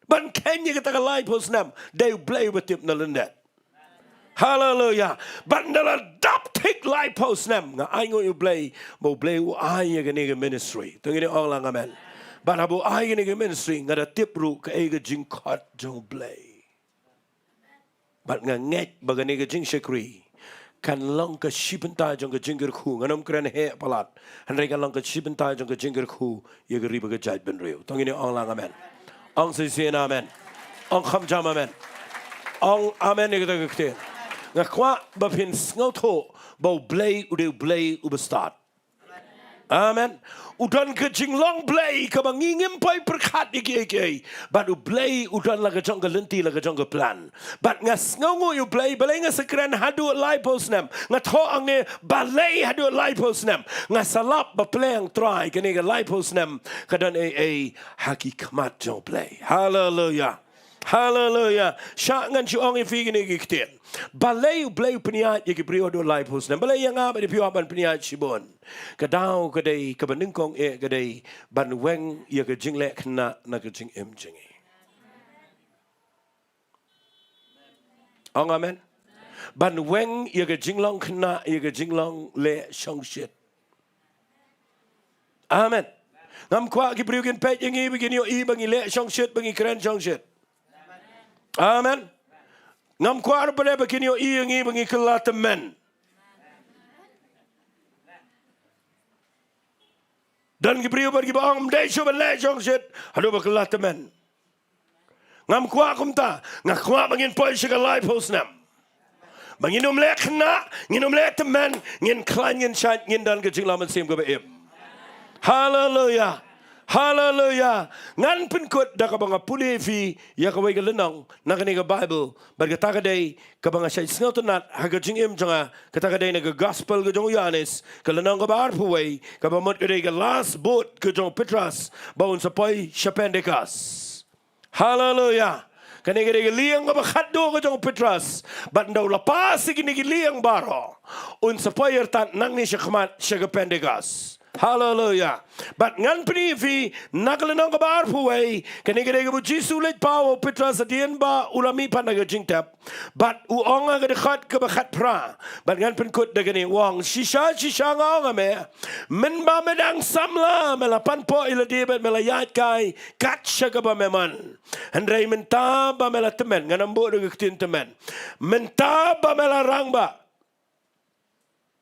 ban kheiñ ïa kata ka laiphew snem. Dei U Blei uba tip na lyndet. Haleluya. Bad nda la dap thik laiphew snem nga ainguh ïa U Blei ba U Blei u ai ïa kane ka ministry. To ngin ong lang amen. Bad haba u ai kane ka ministry nga da tip ruh kaei ka jingkhot jong U Blei. Bad nga ngeit ba kane ka jingshakri kan long ka shi bynta jong ka jingkyrkhu, ngan ym kren heh palat. Hynrei kan long ka shi bynta jong ka jingkyrkhu ïa ka ri bad ka jaitbynriew. To ngin ong lang amen. Ong shisien amen. Ong kham jam amen. Ong amen ïa kata ka ktien. Nga kwah ba phin sngewthuh ba U Blei u dei U Blei uba stad. Amen. U don ka jinglong Blei kaba ngi ngim poi pyrkhat ïa kiei kiei. Bad U Blei u don la ka jong ka lynti, la ka jong ka plan. Bad nga sngewnguh ïa U Blei, balei nga sa kren haduh laiphew snem. Nga thoh hangne balei haduh laiphew snem. Nga sa lap ba pleng Trai kane ka laiphew snem ka don ei ei ha ki khmat jong U Blei. Haleluya. Haleluya. Shah ngan shu ong ïa phi kine ki ktien. Balei U Blei u pynïaid ïa ki briew haduh laiphew snem? Balei ïa nga bad ïa phi u hap ban pynïaid shibun? Ka daw ka dei, kaba nyngkong eh ka dei ban weng ïa ka jingleh khynnah na ka jingim jong ngi. Ong amen. Ban weng ïa ka jinglong khynnah, ïa ka jinglong leh shongshit. Amen. Ngam kwah ki briew kin peit ïa ngi ba kin ïohi ba ngi leh shongshit, ba ngi kren shongshit. Amen. Ngam kwah ruh pat ba kin ïohi ïa ngi ba ngi kylla tymmen. Don ki briew bad kiba ong ym dei shuh ban leh shongshit haduh ba kylla tymmen. Ngam kwah kumta, nga kwah ba ngin poi sha ka laiphew snem ba ngin ym leh khynnah, ngin ym leh tymmen, ngin khlaiñ, ngin shait, ngin don ka jinglong mynsiem kaba im. Haleluya. Haleluya. Ngan pynkut da kaba nga pule ïa phi ïa kawei ka lynnong na kane ka Baibl, bad kata ka dei kaba nga shait sngewtynnat ha ka jingim jong nga, kata ka dei na ka Gospel ka jong u Ïoannis, ka lynnong kaba arphew wei, kaba mut ka dei ka last boat ka jong u Petros ba un sa poi sha Pentekost. Haleluya. Kane ka dei ka lieng kaba khatduh ka jong u Petros. Bad ynda u la pass ïa kine ki lieng baroh, un sa poi artat nangne shakhmat sha ka Pentekost. Haleluya. Bad ngan pyni ïa phi na ka lynnong kaba arphew wei, kane ka dei kaba u Jisu u leit paw ha u Petros hadien ba u la mihpat na ka jingtep. Bad u ong ha ka dkhot kaba khatphra. Bad ngan pynkut da kane, u ong, shisha shisha nga ong ha me, mynba me dang samla me la panpoh ïa lade bad me la ïaid kai kat sha kaba me mon. Hynrei mynta ba me la tymmen, ngan ym buh da ka ktien tymmen. Mynta ba me la rangbah,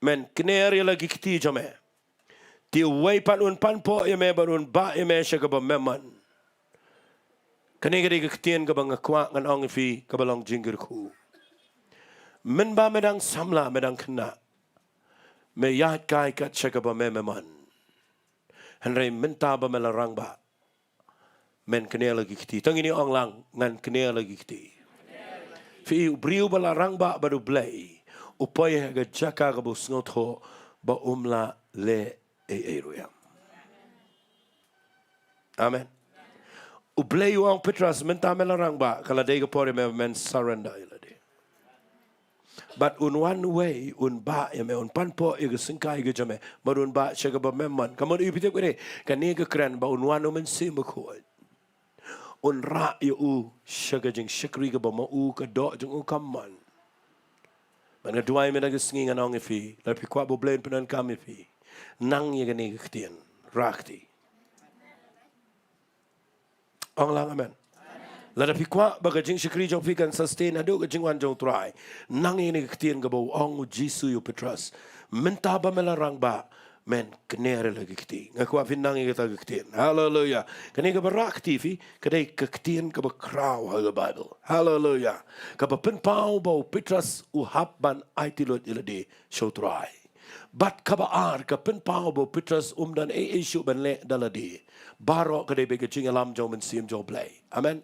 men kner ïa la ki kti jong me. Te uwei pat un panpoh ïa me bad un bah ïa me sha kaba me mon. Kane ka dei ka ktien kaba nga kwah ngan ong ïa phi kaba long jingkyrkhu. Mynba me dang samla, me dang khynnah, me ïaid kai kat sha kaba me me mon. Hynrei mynta ba me la rangbah, men kner la ki kti. To ngin ong lang, ngan kner la ki kti. Phi i, u briew ba la rangbah bad U Blei u poi ha ka jaka kaba u sngewthuh ba um lah leh ei ei ruh ïa. Amen. U Blei u ong Petros, mynta me la rangbah, ka la dei ka por ïa me ba men surrender ïa lade. Bad un wan uwei, un bah ïa me, un pan pop ïa ka syngkai ka jong me, bad un bah sha kaba mem mon. Ka mut ïa phi tip kane, kane ka kren ba un wan u Mynsiem Bakhuid, un rah ïa u sha ka jingshakri kaba ma u, ka doh jong u kam mon. Bad nga duwai mynta ka sngi, ngan ong ïa phi, lada phi kwah ba U Blei un pyndonkam ïa phi, nang ïa kane ka ktien, rah kti. Ong lang amen. Lada phi kwah ba ka jingshakri jong phi kan sustain haduh ka jingwan jong U Trai, nang ïa kane ka ktien kaba u ong u Jisu ïa u Petros. Mynta ba me la rangbah, men kner ïa la ka kti. Nga kwah phin nang ïa kata ka ktien. Haleluya. Kane kaba rah kti phi, ka dei ka ktien kaba khraw ha ka Baibl. Haleluya. Kaba pynpaw ba u Petros u hap ban aiti lut ïa lade sha U Trai. Bad kaba ar, ka pynpaw ba u Petros um don ei ei shuh ban leh da lade. Baroh ka dei beit ka jingïalam jong u Mynsiem jong U Blei. Amen.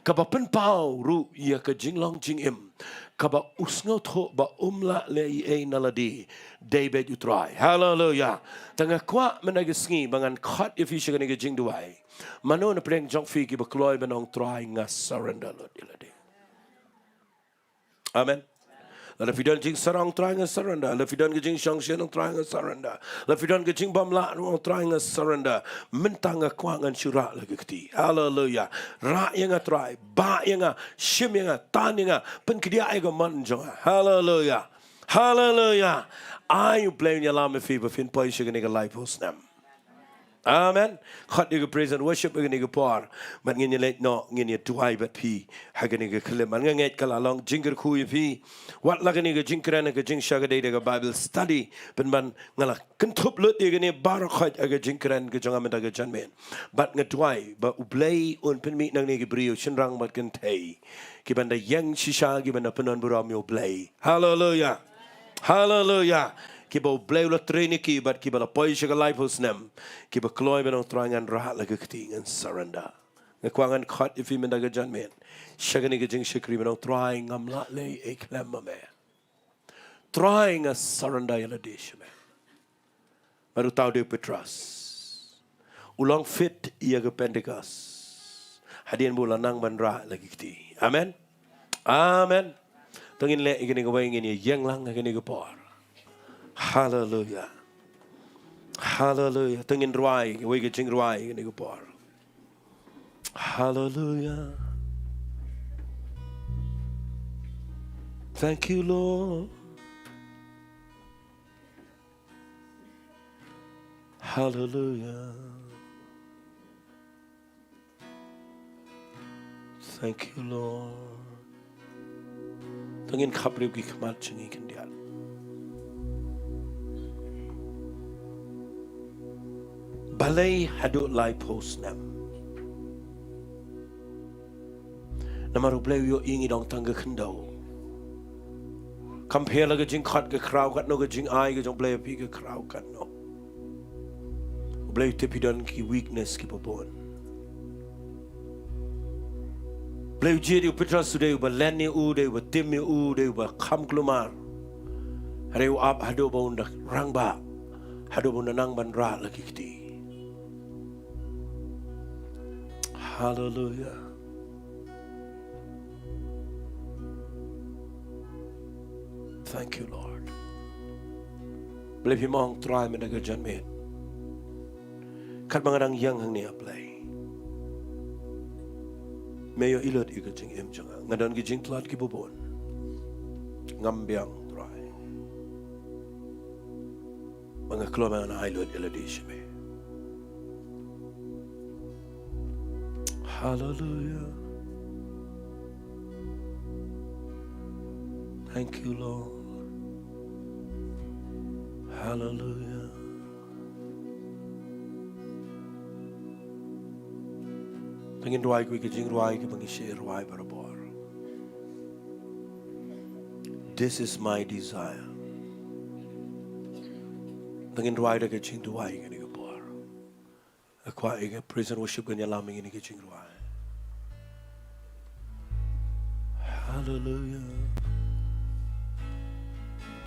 Kaba pynpaw ruh ïa ka jinglong jingim, kaba u sngewthuh ba um lah leh ei ei na lade, dei beit U Trai. Haleluya. Te nga kwah mynta ka sngi ba ngan khot ïa phi sha kane ka jingduwai. Mano na pdeng jong phi kiba kloi ban ong, Trai, nga surrender lut ïa lade. Amen. Lada phi don jingsarong, Trai, nga surrender. Lada phi don ka jingshongshit, Trai, nga surrender. Lada phi don ka jingbymlah ruh, Trai, nga surrender. Mynta nga kwah ngan shu rah la ka kti. Haleluya. Rah ïa nga, Trai. Bah ïa nga. Shim ïa nga. Tan ïa nga. Pynkdiah ïa ka mon jong nga. Haleluya. Haleluya. Ai U Blei un ïalam ïa phi ba phin poi sha kane ka laiphew snem. Amen. Khot ïa ka praise and worship ha kane ka por. Bad ngin ïa leit noh, ngin ïa duwai bad phi ha kane ka khyllipmat. Nga ngeit ka la long jingkyrkhu ïa phi. Wat la kane ka jingkren, ka jingshakri da ka Bible study, pynban nga la kynthup lut ïa kane baroh khoit ha ka jingkren ka jong nga mynta ka janmiet. Bad nga duwai ba U Blei un pynmih nangne ki briew shynrang bad kynthei, ki ban da ïeng shisha, ki ban da pynbun burom ïa U Blei. Haleluya. Haleluya. Kiba U Blei u la train ïa ki bad kiba la poi sha ka laiphew snem, kiba kloi ban ong, Trai, ngan rah la ka kti, ngan surrender. Nga kwah ngan khot ïa phi mynta ka janmiet sha kane ka jingshakri ban ong, Trai, ngam lah leh ei ei khlem ma me. Trai, nga surrender ïa lade sha me. Bad uta u dei u Petros. U long fit ïa ka Pentekost hadien ba u la nang ban rah la ki kti. Amen. Amen. To ngin leh ïa kane kawei, ngin ïa ïeng lang ha kane ka por. Haleluya. Haleluya. To ngin rwai kawei ka jingrwai ha kane ka por. Haleluya. Thank you, Lord. Haleluya. Thank you, Lord. To ngin khapbriew ki khmat jong ngi khyndiat. Balei haduh laiphew snem? Namar U Blei u ïohi ngi dang tang ka khyndew. Kam pher la ka jingkhot ka khraw katno, ka jingai ka jong U Blei ïa phi ka khraw katno, U Blei u tip phi don ki weakness kiba bun. U Blei u jied ïa u Petros, u dei uba len ïa u, u dei uba tim ïa u, u dei uba kham kulmar. Hynrei u ap haduh ba un da rangbah, haduh ba un da nang ban rah la ki kti. Haleluya. Thank you, Lord. Balei phim ong Trai mynta ka janmiet? Katba nga dang ïeng hangne, A Blei, me ïohi lut ïa ka jingim jong nga. Nga don ki jingtlot kiba bun. Ngam biang, Trai, ba nga kloi ban ai lut ïa lade sha me. Haleluya. Thank you, Lord. Haleluya. To ngin rwai kawei ka jingrwai kaba ngi shait rwai barabor. This is my desire. To ngin rwai da ka jingduwai kane ka por. Nga kwah ïa ka praise and worship kan ïalam ïa kane ka jingrwai. Hallelujah.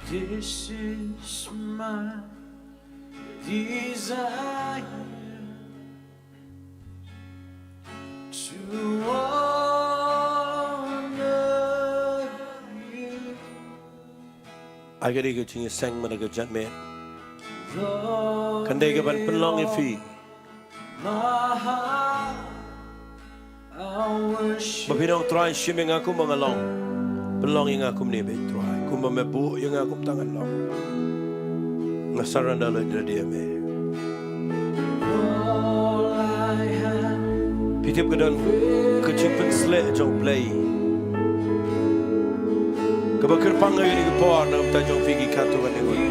This is my desire to honor you. Ai ka dei ka jingïaseng mynta ka janmiet. Kan dei ka ban pynlong ïa phi. Ba phin ong Trai shim ïa nga kumba nga long. Pynlong ïa nga kumne beit Trai. Kumba me buh ïa nga kumta ngan long. Nga surrender lade ïa me. Phi tip ka don ka jingpynsleh jong U Blei kaba kyrpang ïa kane ka por na ka bynta jong phi ki katto katne ngut.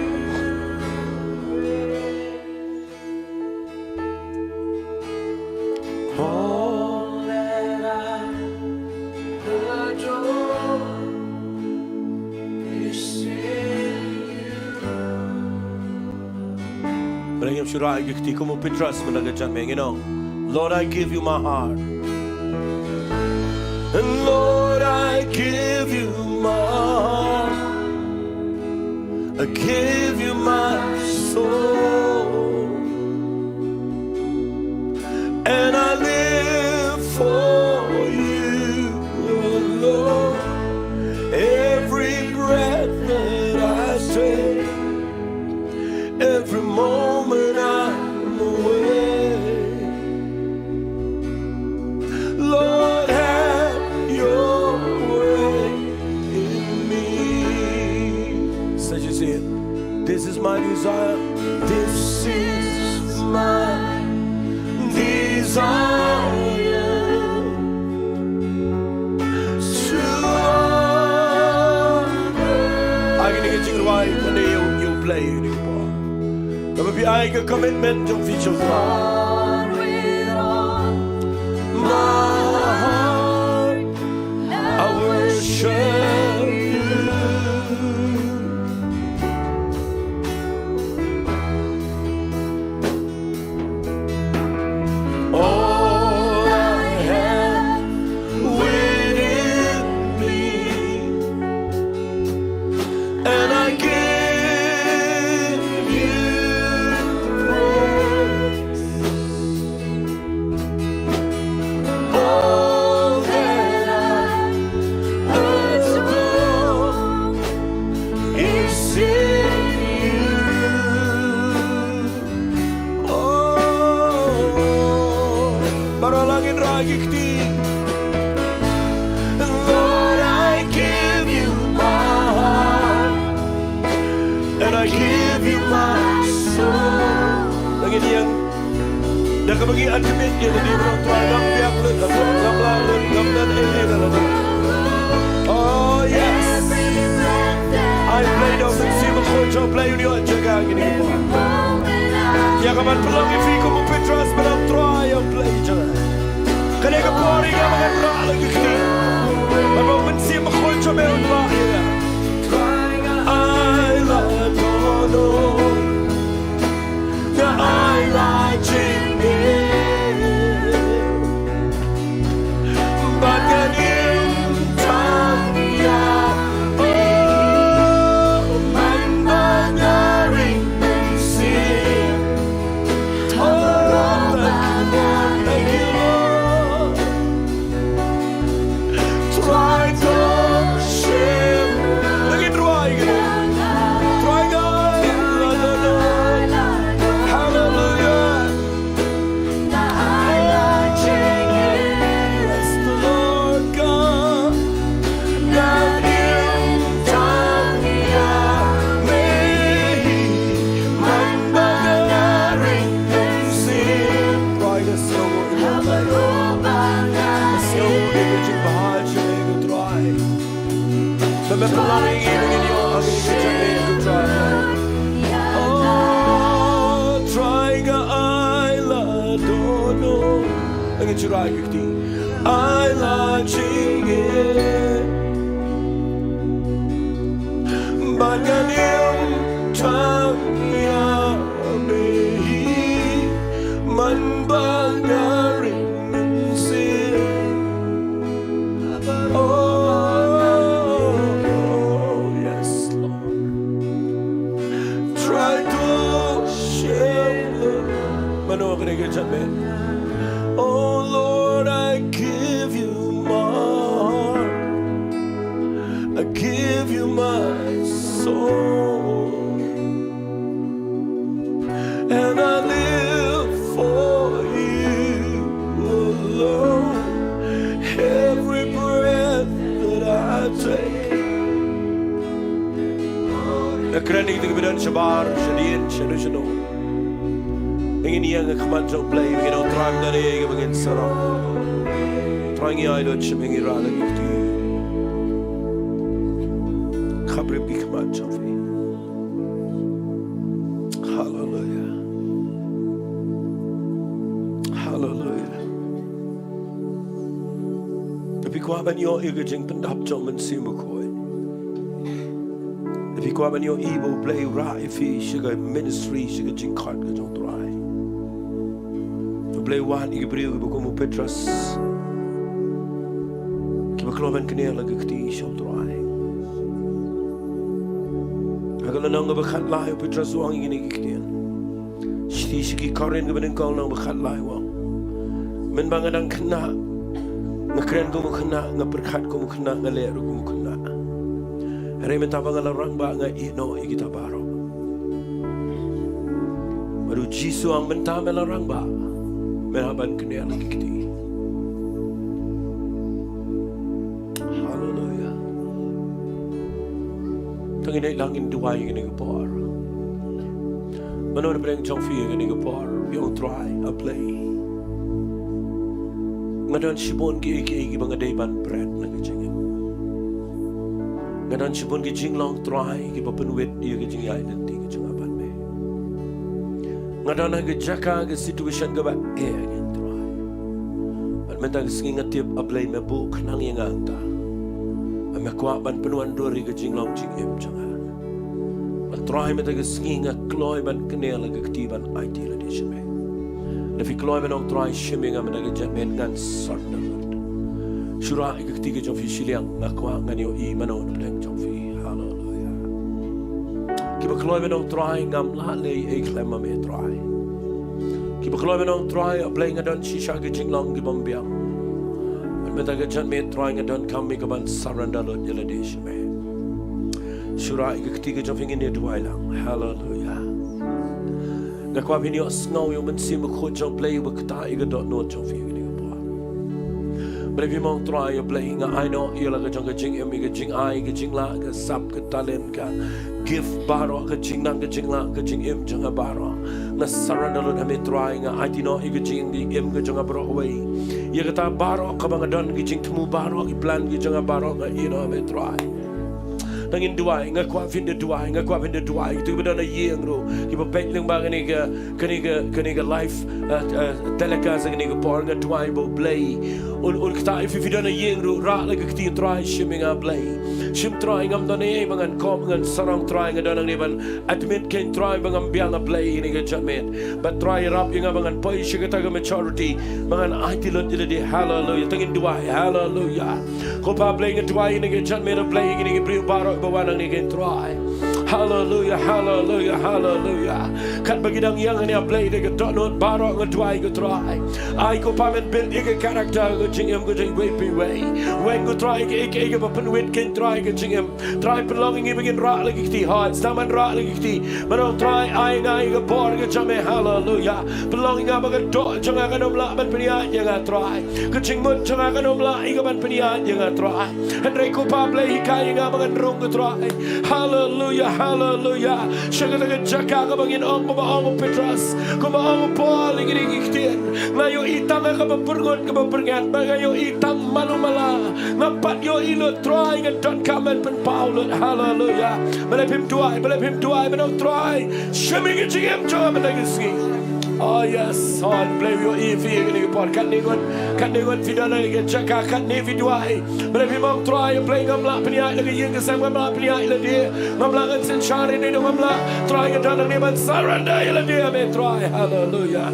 Ba ngin shu rah ïa ki kti kum u Petros mynta ka janmiet, ngin ong, Lord, I give you my heart. And Lord, I give you my heart. I give you my soul. And I live for you alone. Every breath that I take, every moment I'm awake, Lord, have your way in me. Such is it. This is my desire. This is my desire. Ai kane ka jingrwai kane ïa U Blei ïa kane ka por. Kaba phi ai ka commitment jong phi sha U Blei. My heart, I worship you. All I have within me, and I give you praise. All that I adore is in you. Oh, baroh lang ngin rah ïa ki kti. Lord, I give you my heart, and I give you my soul. Lang ngin ïeng. Da kaba ngi admit ïa lade ba U Trai ngam biang lut, ngam lah lut, ngam don ei ei na lade. Oh yes. Ai Blei da U Mynsiem Bakhuid jong U Blei un ïoh jaka ïa kine ki por. Ïa ka ban pynlong ïa phi kum u Petros ba dang U Trai ïa U Blei jong nga. Kane ka por ïa nga ba ngan rah lang ïa ki kti. Ba U Mynsiem Bakhuid jong me un bah ïa nga. Ai la dohnud. Nga ai la jingim. Bad ngan im tang ïa me. Man ba nga ring mynsiem. Oh Lord, thank you, Lord. Trai to shim. Lagi trai ke? Trai ke? Hallelujah. Bless the Lord God. Trai ka sngewnguh ïa ka jingbha jong me ko Trai. Ba me pynlong ïa ngi ba ngin ïoh ha kane ka jingim ko Trai. Oh Trai nga ai la dohnud. Ngin shu rah ïa ki kti. Ai la jingim. Ba ngan im tang ïa me hi, man ba nga ring mynsiem. Oh, yes, Lord. Trai to shim. Mano kane ka jingmut? Oh Lord, I give you my heart. I give you My soul, and I live for you alone. Every breath that I take. Nga kren ïa kito kiba don shabar, shadien, shano shano. Ngin ïeng ha khmat jong U Blei, ngin ong Trai, ym don ei ei ba ngin sarong. Trai, ngi ai lut sha me, ngi rah la ki kti. Khapbrip ki khmat jong phi. Haleluia. Haleluia. Phi kwah ban ïoh ïa ka jingpyndap jong U Mynsiem Bakhuid? Phi kwah ban ïoh ïa ba U Blei u rah ïa phi sha ka ministry, sha ka jingkhot ka jong U Trai? U Blei u wan ïa ki briew kiba kum u Petros, kiba kloi ban kner la ki kti sha U Trai. Ha ka lynnong kaba khatlai, u Petros u ong ïa kine ki ktien. Shithi sha ki Korinth kaba nyngkong, lynnong ba khatlai, u ong: Mynba nga dang khynnah, nga kren kum u khynnah, nga pyrkhat kum u khynnah, nga leh ruh kum u khynnah. Hynrei mynta ba nga la rangbah, nga ïeh noh ïa kita baroh. Bad u Jisu u ong, mynta me la rangbah, me hap ban kner la ki kti. Haleluia. To ngin ïaid lang, ngin duwai ïa kane ka por. Mano na pdeng jong phi ïa kane ka por, phi ong, Trai, A Blei, nga don shibun kiei kiei kiba nga dei ban bret na ka jingim. Nga don shibun ki jinglong, Trai, kiba pynwit ïa ka jingïaid lynti ka jong nga bad me. Nga don ha ka jaka, ka situation kaba eh, ngan Trai. Bad mynta ka sngi nga tip, A Blei, me buh khnang ïa nga hangta. Bad me kwah ban pynwan dur ïa ka jinglong jingim jong nga. Bad Trai, mynta ka sngi nga kloi ban kner la ki kti ban aiti lade sha me. Lada phi kloi ban ong, Trai, shim ïa nga mynta ka janmiet, ngan surrender lut. Shu rah ïa ki kti ki jong phi shiliang, nga kwah ngan ïohi mano na pdeng jong phi. Haleluia. Kiba kloi ban ong, Trai, ngam lah leh ei ei khlem ma me, Trai. Kiba kloi ban ong, Trai, A Blei, nga don shisha ki jinglong kibym biang. Bad mynta ka janmiet, Trai, nga donkam ïa ka ban surrender lut ïa lade sha me. Shu rah ïa ki kti ki jong phi, ngin ïa duwai lang. Haleluia. Nga kwah phin ïohsngew ïa U Mynsiem Bakhuid jong U Blei uba ktah ïa ka dohnud jong phi ïa kane ka por. Balei phim ong, Trai, A Blei, nga ai noh ïa la ka jong ka jingim, ïa ka jingai, ka jinglah, ka sap, ka talent, ka gift baroh, ka jingnang, ka jinglah, ka jingim jong nga baroh. Nga surrender lut ha me, Trai, nga aiti noh ïa ka jingim, ka jingim ka jong nga baroh kawei. Ïa kata baroh kaba nga don, ki jingthmu baroh, ki plan ki jong nga baroh, nga ïeh noh ha me, Trai. To ngin duwai, nga kwah phin da duwai, nga kwah phin da duwai. Kito kiba don ha ïing ruh, kiba peit lyngba kane ka, kane ka, kane ka live, eh, eh, telecast ha kane ka por, nga duwai ba U Blei un, un ktah ïa phi. Phi don ha ïing ruh, rah la ki kti, Trai, shim ïa nga, Blei. Shim, Trai, ngam don ei ei ba ngan kop, ngan sarong, Trai, nga don hangne ban admit kein, Trai, ba ngam biang, A Blei, ha kane ka janmiet. Bad Trai, ïarap ïa nga ba ngan poi sha kata ka maturity ba ngan aiti lut ïa lade. Haleluia. To ngin duwai. Haleluia. Ko Pa Blei, nga duwai ïa kane ka janmiet, A Blei, ïa kine ki briew baroh ba wan hangne, kein Trai. Haleluia, haleluia, haleluia. Katba ki dang ïeng hangne, A Blei, da ka dohnud baroh, nga duwai, ko Trai, ai, ko Pa, men build ïa ka character ka jingim ka jong iwei pa iwei. Weng, ko Trai, ïa kiei kiei kiba pynwit, kein Trai, ka jingim. Trai, pynlong ïa ngi ba ngin rah la ki kti. Hooid, sdang ban rah la ki kti, ban ong, Trai, ai ïa nga ïa ka bor ka jong me. Haleluia. Pynlong ïa nga ba ka doh jong nga kan ym lah ban pynïaid ïa nga, Trai. Ka jingmut jong nga kan ym lah ïa ka ban pynïaid ïa nga, Trai. Hynrei ko Pa Blei, hikai ïa nga ba ngan rung, ko Trai. Haleluia, haleluia. Sha kata ka jaka kaba ngin ong kumba ong u Petros, kumba ong u Paul ïa kine ki ktien: Nga ïohi tang ha kaba byrngut kaba byrngem, bad nga ïohi tang malu mala. Ngam pat ïohi lut, Trai, nga donkam ban pynpaw lut. Haleluia. Balei phim duwai, balei phim duwai, ban ong, Trai, shim ïa ka jingim jong nga mynta ka sngi. Oh yes, hooid, Blei u ïohi ïa phi ha kane ka por. Katne ngut, katne ngut phi don ha kane ka jaka, katne phi duwai. Balei phim ong, Trai, A Blei, ngam lah pynïaid la ka ïing ka sem, ngam lah pynïaid lade, ngam lah, ngan synshar ïa lade, ngam lah. Trai, nga don hangne ban surrender ïa lade ha me, Trai. Haleluia.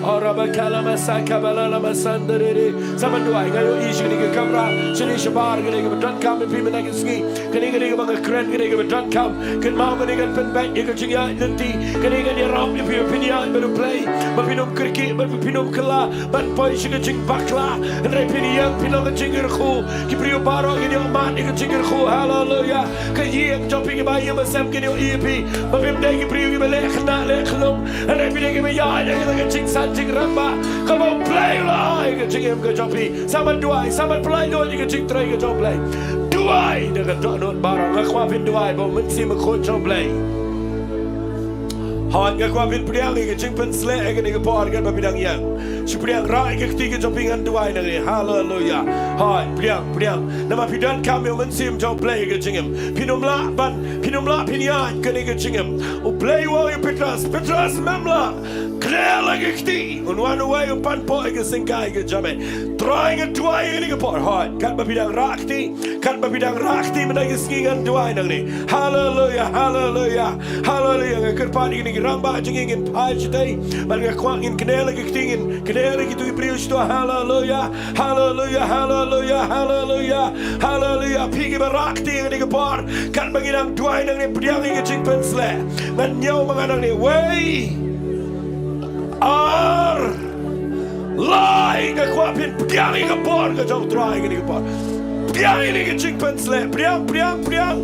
Horaba kalama saka balala masandarere. Sa ban duwai, nga ïohi sha kane ka kamra, shane shabar, kane kaba donkam ïa phi mynta ka sngi. Kane, kane kaba nga kren, kane kaba donkam. Kynmaw kane kan pynbeit ïa ka jingïaid lynti. Kane kan ïarap ïa phi ba phin ïaid bad U Blei, ba phin ym kyrkieh, ba phin ym kylla, ban poi sha ka jingbakla. Hynrei phin ïeng, phin long ka jingkyrkhu. Ki briew baroh kin ïoh mad ïa ka jingkyrkhu. Haleluya. Ka ïing jong phi, kiba ïing ba sem kin ïohi ïa phi ba phim dei ki briew kiba leh khynnah leh khyllung. Hynrei phi dei kiba ïaid ïa ka jingsan jingrangbah kaba U Blei u la ai ha ka jingim ka jong phi. Sa ban duwai, sa ban pyllait lut ïa ka jingtrei ka jong U Blei. Duwai da ka dohnud baroh. Nga kwah phin duwai ba U Mynsiem Bakhuid jong U Blei, hooid, nga kwah phin pdiang ïa ka jingpynshlur ha kane ka por katba phi dang ïeng. Shu pdiang, rah ïa ka kti ka jong phi, ngan duwai nangne. Haleluya. Hooid, pdiang, pdiang. Namar phi donkam ïa U Mynsiem jong U Blei ha ka jingim. Phin ym lah ban, phin ym lah phin ïaid kane ka jingim. U Blei u ong ïa u Petros, Petros, mem lah. Kren la ka kti, un wan uwei un pan poi ka syngkai ka jong me. Trai, nga duwai ha kane ka por, hooid, katba phi dang rah kti, katba phi dang rah kti mynta ka sngi, ngan duwai nangne. Haleluya, haleluya, haleluya. Nga kyrpad ïa kine ki rangbah jong ngi, ngin phai shatei, bad nga kwah ngin kren la ka kti, ngin kren la kito ki briew shatei. Haleluya, haleluya, haleluya, haleluya, haleluya. Phi kiba rah kti ha kane ka por, katba ngi dang duwai nangne, pdiang ïa ka jingpynshlur. Ngan ñiew ma nga nangne. Wei, ar, lai. Nga kwah phin pdiang ïa ka bor ka jong U Trai ha kane ka por. Pdiang ïa kane ka jingpynshlur. Pdiang, pdiang, pdiang.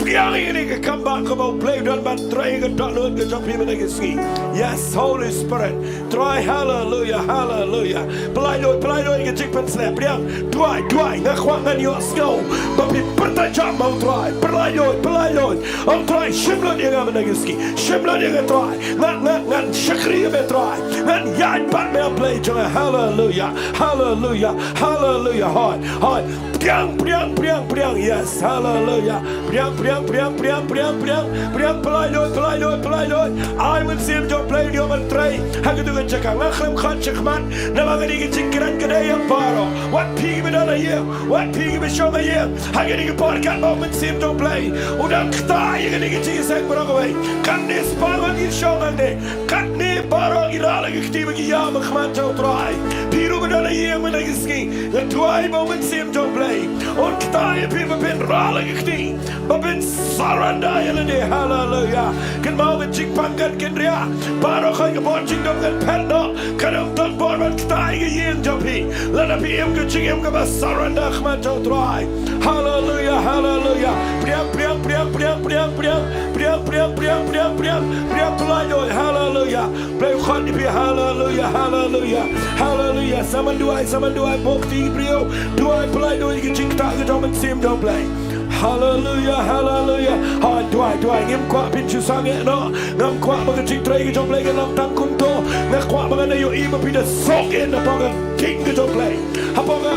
Pdiang ïa kane ka kambah kaba U Blei u don ban trei ha ka dohnud ka jong phi mynta ka sngi. Yes, Holy Spirit. Trai, haleluya, haleluya. Pyllait lut, pyllait lut ïa ka jingpynshlur. Pdiang, duwai, duwai. Nga kwah ngan ïohsngew ba phi pyrta jam ma U Trai. Pyllait lut, pyllait lut. Ong Trai, shim lut ïa nga mynta ka sngi. Shim lut ïa nga Trai. Nga, nga, ngan shakri ïa me Trai. Ngan ïaid bad me, A Blei jong nga. Haleluya. Haleluya. Haleluya. Hooid. Hooid. Pdiang, pdiang, pdiang, pdiang. Yes. Haleluya. Pdiang, pdiang, pdiang, pdiang, pdiang, pdiang. Pdiang, pyllait lut, pyllait lut, pyllait lut. Ai Mynsiem jong U Blei un ïoh ban trei ha kato ka jaka. Nga khlem khot shakhmat namar kane ka jingkren ka dei ïa baroh. Wat phi kiba don ha ïing, wat phi kiba shong ha ïing. Ha kane ka por katba U Mynsiem jong U Blei u dang ktah ïa kane ka jingïaseng baroh kawei. Katne spah ngut ki shong hangne. Katne baroh ki rah la ka kti ba ki ïam ha khmat jong U Trai. Phi ruh ba don ha ïing mynta ka sngi, nga duwai ba U Mynsiem jong U Blei un ktah ïa phi ba phin rah la ka kti, ba phin surrender ïa lade. Haleluya. Kynmaw ka jingpang kan kynriah. Baroh khoit ka bor jingdum kan phet noh. Kan ym don bor ban ktah ïa ka ïing jong phi lada phi im ka jingim kaba surrender ha khmat jong U Trai. Haleluya, haleluya. Pdiang, pdiang, pdiang, pdiang, pdiang, pdiang. Pdiang, pdiang, pdiang, pdiang, pdiang. Pdiang, pyllait lut. Haleluya. Blei u khot ïa phi. Haleluya, haleluya, haleluya. Sa ban duwai, sa ban duwai. Buh kti ki briew. Duwai, pyllait lut ïa ka jingktah ka jong U Mynsiem jong U Blei. Haleluya, haleluya. Hooid, duwai, duwai. Ngim kwah phin shu sangeh noh. Ngam kwah ba ka jingtrei ka jong U Blei kan long tang kumto. Nga kwah ba ngan da ïohi ba phi da soak in hapoh ka king ka jong U Blei, hapoh ka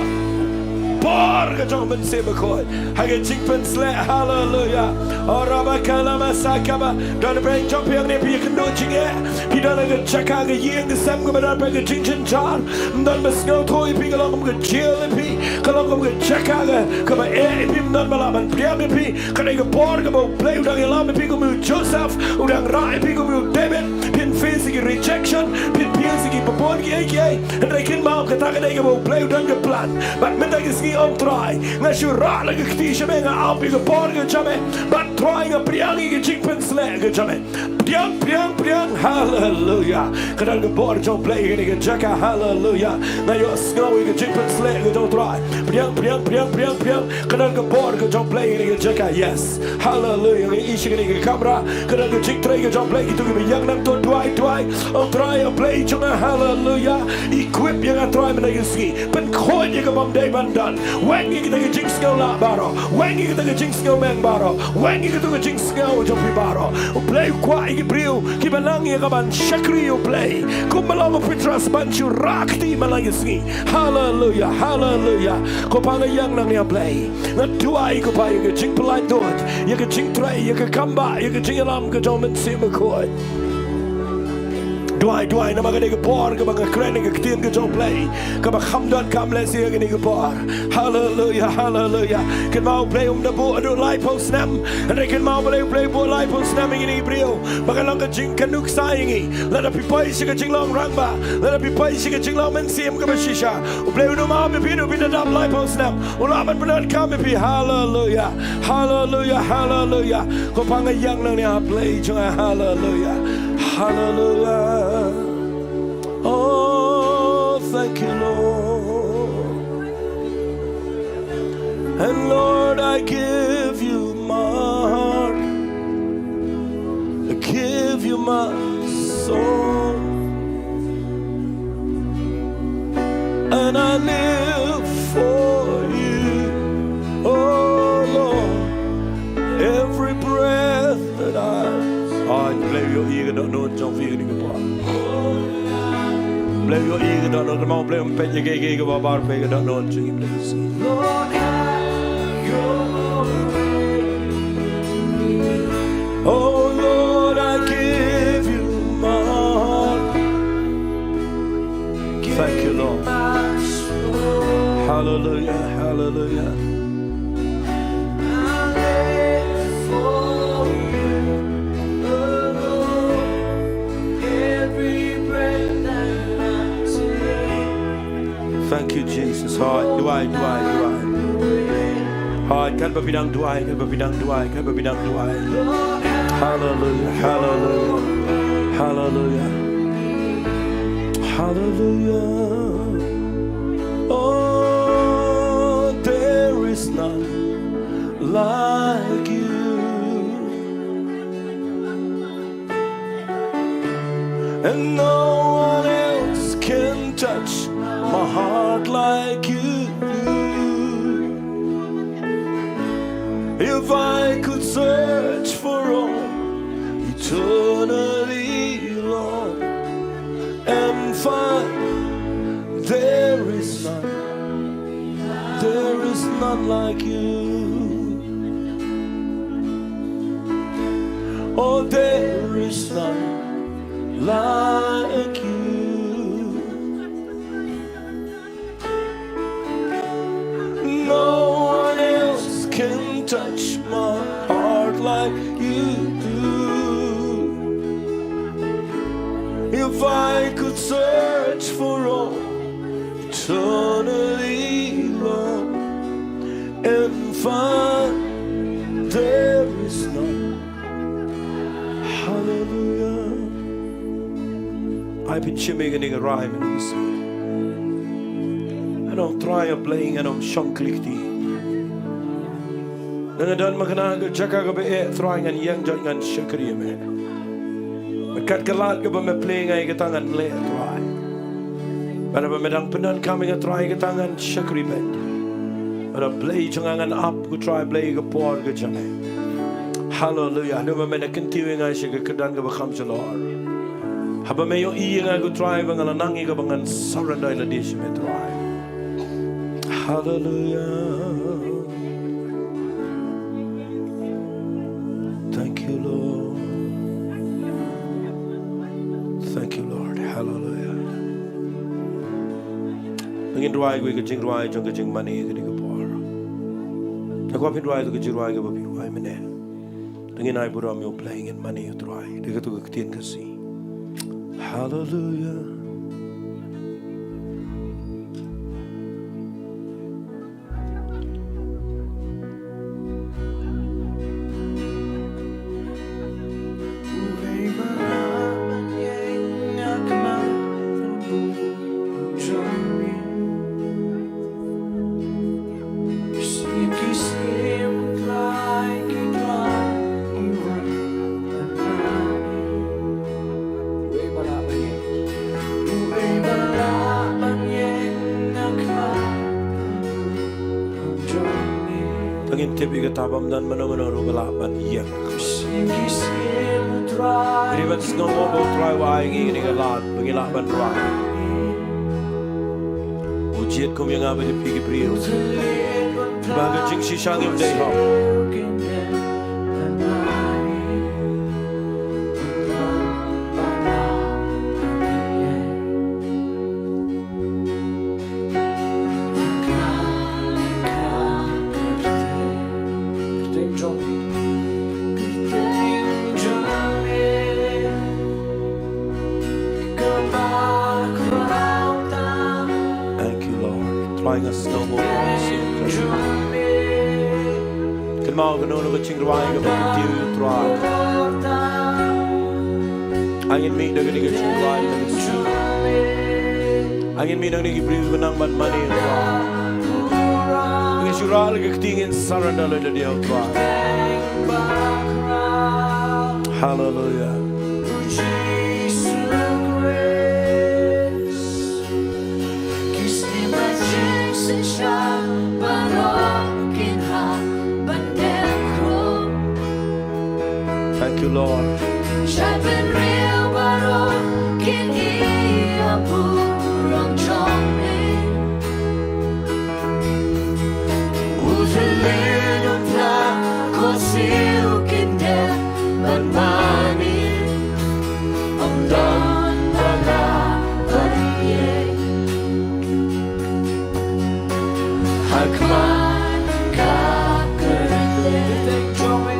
bor ka jong U Mynsiem Bakhuid. Ha ka jingpynshlur. Haleluya. O raba kalama sakaba. Don ha pdeng jong phi hangne, phi ïakynduh jingeh. Phi don ha ka jaka, ka ïing ka sem kaba don ha pdeng ka jingjynjar. Ym don ba sngewthuh ïa phi, ka long kum ka jail ïa phi. Ka long kum ka jaka ka, kaba eh ïa phi, ym don ba lah ban pdiang ïa phi. Kane ka bor kaba U Blei u dang ïalam ïa phi kum u Joseph, u dang rah ïa phi kum u David. Phin face ïa ki rejection, phin face ïa ki bun kiei kiei. Hynrei kynmaw, kata ka dei kaba U Blei u don ka plan. Bad mynta ka sngi, ong Trai, nga shu rah la ka kti sha me, nga ap ïa ka bor ka jong me. Bad Trai, nga pdiang ïa ka jingpynshlur ka jong me. Pdiang, pdiang, pdiang. Haleluya. Ka don ka bor jong U Blei ha kane ka jaka. Haleluya. Nga ïohsngew ïa ka jingpynshlur ka jong U Trai. Pdiang, pdiang, pdiang, pdiang, pdiang. Ka don ka bor ka jong U Blei ha kane ka jaka. Yes. Haleluya. Nga ïohi sha kane ka kamra, ka don ka jingtrei ka jong U Blei. Kito kiba ïeng nangto, duwai, duwai. O Trai, O Blei jong nga, haleluya. Equip ïa nga Trai mynta ka sngi. Pynkhuid ïa ka bym dei ban don. Weng ïa kita ki jingsngewlah baroh. Weng ïa kita ki jingsngewmeng baroh. Weng ïa kita ki jingsngew jong phi baroh. U Blei u kwah ïa ki briew kiba nang ïa ka ban shakri ïa U Blei. Kumba long u Petros ban shu rah kti mynta ka sngi. Haleluya, haleluya. Ko Pa, nga ïeng nangne, A Blei. Nga duwai, ko Pa, ïa ka jingpyllait lut, ïa ka jingtrei, ïa ka kambah, ïa ka jingïalam ka jong U Mynsiem Bakhuid. Duwai, duwai, namar kane ka por kaba nga kren ïa ka ktien ka jong U Blei kaba kham donkam lehse ïa kane ka por. Haleluia, haleluia. Kynmaw U Blei um da buh haduh laiphew snem. Hynrei kynmaw U Blei, U Blei buh laiphew snem ïa kine ki briew ba kan long ka jingkynnoh ïa ngi. Lada phi poi sha ka jinglong rangbah, lada phi poi sha ka jinglong mynsiem kaba shisha, U Blei un ym ap ïa phi haduh phi da dap laiphew snem. U lah ban pyndonkam ïa phi. Haleluia. Haleluia, haleluia. Ko Pa, nga ïeng nangne ha Blei jong nga. Haleluia. Haleluia. Oh, thank you, Lord. And Lord, I give you my heart. I give you my soul. And I live for you, oh Lord. Every breath that I. Ai, Blei ïohi ïa ka dohnud jong phi ïa kane ka por. Blei ïohi ïa ka dohnud, kynmaw Blei um peit ïa kiei kiei kiba bar, peit ïa ka dohnud jong ngi Blei. Lord, have your way. Oh Lord, I give you my heart. Thank you, Lord. Hallelujah, hallelujah. Thank you, Jesus. Hoi, duwai, duwai, duwai. Hoi, katba phi dang duwai, katba phi dang duwai, katba phi dang duwai. Hallelujah, hallelujah, hallelujah. Hallelujah. Oh, there is none like you. And no one else can touch my heart like you do. If I could search for all eternity long and find, there is none, there is none like you. Oh, there is none like you. No one else can touch my heart like you do. If I could search for all eternity long and find, there is none. Hallelujah. Ai pynshim ïa kane ka rai mynne ka sngi. Ngan ong Trai U Blei, ngan ong shong klik ti. Ngan don ma kane ka jaka kaba eh Trai, ngan ïeng jot ngan shakri ïa me. Bad kat ka lad kaba me plie ïa nga ïa kata ngan leh Trai. Bad haba me dang pyndonkam ïa nga Trai ïa kata ngan shakri beit. Bad U Blei jong nga ngan ap ko Trai Blei ïa ka por ka jong me. Haleluia. Haba me na kyntiew ïa nga sha ka kyrdan kaba kham shalor. Haba me ïohi ïa nga ko Trai ba nga la nang ïa kaba ngan surrender ïa lade sha me Trai. Haleluia. Thank you, Lord. Thank you, Lord. Hallelujah. Ngin duwai ïa ka jingduwai jong ka jingmane ïa kane ka por. Te kwah phin duwai ïa ka jingduwai kaba phi duwai mynne. Te ngin ai burom ïa U Blei, ngin mane ïa U Trai da kato ka ktien Khasi. Hallelujah. Te ngin tip ïa kata, bym don mano mano ruh ba lah ban ïeng. Ngi dei ban sngewnguh ba U Trai u ai ïa ngi kane ka lad ba ngi lah ban rwai. U jied kum ïa nga bad ïa phi ki briew. Ba ka jingshisha ngim dei hok. Nga sngew mo. Kynmaw kano kano ka jingrwai kaba kyntiew, Trai. Ai ngin mih da kane ka jingrwai, da kane ka jingrwai. Ai ngin mih da kine ki briew ba nang ban mane, Trai. Ngin shu rah la ka kti, ngin surrender lade ïa u, Trai. Hallelujah. Ki siem ba jingsynshar baroh kin hap ban dep khrum. Thank you, Lord. Shai bynriew baroh kin ïa burom jong me. U thylliej u pla ko siew kin dep ban mane. Ym don ba lah ban ïeng ha khmat ka kyrteng jong me.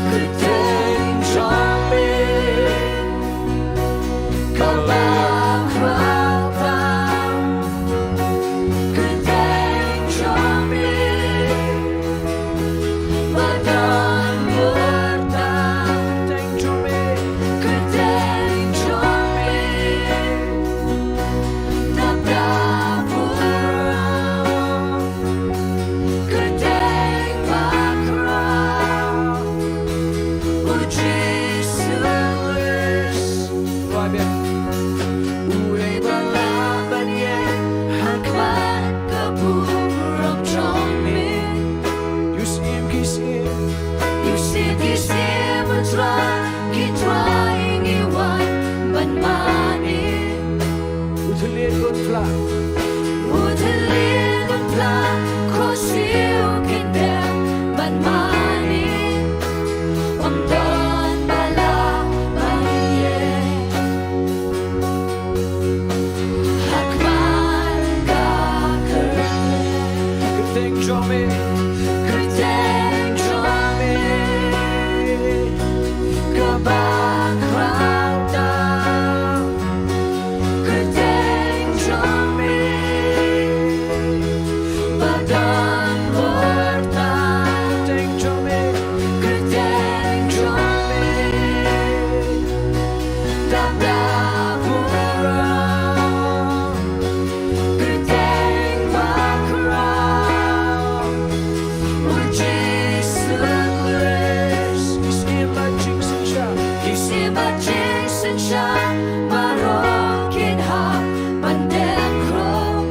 Kyrteng jong me kaba khraw tam. Kyrteng jong me ba don bor tam. Kyrteng jong me, kyrteng jong me, dap dap burom. Kyrteng ba khraw, U Jisu Khrist. Uei ba lah ban ïeng ha khmat ka burom jong me. U Syiem ki syiem, U Syiem ki syiem, U Trai ki trai, ngi wan ban mane. U thylliej u pla, u thylliej u pla ko siew kin dep ban mane. Ym don ba lah ban ïeng ha khmat ka kyrteng. Kyrteng jong me, kyrteng jong me kaba khraw tam. Kyrteng jong me ba don bor tam. Kyrteng jong me, kyrteng jong me, dap dap burom. Kyrteng ba khraw, U Jisu Khrist. Ki siem ba jingsynshar, ki siem ba jingsynshar baroh kin hap ban dep khrum.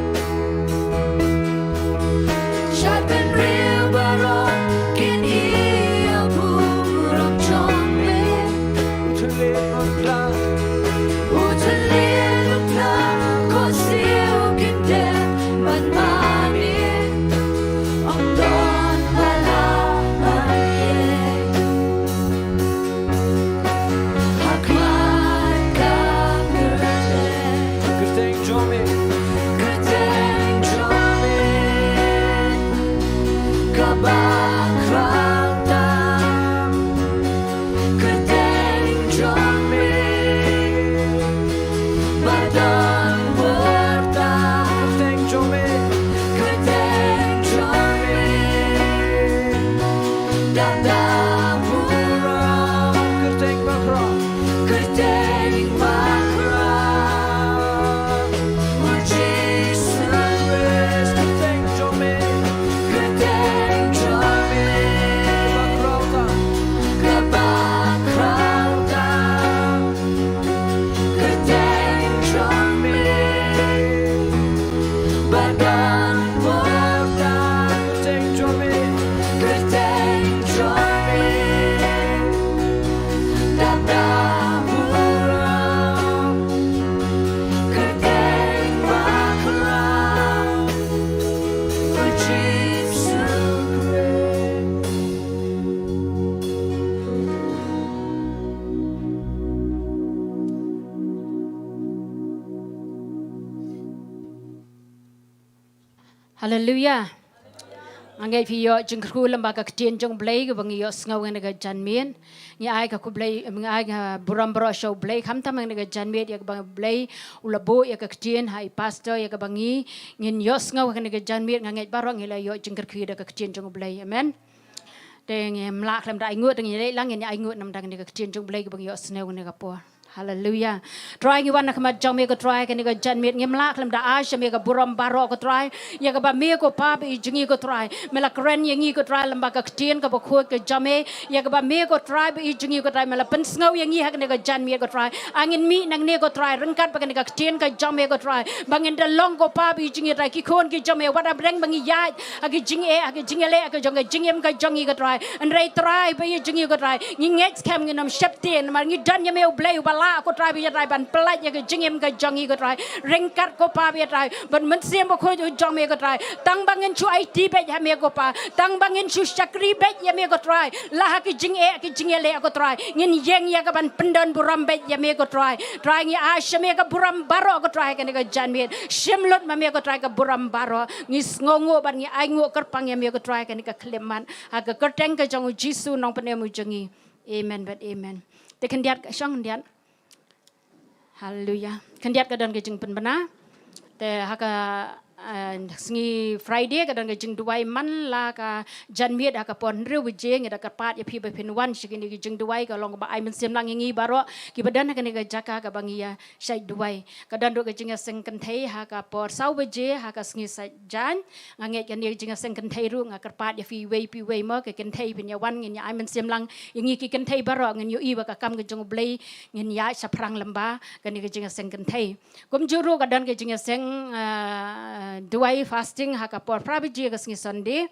Shai bynriew baroh kin ïa burom jong me. U thylliej u pla, u thylliej u pla ko siew kin dep ban mane. Ym don ba lah ban ïeng ha khmat ka kyrteng. Kyrteng jong me, kyrteng jong me kaba khraw tam. Kyrteng jong me ba don bor tam. Kyrteng jong me, kyrteng jong me dap dap burom. Kyrteng ba khraw, kyrteng ba khraw, U Jisu Khrist. Kyrteng jong me, kyrteng jong me ba khraw tam, kaba khraw tam. Kyrteng jong me ba don bor tam. Kyrteng jong me, kyrteng jong me dap dap burom. Kyrteng ba khraw, U Jisu Khrist. Haleluya. Nga ngeit phi ïoh jingkyrkhu lem bad ka ktien jong U Blei kaba ngi ïohsngew ha kane ka janmiet. Ngi ai ka khublei, ngi ai ka burom baroh sha U Blei, khamtam ha kane ka janmiet ïa kaba U Blei u la buh ïa ka ktien ha i pastor ïa kaba ngi ngin ïohsngew ha kane ka janmiet. Nga ngeit baroh ngi la ïoh jingkyrkhu da ka ktien jong U Blei. Amen. Te ngim lah khlem da ainguh, te ngin leit lang, ngin ainguh namar kane ka ktien jong U Blei kaba ngi ïohsngew ha kane ka por. Haleluya. Trai, ngi wan ha khmat jong me ko Trai ha kane ka janmiet, ngim lah khlem da ai sha me ka burom baroh ko Trai. Ïa kaba me ko Pa ba ïeit jong ngi ko Trai, me la kren ïa ngi ko Trai lem bad ka ktien kaba khuid ka jong me. Ïa kaba me ko Trai ba ïeit jong ngi ko Trai, me la pynsngew ïa ngi ha kane ka janmiet ko Trai. Ngin mih nangne ko Trai ryngkat bad kane ka ktien ka jong me ko Trai, ba ngin da long ko Pa ba ïeit jong ngi Trai ki khun ki jong me, wat hapdeng ba ngi ïaid ha ki jingeh, ha ki jingïaleh, ha ki jong ka jingim ka jong ngi ko Trai. Hynrei Trai ba ïeit jong ngi ko Trai, ngi ngeit skhem ngin ym sheptieng namar ngi don ïa me U Blei uba lah ko Trai ba ïeit Trai ban pyllait ïa ka jingim ka jong ngi ko Trai. Ryngkat ko Pa ba ïeit Trai bad Mynsiem Bakhuid u jong me ko Trai, tang ba ngin shu aiti beit ha me ko Pa, tang ba ngin shu shakri beit ïa me ko Trai, la ha ki jingeh ki jingïaleh ko Trai, ngin ïeng ïa ka ban pyndon burom beit ïa me ko Trai. Trai, ngi ai sha me ka burom baroh ko Trai ha kane ka janmiet. Shim lut ma me ko Trai ka burom baroh. Ngi sngewnguh bad ngi ainguh kyrpang ïa me ko Trai ha kane ka khyllipmat, ha ka kyrteng ka jong U Jisu Nongpynim u jong ngi. Amen bad amen. Te khyndiat ka shong khyndiat. Haleluya. Khyndiat ka don ka jingpynbna. Te ha ka, eh, sngi Friday ka don ka jingduwai man la ka janmiet ha ka por hynriew baje. Ngi da kyrpad ïa phi ba phin wan sha kine ki jingduwai, ka long kaba ai mynsiem lang ïa ngi baroh kiba don ha kane ka jaka kaba ngi ïa shait duwai. Ka don ruh ka jingïaseng kynthei ha ka por saw baje ha ka sngi Saitjaiñ. Nga ngeit kane ka jingïaseng kynthei ruh, nga kyrpad ïa phi iwei pa iwei mo, ka kynthei phin ïa wan, ngin ïa ai mynsiem lang ïa ngi ki kynthei baroh, ngin ïohi ba ka kam ka jong U Blei ngin ïaid shaphrang lem bad kane ka jingïaseng kynthei. Kumjuh ruh ka don ka jingïaseng, ah, duwai fasting ha ka por phra baje ka sngi Sunday.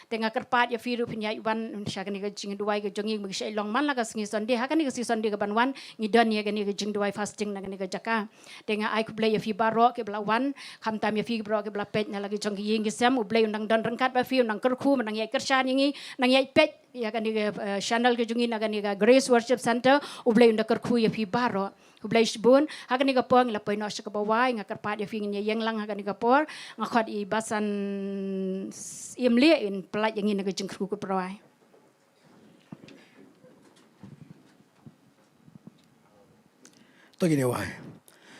Te nga kyrpad ïa phi ruh phin ïaid wan sha kane ka jingduwai ka jong ngi, ba ngi shait long man la ka sngi Sunday. Ha kane ka sngi Sunday kaban wan ngi don ïa kane ka jingduwai fasting na kane ka jaka. Te nga ai khublei ïa phi baroh kiba la wan, khamtam ïa phi baroh kiba la peit na la ki jong ki ïing ki sem. U Blei un dang don ryngkat bad phi, un dang kyrkhu, un dang ïaid kyrshan ïa ngi, un dang ïaid peit ïa kane ka, eh, channel ka jong ngi na kane ka Grace Worship Center. U Blei un da kyrkhu ïa phi baroh. Khublei shibun. Ha kane ka por ngi la poi noh sha kaba wai, nga kyrpad ïa phi ngin ïa ïeng lang ha kane ka por. Nga khot i Basan Imlieh in pyllait ïa ngi na ka jingkyrkhu kaba rwai. To ngin ïa wai.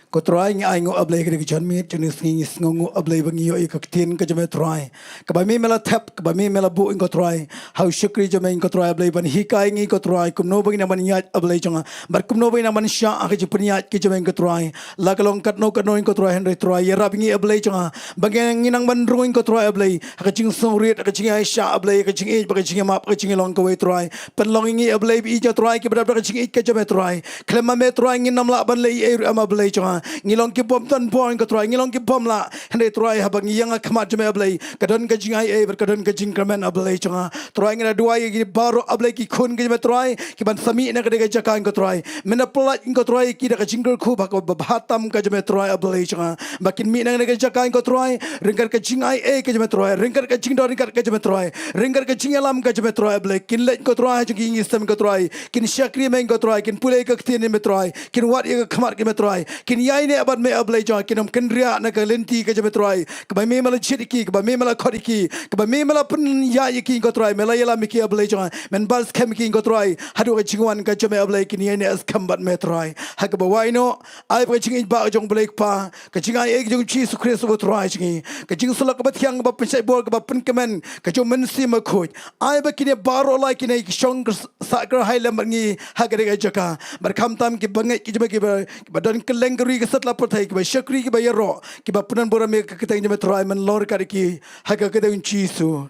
Ko Trai, ngi ainguh A Blei ha kane ka janmiet, jong kane ka sngi ngi sngewnguh A Blei ba ngi ïoh ïa ka ktien ka jong me Trai, kaba me me la thep, kaba me me la buh ko Trai ha u shakri jong me ko Trai A Blei, ban hikai ïa ngi ko Trai kumno ba ngin nang ban ïaid A Blei jong nga, bad kumno ba ngin nang ban shah ha ka jingpynïaid ka jong me ko Trai. La ka long katno katno ko Trai, hynrei Trai ïarap ïa ngi A Blei jong nga ba ngin nang ban rung ko Trai A Blei ha ka jingsngewrit, ha ka jingïaishah A Blei, ha ka jingïeit bad ka jingïamap, ha ka jingïalong kawei Trai. Pynlong ïa ngi A Blei ba ïeit jong nga Trai kiba dap da ka jingïeit ka jong me Trai. Khlem ma me Trai ngin ym lah ban leh ei ei ruh em A Blei jong nga. Ngi long ki bym don bor ko Trai, ngi long ki bym lah, hynrei Trai haba ngi ïeng ha khmat jong me A Blei ka don ka jingai ei bad ka don ka jingkyrmen A Blei jong nga. Trai ngi da duwai ïa ki baroh A Blei ki khun ki jong me Trai kiban sa mih na kane ka jaka ko Trai. Men da pyllait ko Trai ïa ki da ka jingkyrkhu ba ka ba bha tam ka jong me Trai A Blei jong nga, ba kin mih na kane ka jaka ko Trai ryngkat ka jingai ei ka jong me Trai, ryngkat ka jingdon ryngkat ka jong me Trai, ryngkat ka jingïalam ka jong me Trai A Blei. Kin leit ko Trai ha jong ki ïing ki sem ko Trai, kin shakri me ko Trai, kin pule ka ktien me Trai, kin wad ïa ka khmat ka me Trai, kin ïaineh bad me A Blei jong nga, kin ym kynriah na ka lynti ka jong me Trai, kaba me me la jied ïa ki, kaba me me la khot ïa ki, kaba me me la pynïaid ïa ki ko Trai. Me la ïalam ïa ki A Blei jong nga, men bat skhem ïa ki ko Trai haduh ka jingwan ka jong me A Blei, kin ïaineh skhem bad me Trai. Ha kaba wai noh, ai ba ka jingïeit ba ka jong U Blei Kpa, ka jingai ei ka jong U Jisu Khrist uba Trai jong ngi, ka jingsyllok kaba thiang kaba pynshait bor kaba pynkmen ka jong U Mynsiem Bakhuid, ai ba kine baroh lai kine ki shong sah kyrhai lem bad ngi ha kane ka jaka. Bad khamtam ki bangeit ki jong me kiba, kiba don kylleng ka ri ka sat la pyrthei, kiba shakri kiba ïaroh, kiba pyndon burom ïa ka kyrteng jong me Trai, men long ryngkat ïa ki ha ka kyrteng Jisu.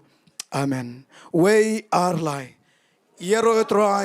Amen. Wei ar lai. Ïaroh Trai.